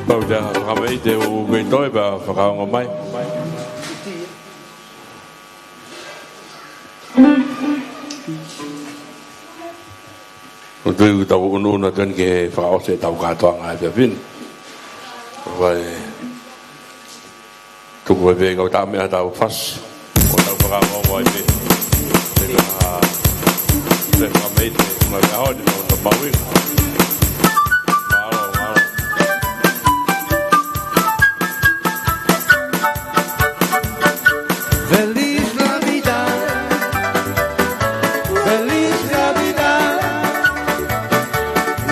Pau te fakameʻi te u kei toe pea fakaongo mai. ʻOku tau ʻunuʻunu atu eni ke fakaʻosi ʻetau kātoanga he efiafi ni. Vai. Tuku pē kau tā meʻa tau fasi. ʻO tau fakaongo ai pē. Te ka Te fakameite, ma ka honi, no, no, mauinga. Mālō, mālō. Feliz Navidad. Feliz Navidad.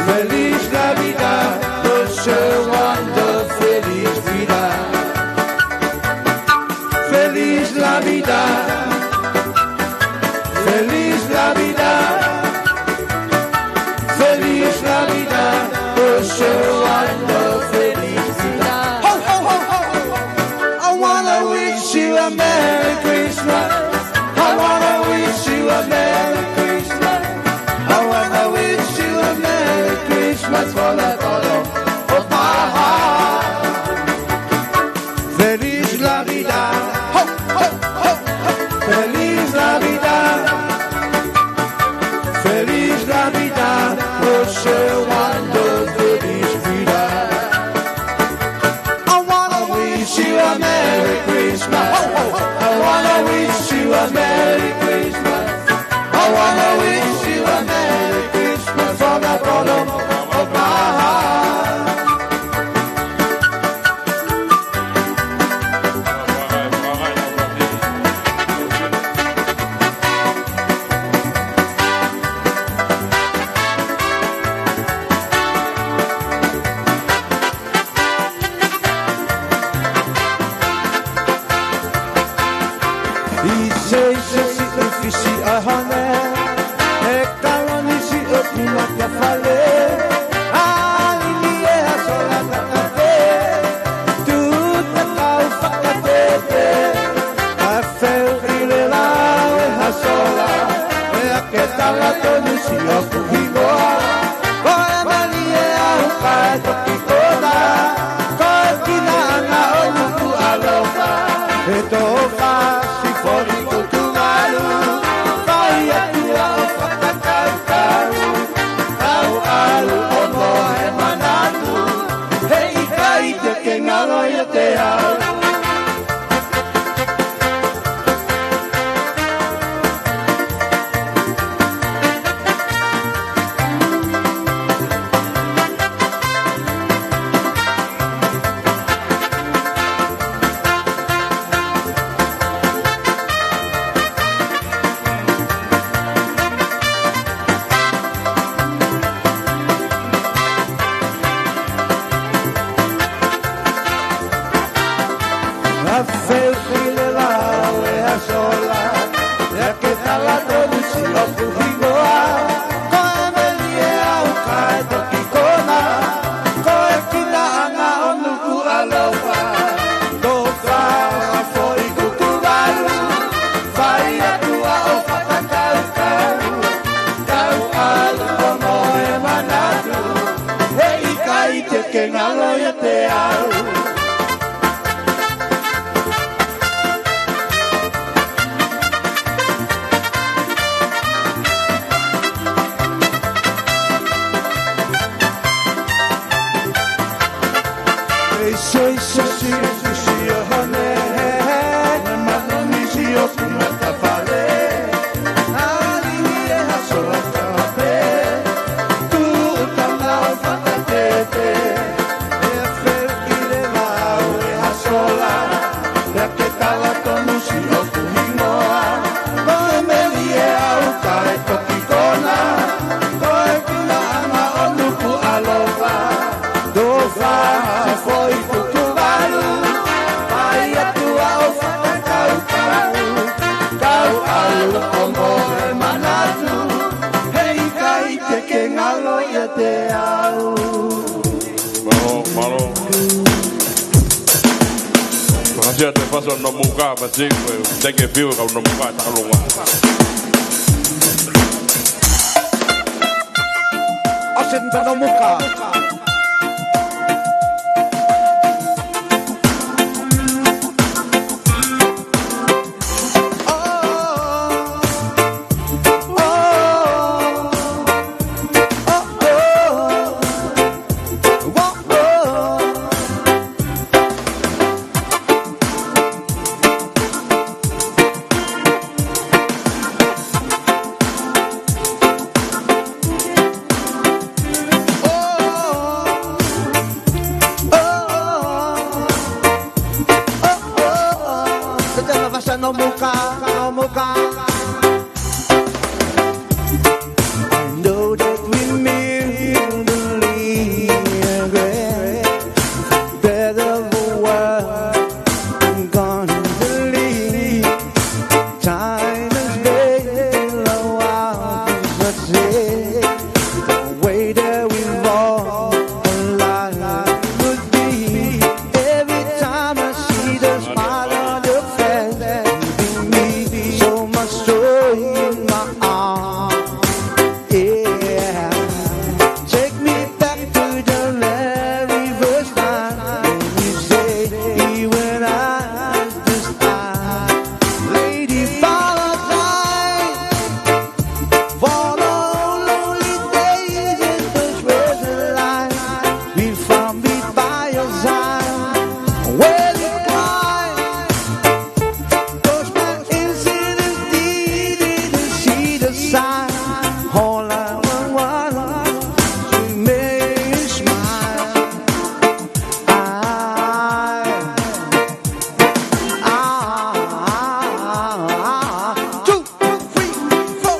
Feliz Navidad. Deseo feliz vida. Feliz Navidad. Feliz Navidad. Feliz Navidad. Deseo feliz vida. Ho, ho, ho, ho. I wanna wish you a Merry Christmas. I wanna wish you a Merry Christmas. I wanna wish you a Merry Christmas from the bottom of my heart. Feliz Navidad. Ho, ho, ho, ho. Feliz Navidad. Feliz Navidad. Deseo feliz vida. I wanna wish you a Merry Christmas. Ho, ho, ho. I wanna wish you a Merry Christmas. I wanna wish you a Merry Christmas from the bottom of my heart. ʻI se, ʻi se siʻi fisi ʻa hone, ʻe kaloni siʻoku matafale, ʻa lili ʻe ha sola takate, tuʻuta kau fakatete, ʻa feu ʻi le lao ʻe ha sola, ʻe ake tala tonu siʻoku hingoa, ko e mali ʻe au kae toki kona, ko e kinaʻanga ʻo Nukuʻalofa, ʻe tō fasi foʻi kuku malu, fai atu ʻa ʻo fakakaukau, kau ʻalu ʻo mohe manatu, he ʻikai te ke ngalo ʻiate au. ʻA feu ʻi le lao ʻe ha sola, ʻe ake tala tonu siʻoku hingoa, ko e meli ʻe au kae toki kona, ko e kinaʻanga ʻo Nukuʻalofa, tō fasi foʻi kuku malu, fai atu ʻa ʻo fakakaukau, kau ʻalu ʻo mohe manatu, he ʻikai te ke ngalo ʻiate au. ʻI se, ʻi se siʻi fisi ʻa hone, ʻe maloni siʻoku matafale, ʻa lili ʻe ha sola takate, tuʻuta kau fakatete, ʻe feu ʻi le lao ʻe ha sola, ʻe ake tala tonu siʻoku hingoa, ko e meli ʻe au kae toki kona, ko e kinaʻanga ʻo Nukuʻalofa, tō fasi foʻi kuku malu, fai atu ʻa ʻo fakakaukau, kau ʻalu ʻo mohe manatu, he ʻikai te ke ngalo ʻiate au. Mālō, mālō. Makasia te faso no muka, masiku, teke fiu kau no muka, takalunga. Asen no muka. Pasa no muka, no muka. I know that we mutually agree. Better the world I'm gonna believe. Time is making the world is the same. The way that we fall in love would be. Every time I see the smile on your face, giving me so much joy in my heart. Yeah. Take me back to the very first time when you said you and I just time. Lady Valentine, for the lonely days in this present life, we found me by your side. Where the time goes by, incident didn't see the sign. All I want was to make you smile. I, I, I, I, two, three, four.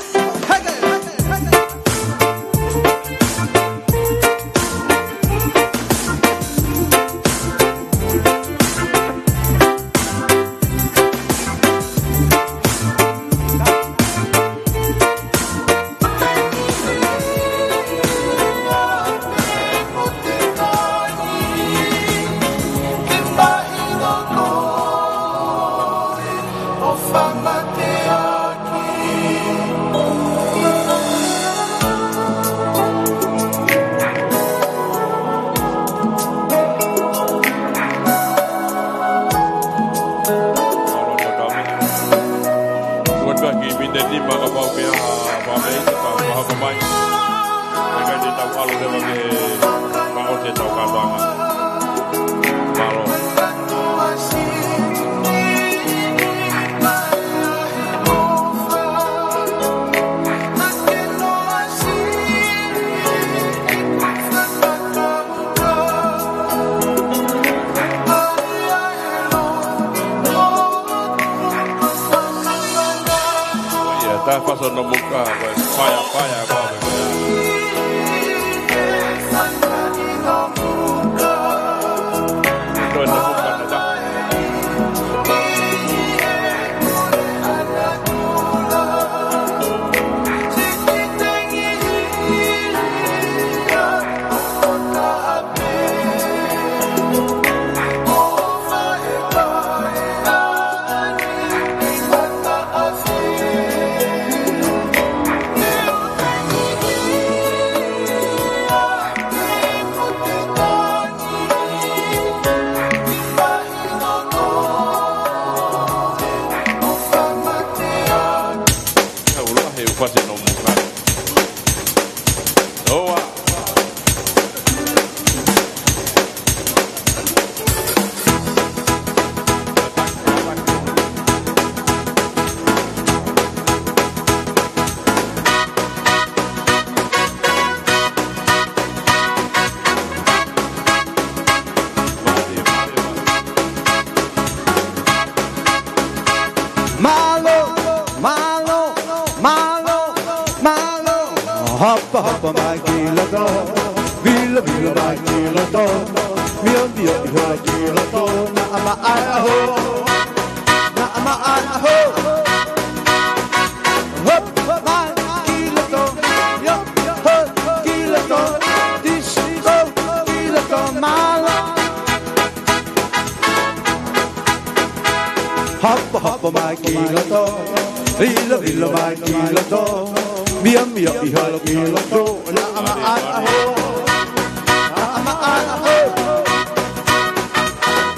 Hey, hey, hey, hey. Kuo tuʻu ki he miniti ʻe nima kapau ʻoku ʻi ai ha fakamolemole, ka ʻoku hoko mai. ʻIkai te tau ʻalu leva ki he fakaʻosi ʻetau kātoanga. Mālō. Ia, tā fasa no muka, ko e fire, fire, ko e fire. Ko e no muka, tā. Mālō, mālō, mālō, mālō. Hopo, hopo mai ki loto, vilo, vilo mai ki loto, mio, mio, mio ki loto, naʻa maʻa e ʻaho, naʻa maʻa e ʻaho. Hopo mai ki loto, mio, mio ki loto, disco ki loto, mālō. Hopo, hopo mai ki loto, vilo, vilo mai ki loto, mio, mio ʻi holo ki loto, naʻa maʻa e ʻaho, naʻa maʻa e ʻaho.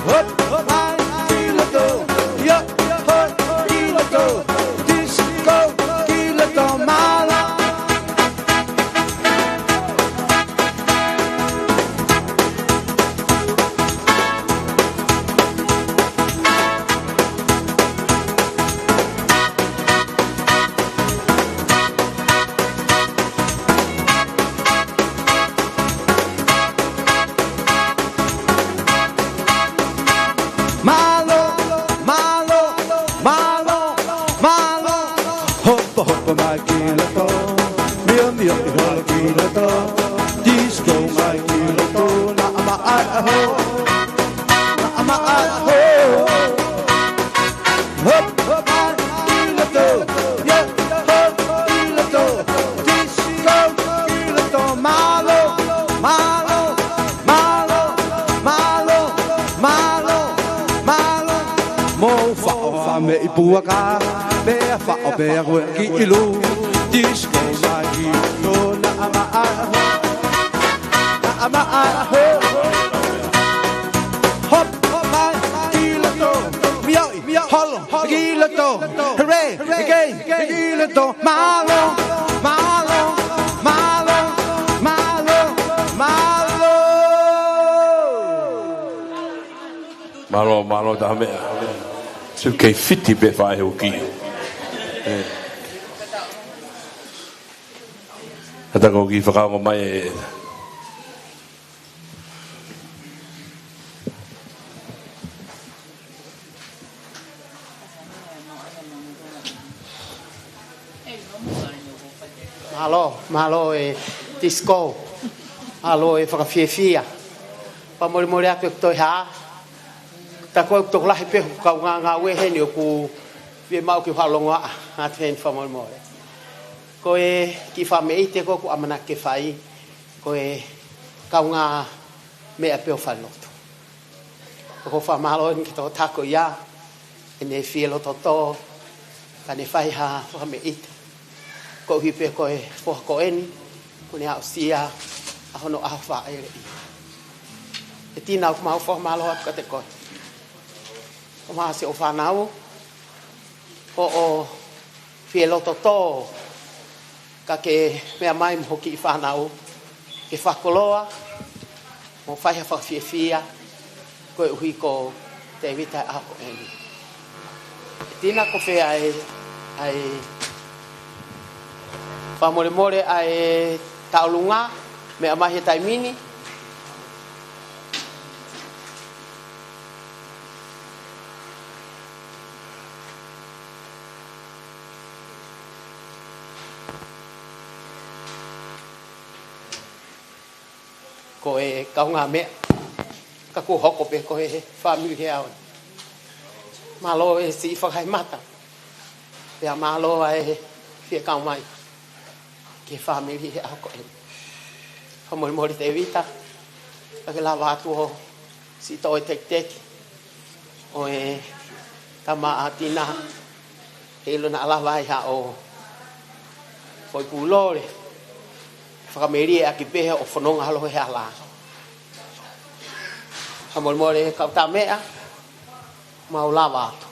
Hopo mai ki loto, mio, mio ki loto, disco ki loto, mālō. Hop, hop, ʻi loto, yeah, hop, ʻi loto, disco, ʻi loto, mālō, mālō, mālō, mālō, mālō, mālō. Mou faʻo ʻa meʻi puaka, pea faʻo pea koe ki ʻilu, disco mai ki tona ama a, ama a, ho. Hop, hop, mai, ʻi loto, mioʻi, holo, ʻi loto, hooray, ʻi loto, mālō, mālō, mālō, mālō, mālō. Mālō, mālō, taha meʻa. Siʻi kei fiti pē faʻahi huki. Ata ko ki fakaongo mai e Mālō, mālō e disco. Mālō e fakafiefia. Fakamolemole atu e toe hā. Ta ko e tokolahi pē ʻoku kaungā ngāue heni ʻoku fiemaʻu ke u fakalongoaʻa atu heni fakamolemole. Ko e kiʻi fakameʻite ko ē ʻoku ʻamanaki ke fai, ko e kaungā meʻa pē ʻo falelotu. ʻOku ou fakamālō eni ki he tokotaha ko ia, heʻene fie loto tō, kae ne fai ha fakameʻite. Koeʻuhi pē ko e foha ko eni, kuo ne aʻusia ʻa hono ʻaho fāʻeleʻi. ʻE Tina, ʻoku mau fakamālō atu kiate koe. ʻO maʻa siʻo fānau, hoʻo fie loto tō, ka ke meʻa mai mo ho kiʻi fānau, ke fakakoloa, mo fai ha fakafiefia, koeʻuhi ko Tēvita he ʻaho ko eni. ʻE Tina, ko fē ʻa e, ʻa e, fakamolemole ʻa e tauʻolunga, meʻa mai he taimi ni, ko e kaungā meʻa, ka kuo hoko pē ko e fāmili he ʻaho ni. Mālō e siʻi fakaemata, pea mālō ʻa e fie kau mai ki he fāmili he ʻaho ko eni. Fakamolemole Tēvita, ka ke lava atu ʻo siʻi toe tekiteki ʻo e tama ʻa Tina, heiʻilo naʻa lava ai haʻo foʻi pūlole, fakamelie ʻaki pē ʻo fononga holo he hala. Fakamolemole kau tā meʻa, mau lava atu.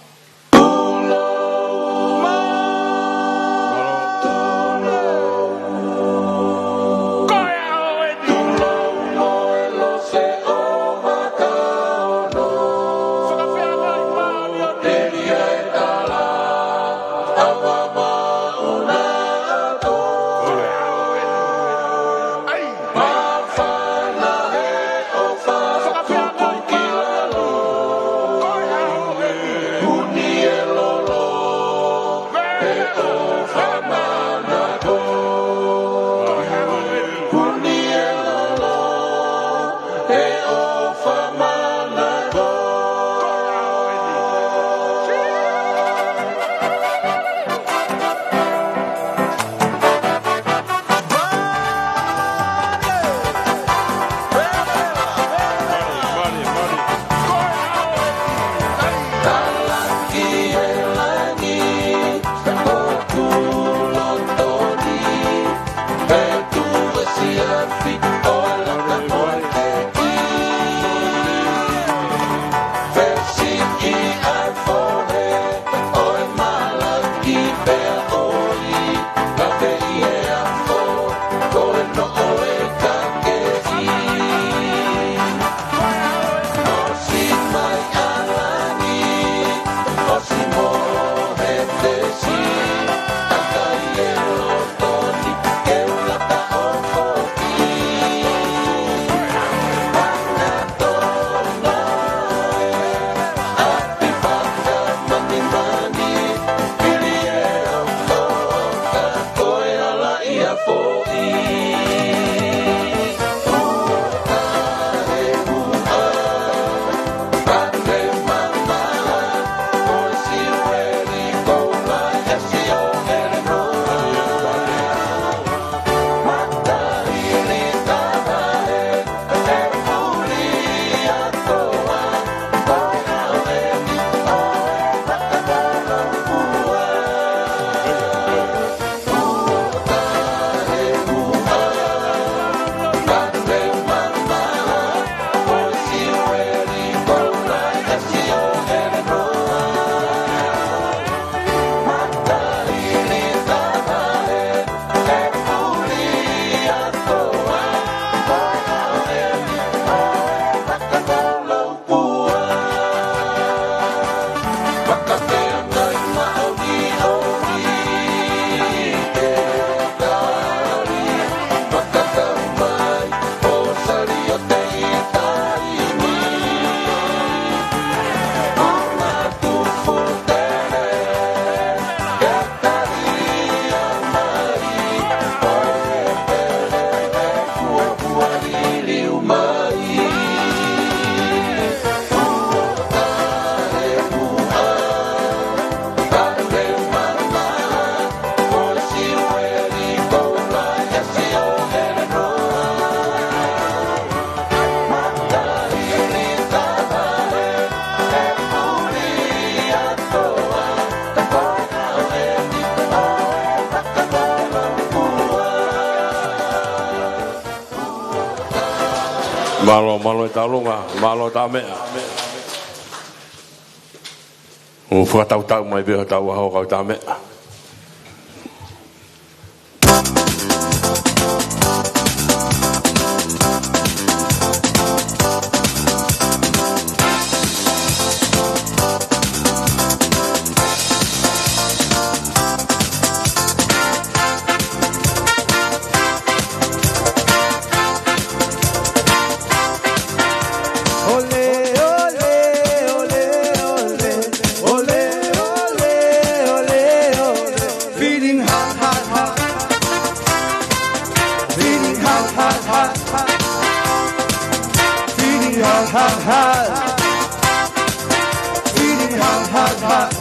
Mālō, mālō e taulunga, mālō e taʻameʻa. ʻOku fakatautau mai pē hotau ʻaho kau taʻameʻa. Ole, ole, ole, ole. Ole, ole, ole, ole, ole. Feeling hot, hot, hot. Feeling hot, hot, hot. Feeling hot, hot, hot. Feeling hot, hot, hot.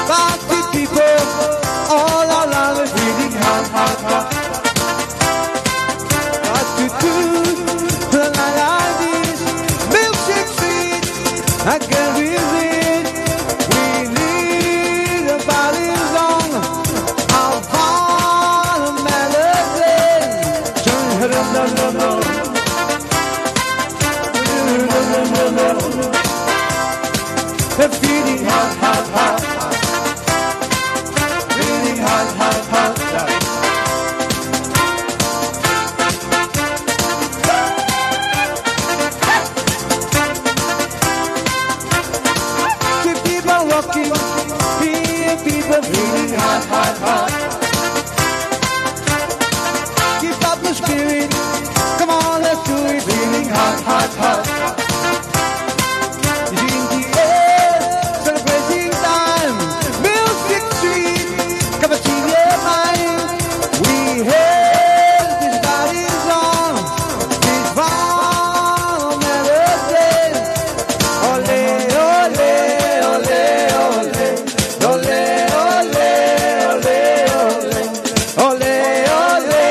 Party people all around, feeling hot, hot, hot. What to do? When I like this milkshake sweet, I can't resist. We need a party song. I want a melody. Feeling hot, hot, hot. Feeling hot, hot, hot. Keep people rocking, keep people feeling hot, hot, hot. Keep up the spirit. Come on, let's do it. Feeling hot, hot, hot. It's in the air, celebrating time. Milkshake sweet, cappuccino mine. We have this party song. This one melody. Ole, ole, ole, ole. Ole, ole, ole, ole. Ole, ole,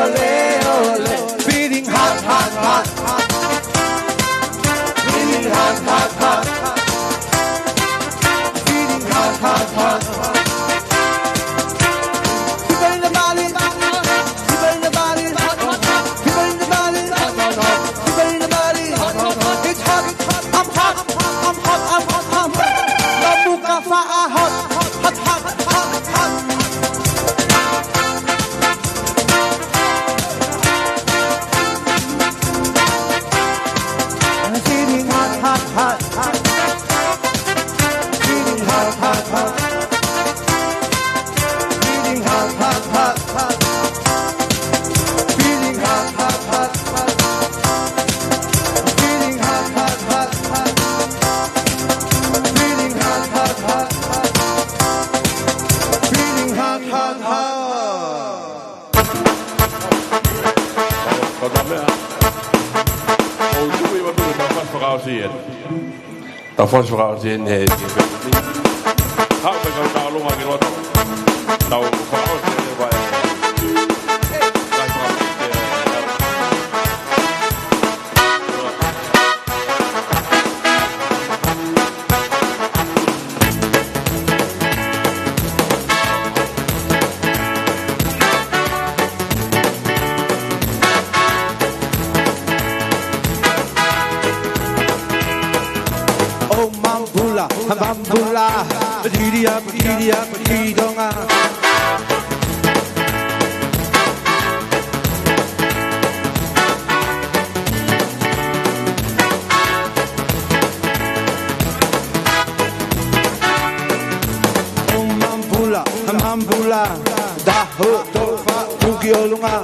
ole, ole. Feeling hot, hot, hot. Feeling hot, hot, hot. Feeling hot, hot, hot. People in the valley, people in the valley, people in the valley, people in the valley. It's hot, I'm hot, I'm hot, I'm hot, I'm hot. Namuka faʻa hot, hot, hot, hot, hot. Feeling hot, hot, hot. Feeling hot, hot, hot. Feeling hot, hot, hot, hot. Feeling hot, hot, hot, hot. Feeling hot, hot, hot, hot. Feeling hot, hot, hot, hot. Feeling hot, hot, hot. Ko e meʻa. ʻOku ou tui ʻoku tau fasi fakaʻosi eni. Tau fasi fakaʻosi eni he. Haʻu pē kau taulunga ki loto. Tau fakaʻosi eni vai. ʻO Mamapula, Mamapula, Lilia, Lilia, Lilia Tonga. ʻO Mamapula, Mamapula, Tahoʻo tofa, tuki ʻolunga.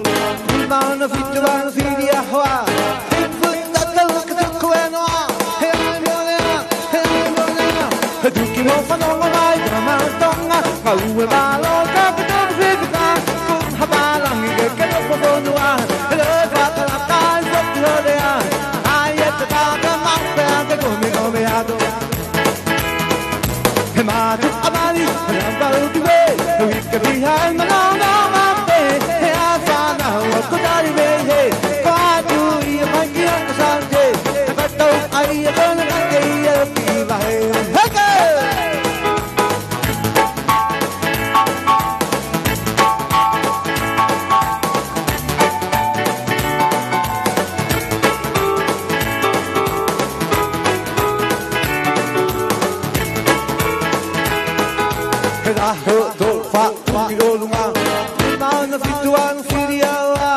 Mauna fitu, mauna fili a hoa. He fuʻu tatau ka tuku e noa. He ai mole a, he ai mole a. He tuki mo fanongo mai, tama Tonga. Ngāue mālō ka ke tonu fifita. Ko ha pālangi ke ke nofo fonua. He loi fakalaka i foki hole a. ʻAi e te paka mape a ke kumi kumi ato. He mātuʻa mali, he lampa uki vē, he uike piha e manonga mape, he ʻa fānau ʻoku tali vē he, ko atu ia mai ki ʻAsante, he patau ai e kona ka ke ia ki vahe. Heke! He laho tō faʻu ki ʻolunga. Mauna fitu anu fili aua.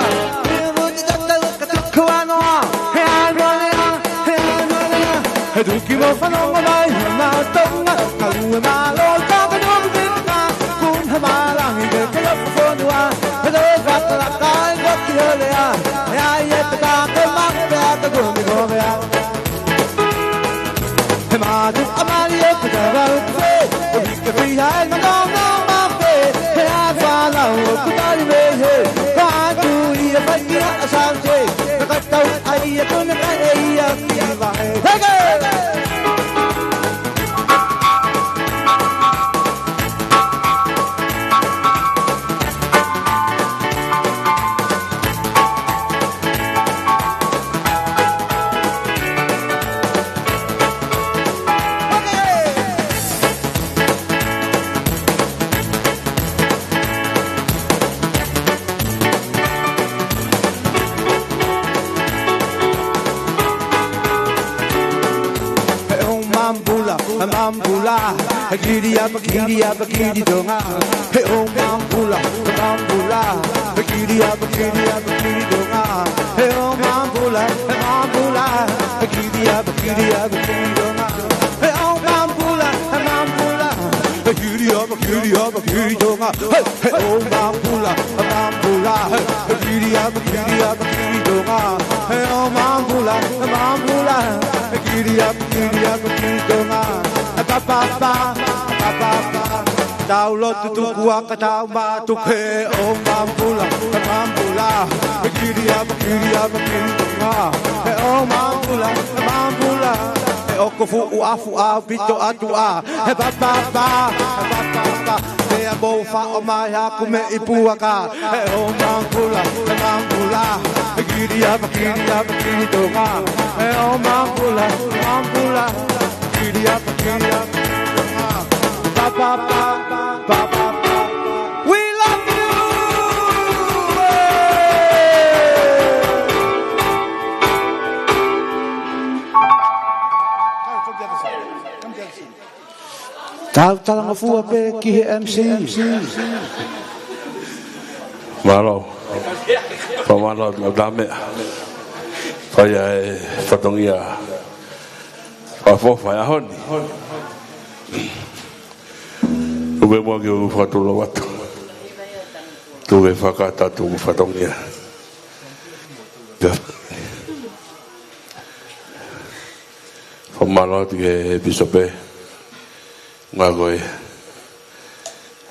He muti tata uka tuku anoa. He ano lea, he ano lea. He tuki mo fanongo mai, he matonga. Ka lue mālō, ka ka tuku pita. Kun he mālangi, ke ke lofu fonua. He tō fakalaka, he koti holea. He ai e te pāke mate, a te kumi komea. He mātuʻa mali ʻoku tau ufe, ʻo hike fiha e manonga mafe, he ʻa e fānau ʻoku tali mei he, kātaki ia fai ki a Saute, he katau ai e tuna ka e ia ki vahe. Heke! He ʻo Mamapula, he Mamapula, he kili apa, kili apa, kili Tonga. He ʻo Mamapula, he Mamapula, he kili apa, kili apa, kili Tonga. He ʻo Mamapula, he Mamapula, he kili apa, kili apa, kili Tonga. He ʻo Mamapula, he Mamapula, he kili apa, kili apa, kili Tonga. He, he ʻo Mamapula, he Mamapula, he kili apa, kili apa, kili Tonga. He ʻo Mamapula, he Mamapula, he kili apa, kili apa, kili Tonga. He pāpāpā, pāpāpā. Tau lotu tuku ā ka tau mātuku. He ʻo Mamapula, he Mamapula, he kili apa, kili apa, kili Tonga. He ʻo Mamapula, he Mamapula, he ʻoku fuʻu afu ʻaupito atu ā. He pāpāpā, he pāpāpā. Pea mou faʻo mai haku meʻi puaka. He ʻo Mamapula, he Mamapula, he kili apa, kili apa, kili Tonga. He ʻo Mamapula, he Mamapula, kili apa, kili apa, kili Tonga. Pāpāpā, pāpāpā. We love you! Tau talangofua pē ki he M C. Mālō. Fakamālō atu ʻa e meʻa. Fai ʻa e fatongia. Fakaʻofoʻofa ʻa e ʻaho ni. Tuku muʻa ke u fakatulou atu. Tuku ke fakatatu mo fatongia. Fakamālō atu ki he Pīsope. Ngā ko e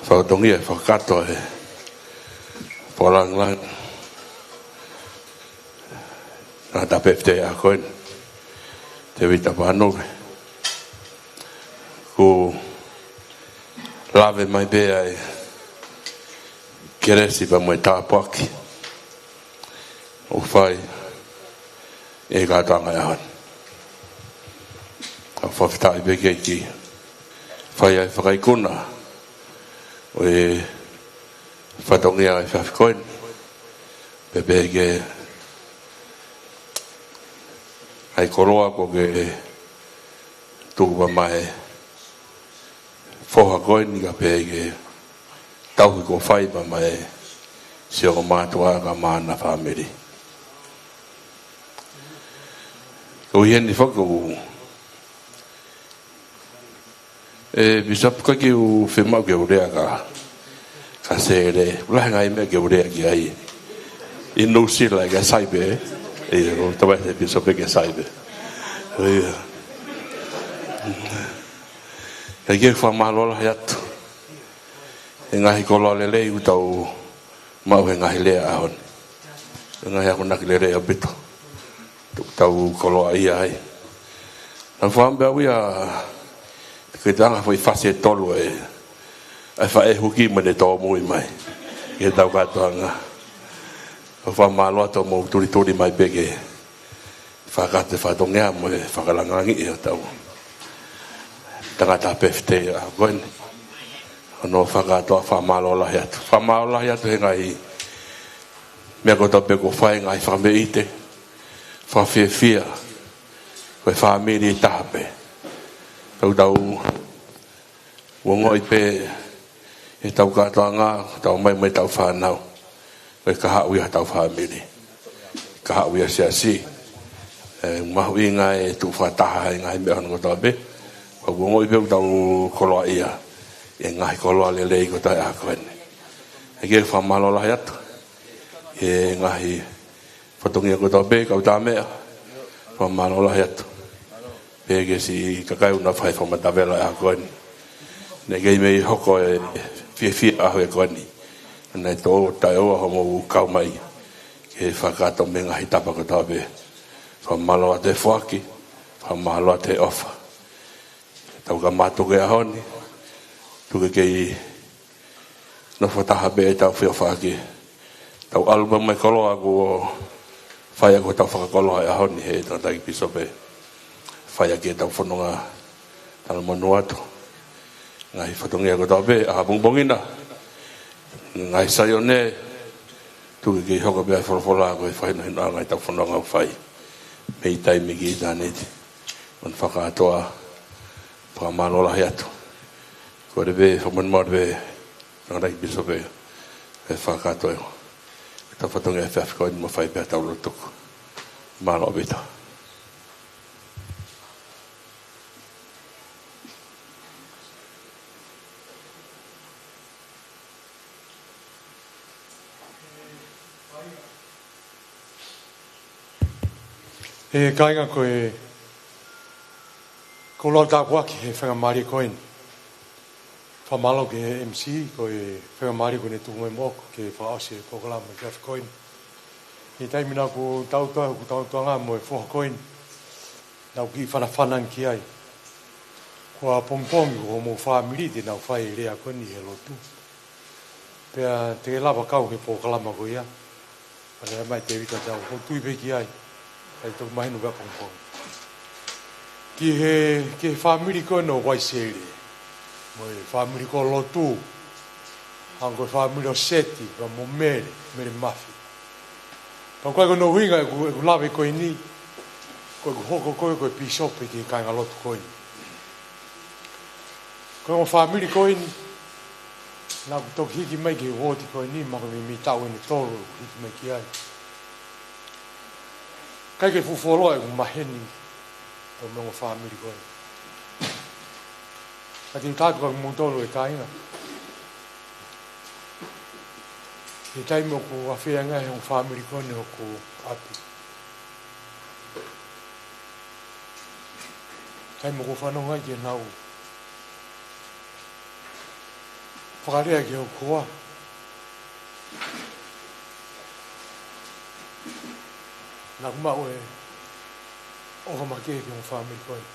fatongia, fakakātoa e fakalāngilangi. Ngā tape fite a koen. Tēvita Pānove. Kuo lave mai pē ʻa e kelesi pea mo e tāpuaki ʻoku fai ʻi he kātoanga ʻo e ʻaho ni. ʻOku fakafetaʻi pē ke ʻi ai ke fai ʻa e fakaikuna ʻo e fatongia ʻo e efiafi ko eni. Pea pehē ki he koloa kuo ke tuku pea maʻa e foha ko eni kae pehē ki he tauhi kuo fai pea maʻa e siʻi ongo mātuʻa kae ʻumaʻā hona fāmili. Ko ia eni foki ʻoku, ʻe Pīsope, ʻikai ke u fiemaʻu ke u lea ka, ka sēle. Lahi e ngaahi meʻa ke u lea ki ai. ʻI Nuʻusila ʻoku sai pē. ʻIo, ʻoku tau ʻai ʻe he Pīsope ke sai pē. ʻIo. ʻIkai ke u fakamālō lahi atu. ʻI he ngaahi koloa lelei ʻoku tau maʻu he ngaahi lea ʻaho ni. ʻI he ngaahi akonaki lelei ʻaupito. Tau koloaʻia ai. Naʻa ku fakaʻamu pē au ia, ko e tanga foʻi fasi ʻe tolu ʻe, ʻa e faʻē huki mo ʻene tōmui mai. Ki he tau kātoanga. Naʻa ku fakamālō atu hoʻomou tulituli mai pē ke fakakātoa e fatongia mo e fakalāngilangiʻi ʻo e tau tangata pefite ʻa koeni. Hono fakakātoa, fakamālō lahi atu. Fakamālō lahi atu he ngaahi meʻa kotoa pē kuo fai, ngaahi fakameʻite, fakafiefia, ko e fāmili ʻe taha pē. Tau tau ongoʻi pē ʻetau kātoanga, tau mai mai ʻetau fānau. Ko e kahaʻu ia ʻetau fāmili. Kahaʻu ia siasi. ʻE mahuʻinga e tuʻu fakataha e ngaahi meʻa hono kotoa pē. Ka ʻoku ongoʻi pē ʻoku tau koloaʻia ʻe he ngaahi koloa lelei kotoa ʻi he ʻaho ko eni. ʻE ke fakamālō lahi atu ʻi he ngaahi fatongia kotoa pē, kau tā meʻa. Fakamālō lahi atu pē ki he siʻi kakai ʻoku nau fai fakamatavela ʻi he ʻaho ko eni. Naʻe kei mei hoko e fiefia ʻaho ko eni. Naʻe tō taʻeʻoua hoʻomou kau mai ke fakakakato mei he ngaahi tapa kotoa pē. Fakamālō atu he foaki, fakamālō atu he ʻofa. Tau ka mātuku he ʻaho ni, tuku ke kei nofo taha pē ʻetau feʻofaʻaki. Tau ʻalu pē mo e koloa kuo fai ʻaki hotau fakakoloa he ʻaho ni he tangataʻeiki pīsope. Fai ʻaki ʻetau fononga talamonū atu. Ngaahi fatongia kotoa pē, ʻapongipongi na. Ngaahi Saione, tuku ke kei hoko pē ʻa e folofola ko e fakahinohinoʻanga ʻetau fononga ʻoku fai mei taimi ki ʻitāniti. ʻOku ou fakakātoa, fakamālō lahi atu. Ko e lave, fakamolemole pē, tangataʻeiki pīsope, ʻe fakakātoa ʻetau fatongia he efiafi ko eni mo fai pē ʻetau lotu tuku. Mālō ʻaupito. ʻE kāinga, ko e koloa tāpuaki he faingamālie ko eni. Fakamālō ki he M C, ko e faingamālie ko eni tuku mai moʻoku ke fakaʻosi e polokalama he efiafi ko eni. ʻI he taimi naʻa ku tautua, ʻoku tautua ange mo e foha ko eni. Naʻa ku kiʻi fanafana ange ki ai. Ko ʻapongipongi ko hoʻomou fāmili te nau fai e lea ko eni he lotu. Pea te ke lava kau he polokalama ko ia. Pea lea mai Tēvita, te u tui pē ki ai. Kae toki mahino pē ʻapongipongi. Ki he, ki he fāmili ko eni ʻo Vaisele. Mo e fāmili ko Lotu. Hangē ko e fāmili ʻo Seti, pea mo Mele, Mele Mafi. Pea ko e, ko hono ʻuhinga ʻeku, ʻeku lave ko eni, ko ʻeku hoko ko ē ko e pīsope ki he kāingalotu ko eni. Ko e ongo fāmili ko eni, naʻa ku toki hiki mai ki he uooti ko eni, mahalo ko e meimei taʻu ʻeni ʻe tolu ʻeku hiki mai ki ai. ʻIkai ke fuʻu fuoloa ʻeku maheni, ʻo e ongo fāmili ko eni. Ka te u tala atu kia kimoutolu ʻe kāinga. He taimi ʻoku ou ʻafio ange ai he ongo fāmili ko eni ʻi hoku ʻapi. Taimi ʻoku ou fanongo ai ki heʻenau fakalea ki hoku hoa. Naʻa ku maʻu e ʻofa makehe ki he ongo fāmili ko eni.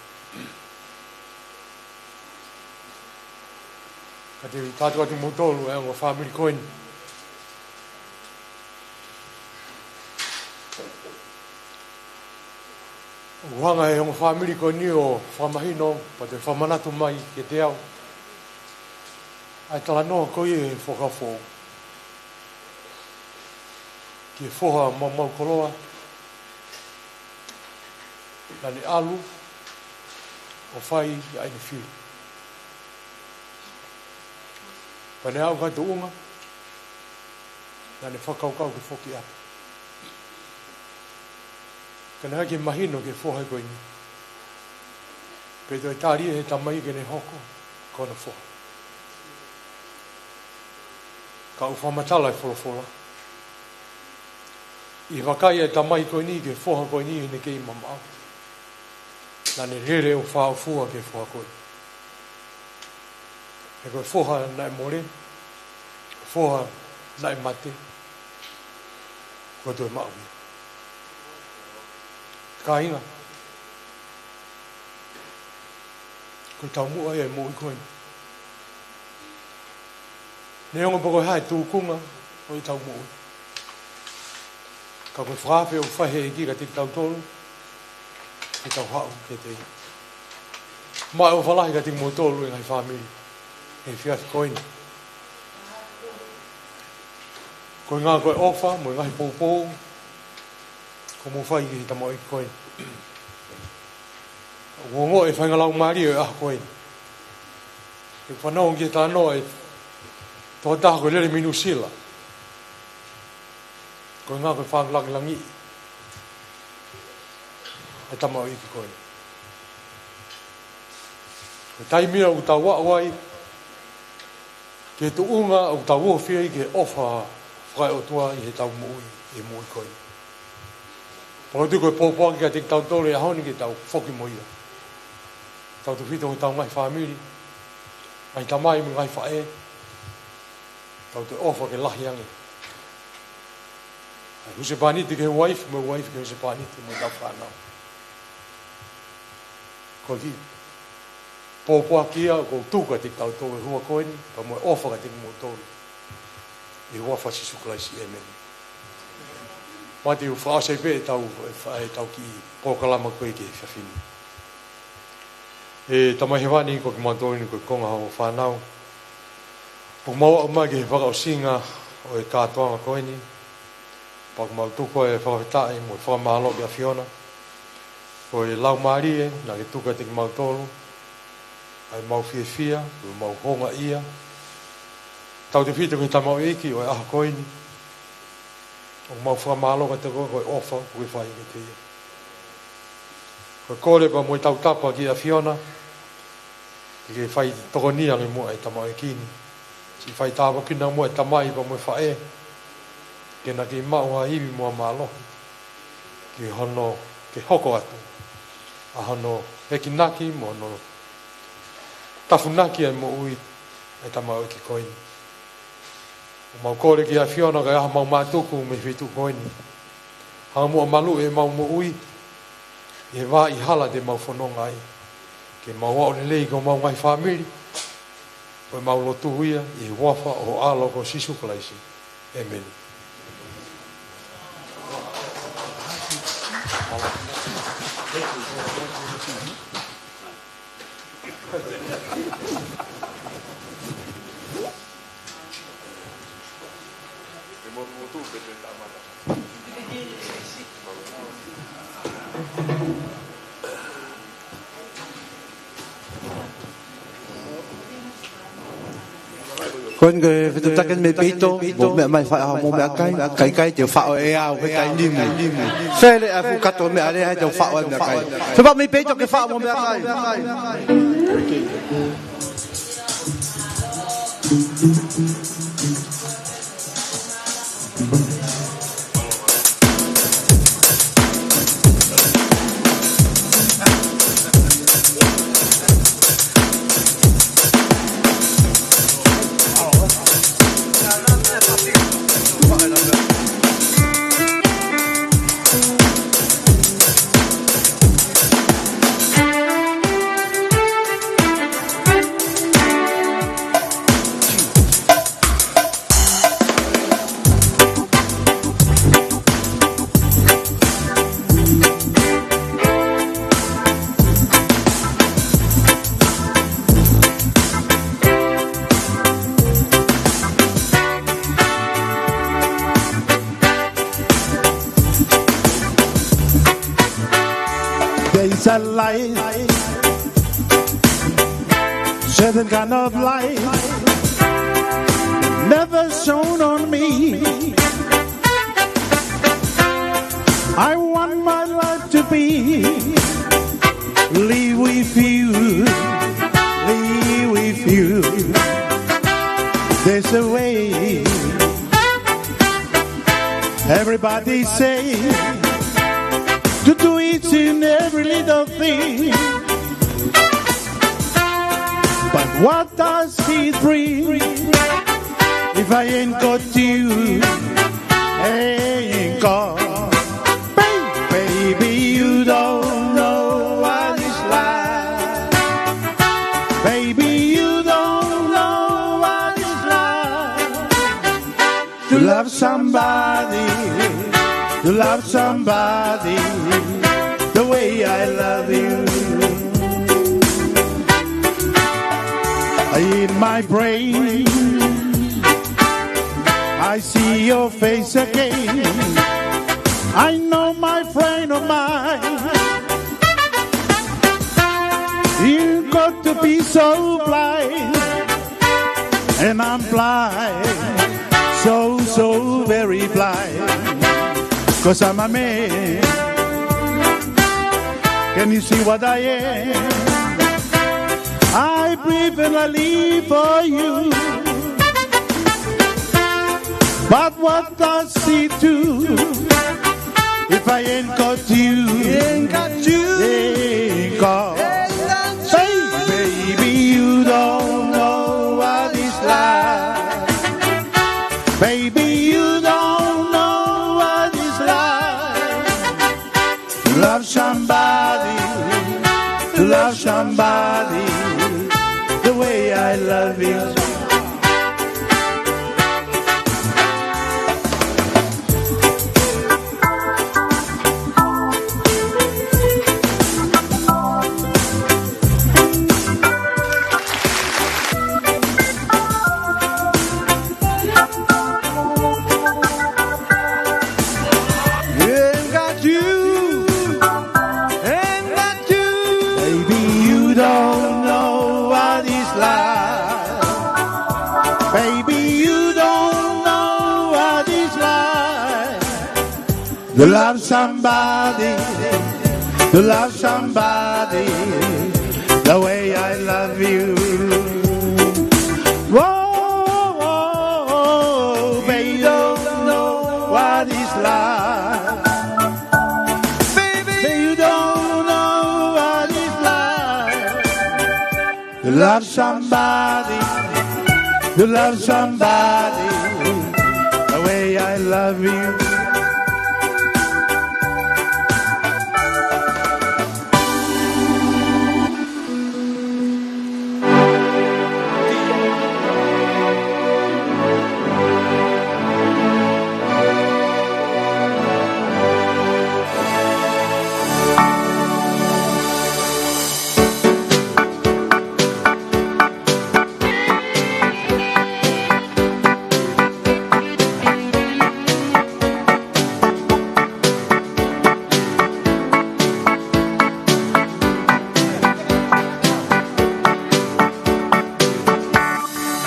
Ka te u tala atu kia kimoutolu e ongo fāmili ko eni. ʻOku hanga he ongo fāmili ko eni ʻo fakamahino, pea toe fakamanatu mai kiate au ʻa e talanoa ko ia he Fuakava Foʻou. Ki he foha maumau koloa, naʻa ne ʻalu ʻo fai ʻa ʻene fili. Pea ne aʻu ki tuʻunga, naʻa ne fakakaukau ke foki atu. Ka naʻe ʻikai ke mahino ki he foha ko eni pe toe tali ʻe he tamai ke ne hoko ko hono foha. Ka ʻoku fakamatala e folofola, ʻi he vakai ʻa e tamai ko eni ki he foha ko eni ʻi heʻene kei mamaʻo, naʻa ne lele ʻo fāʻofua ki he foha ko eni. He ko e foha naʻe mole, foha naʻe mate, kuo toe maʻu ia. Kāinga, ko e taumuʻa ia ʻo e moʻui ko eni. Neongo pe ko e hā e tūkunga ʻo ʻetau moʻui, ka ko e fakaafe ʻoku fai ʻe he ʻEiki kiate kitautolu ke tau haʻu kiate ia. Maʻu e ʻofa lahi kiate kimoutolu e ngaahi fāmili he efiafi ko eni. Ko e ʻuhinga ko e ʻofa mo e ngaahi poupou kuo mou fai ki he tamaioʻeiki ko eni. ʻOku ongoʻi e faʻahinga laumālie ʻo e ʻaho ko eni. ʻOku fanongo ki he talanoa ʻa e Tokotaha ko e lele mei Nuʻu Sila. Ko e ʻuhinga ko e fanga langilangi ʻa e tamaioʻeiki ko eni. Ko e taimi ia ʻoku tau aʻu ai ki he tuʻunga ʻoku tau ofi ai ki he ʻofa fakaʻotua ʻi heʻetau moʻui, ʻi he moʻui ko eni. Pea ʻoku ou tui ko e pōpoaki kiate kitautolu he ʻaho ni ke tau foki mo ia. Tautefito ki hotau ngaahi fāmili, ngaahi tamai mo e ngaahi faʻē, tau toe ʻofa ke lahi ange. ʻA e husepāniti ki he uaifi, mo e uaifi ki he husepāniti, mo ʻetau fānau. Ko e kiʻi pōpoaki ia ʻoku ou tuku kiate kitautolu he houa ko eni, pea mo e ʻofa kiate kimoutolu. ʻI he huafa ʻo Sīsū Kalaisi, ʻēmeni. Mate u fakaʻosi pē ʻetau, ʻe fa-, ʻetau kiʻi polokalama ko ē ki he efiafi ni. ʻE Tamai Hēvani, ko kimautolu eni ko e konga hoʻo fānau. ʻOku mau aʻu mai ki he fakaʻosinga ʻo e kātoanga ko eni. Pea ʻoku mau tuku ʻa e fakafetaʻi mo e fakamālō ki he ʻAfiona. Ko e Laumālie naʻa ke tuku kiate kimautolu ʻa e mau fiefia, ʻa e mau houngaʻia. Tautefito ki he tamaioʻeiki ʻo e ʻaho ko eni. ʻOku mau fakamālō kiate koe ko e ʻofa ʻoku ke fai kiate ia. Ko e kole pea mo e tautapa ki he ʻAfiona, ke ke fai tokonia ange muʻa ʻa e tamaioʻeiki ni. Siʻi fai tāpuekina muʻa e tamai pea mo e faʻē, ke na kiʻi maʻu ha ivi mo ha mālohi, ki hono, ke hoko atu ʻa hono hekinaki mo hono tafunaki ʻa e moʻui ʻa e tamaioʻeiki ko eni. ʻOku mau kole ki he ʻAfiona kae ʻoua te mau mātuku mei he feituʻu ko eni. Hanga muʻa ʻo maluʻi ʻemau moʻui ʻi he vahaʻa hala te mau fononga ai. Ke mau aʻu lelei ki homau ngaahi fāmili. Ko ʻemau lotu ia ʻi he huafa ʻo ho ʻAlo ko Sīsū Kalaisi. ʻĒmeni. Ko eni ko e fetuʻutaki mei peito, mou meʻa mai faʻo mo e meʻakai, kae ʻikai te u faʻo ʻe au he taimi ni. Fele ʻa e fuʻu kato meʻalea he te u faʻo ʻa e meʻakai. Fepaki mei peito ke faʻo mo e meʻakai. There's a light, certain kind of light, never shone on me. I want my life to be, live with you, live with you. There's a way. Everybody say to do each and every little thing. But what does it bring if I ain't got you? Ain't got. Ba-, baby, you don't know what it's like. Baby, you don't know what it's like to love somebody, to love somebody the way I love you. In my brain, I see your face again. I know, my friend of mine, you got to be so blind. And I'm fly, so, so very fly. 'Cause I'm a man. Can you see what I am? I breathe and I live for you. But what does it do if I ain't got you? Ain't got you. Ain't got. Ain't got you. Baby, you don't know what it's like. Baby, you don't know what it's like. Love somebody, love somebody the way I love you. Ain't got you, ain't got you. Baby, you don't know what it's like. Baby, you don't know what it's like to love somebody, to love somebody the way I love you. Whoa, whoa, whoa, baby, you don't know what it's like. Baby, you don't know what it's like to love somebody, to love somebody the way I love you.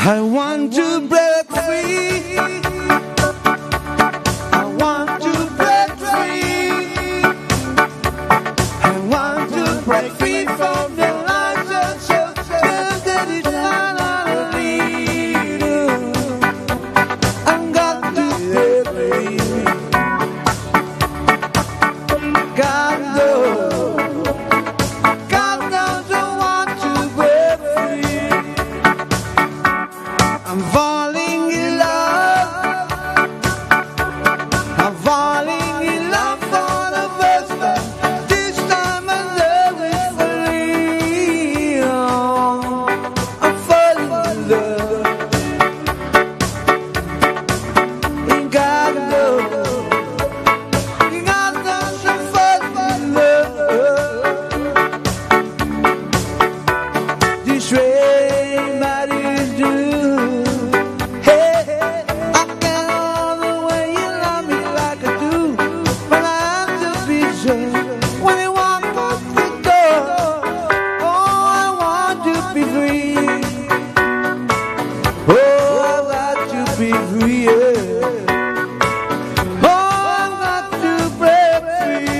I want to break free. I want to break free. I want to break free from the lies of self that is not of me. I've got to break free. God knows, God knows I want to break free. I'm falling in love. I'm falling in love for the first time. This time I know it's for real. I'm falling in love. And God knows, God knows I'm falling in love. This way might is due. Hey, I can't hold the way you love me like I do. When I have to be sure, when you walk out the door, oh, I want to be free. Oh, I want to be free, yeah. Oh, I want to break free.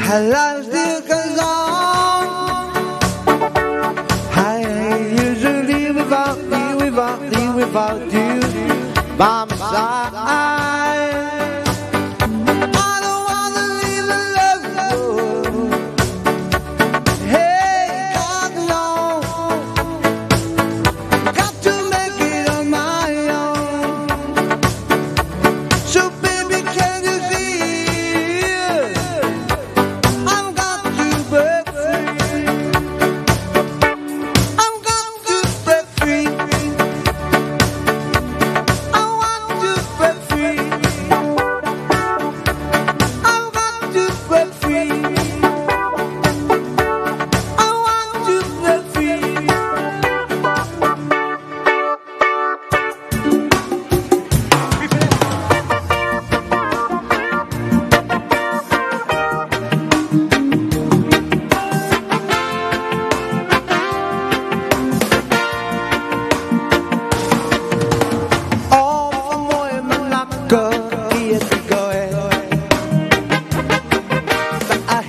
How life still goes on. I usually without me, without me, without you by my side. I don't wanna leave the love alone. Hey, God, no. Got to make it on my own. So, baby, can you see? I've got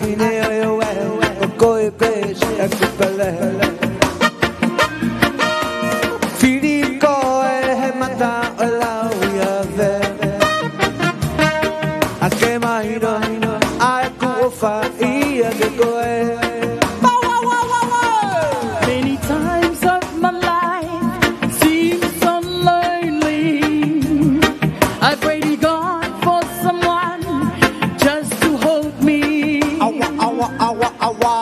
Ine o e ue, ko koe pē siʻa kupele. Fili koe he mata ʻo e lauiave. ʻA ke mahino ʻa ʻeku ʻofa ʻiate koe. Many times of my life seems so lonely. I pray to God for someone just to hold me. Awa, awa, awa, awa.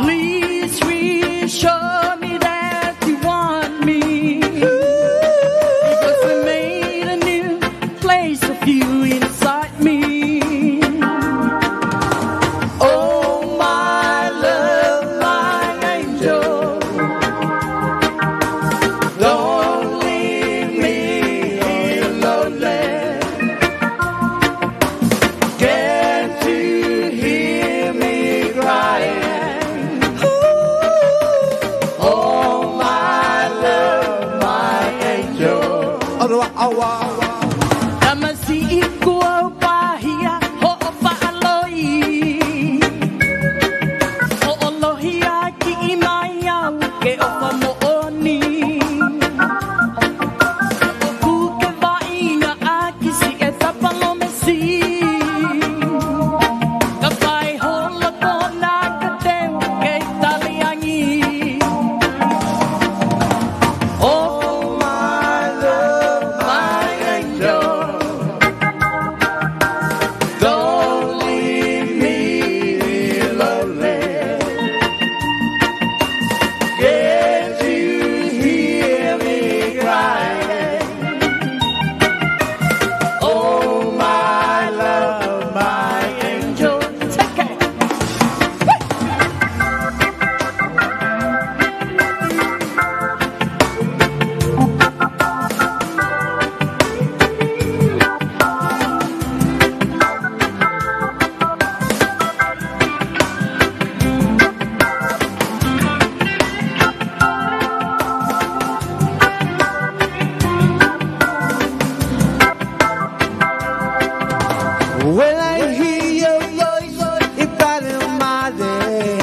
Please reassure me that you want me. Because I made a new place of you inside me. Oh, my love, my angel, don't leave me here lonely. Can't you hear me crying? Ooh, oh, my love, my angel. Awa, awa. Tamasiʻi kuo pāhia hoʻo faʻa loi. Hoʻo lohi ʻa kiʻi mai au ke ʻofa moʻoni. ʻOku ke vaʻinga ʻaki siʻe tapa lōmesi. Ka fai holo kona ka teu kei taliangi. Oh, my love, my angel, don't leave me here lonely. Can't you hear me crying? Oh, my love, my angel. Take it. When I hear your voice, it brightens my day.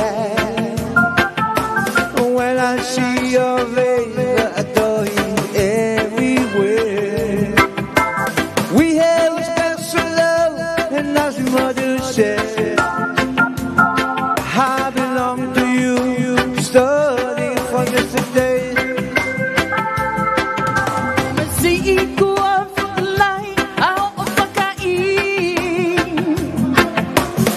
When I see your face, I adore you everywhere. We have a special love and nothing more to say. I belong to you, starting from yesterday. Masiʻi kuo fai ʻa hoʻo fakaʻi.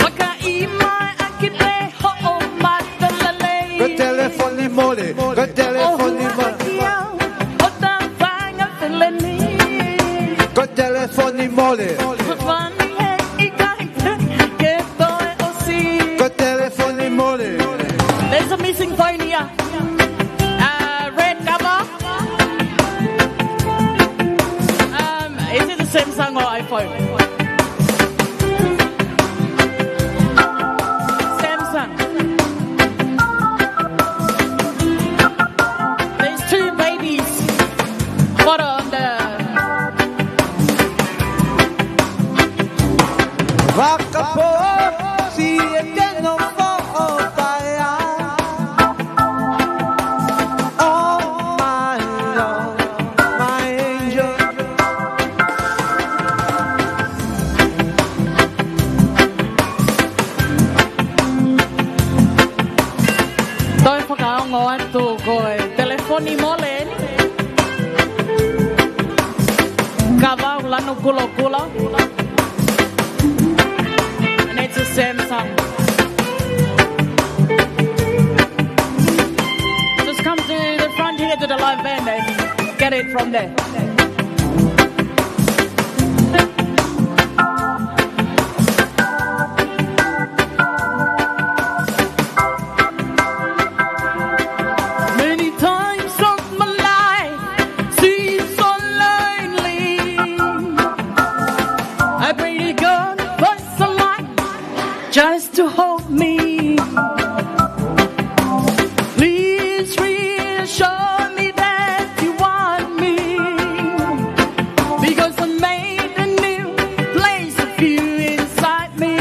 Fakaʻi mai ʻaki pē hoʻo mata lelei. Ko e telefoni mole, ko e telefoni mole. ʻO haʻi au, ʻo tafanga feleni. Ko e telefoni mole. Hafani he ʻikai pē ke toe ʻosi. Ko e telefoni mole. There's a missing phone here. Uh, red cover. Um, is it a Samsung or iPhone? Samsung. There's two babies. Photo on the Vakapō, see it in the fall of fire. Oh, my love, my angel. Toe fakaongo atu ko e telefoni mole eni. Kavau lanu kulokula. And it's a Samsung. Just come to the front here to the live band and get it from there. Many times of my life seems so lonely. I pray to God for someone just to hold me. Please reassure me that you want me, because I made a new place of you inside me.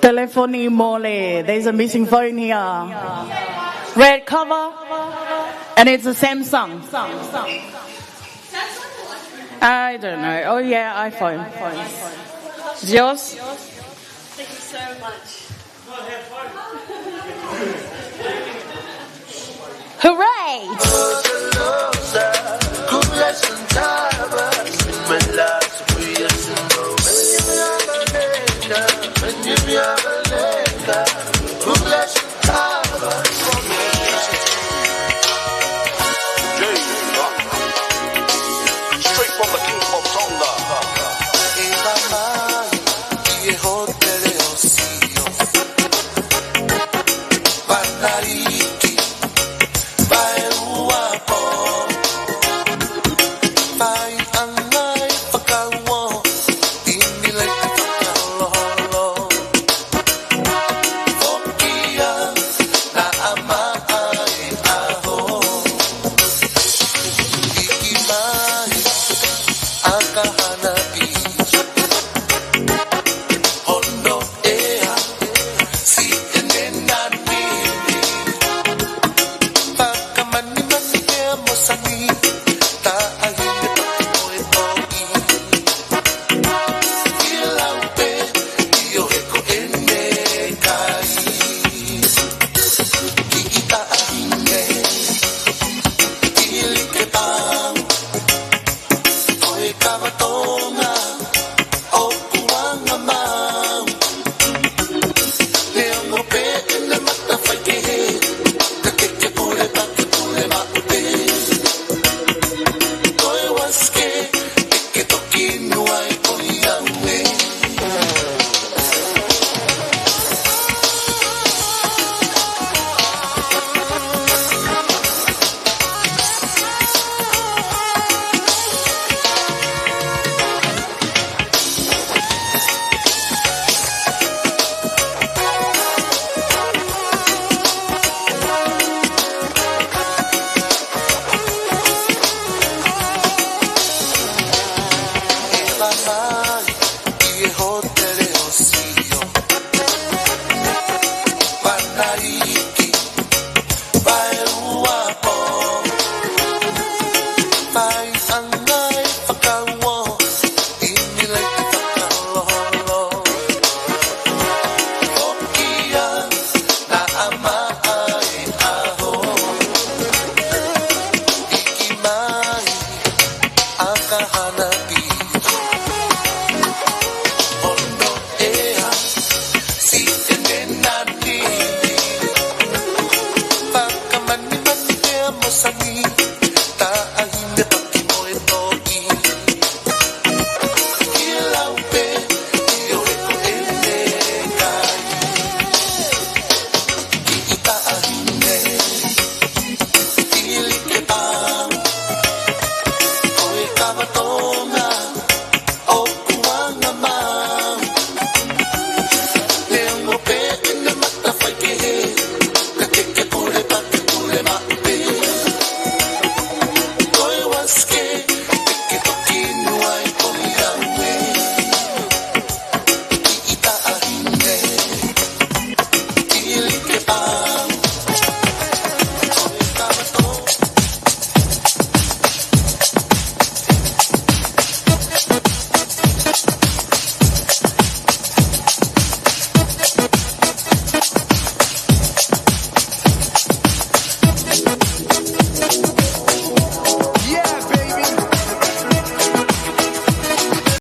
Telefoni mole. There's a missing phone here. Red cover. And it's a Samsung. I don't know. Oh, yeah, iPhone. It's yours? Thank you so much. Hooray! Straight from the King of Tonga.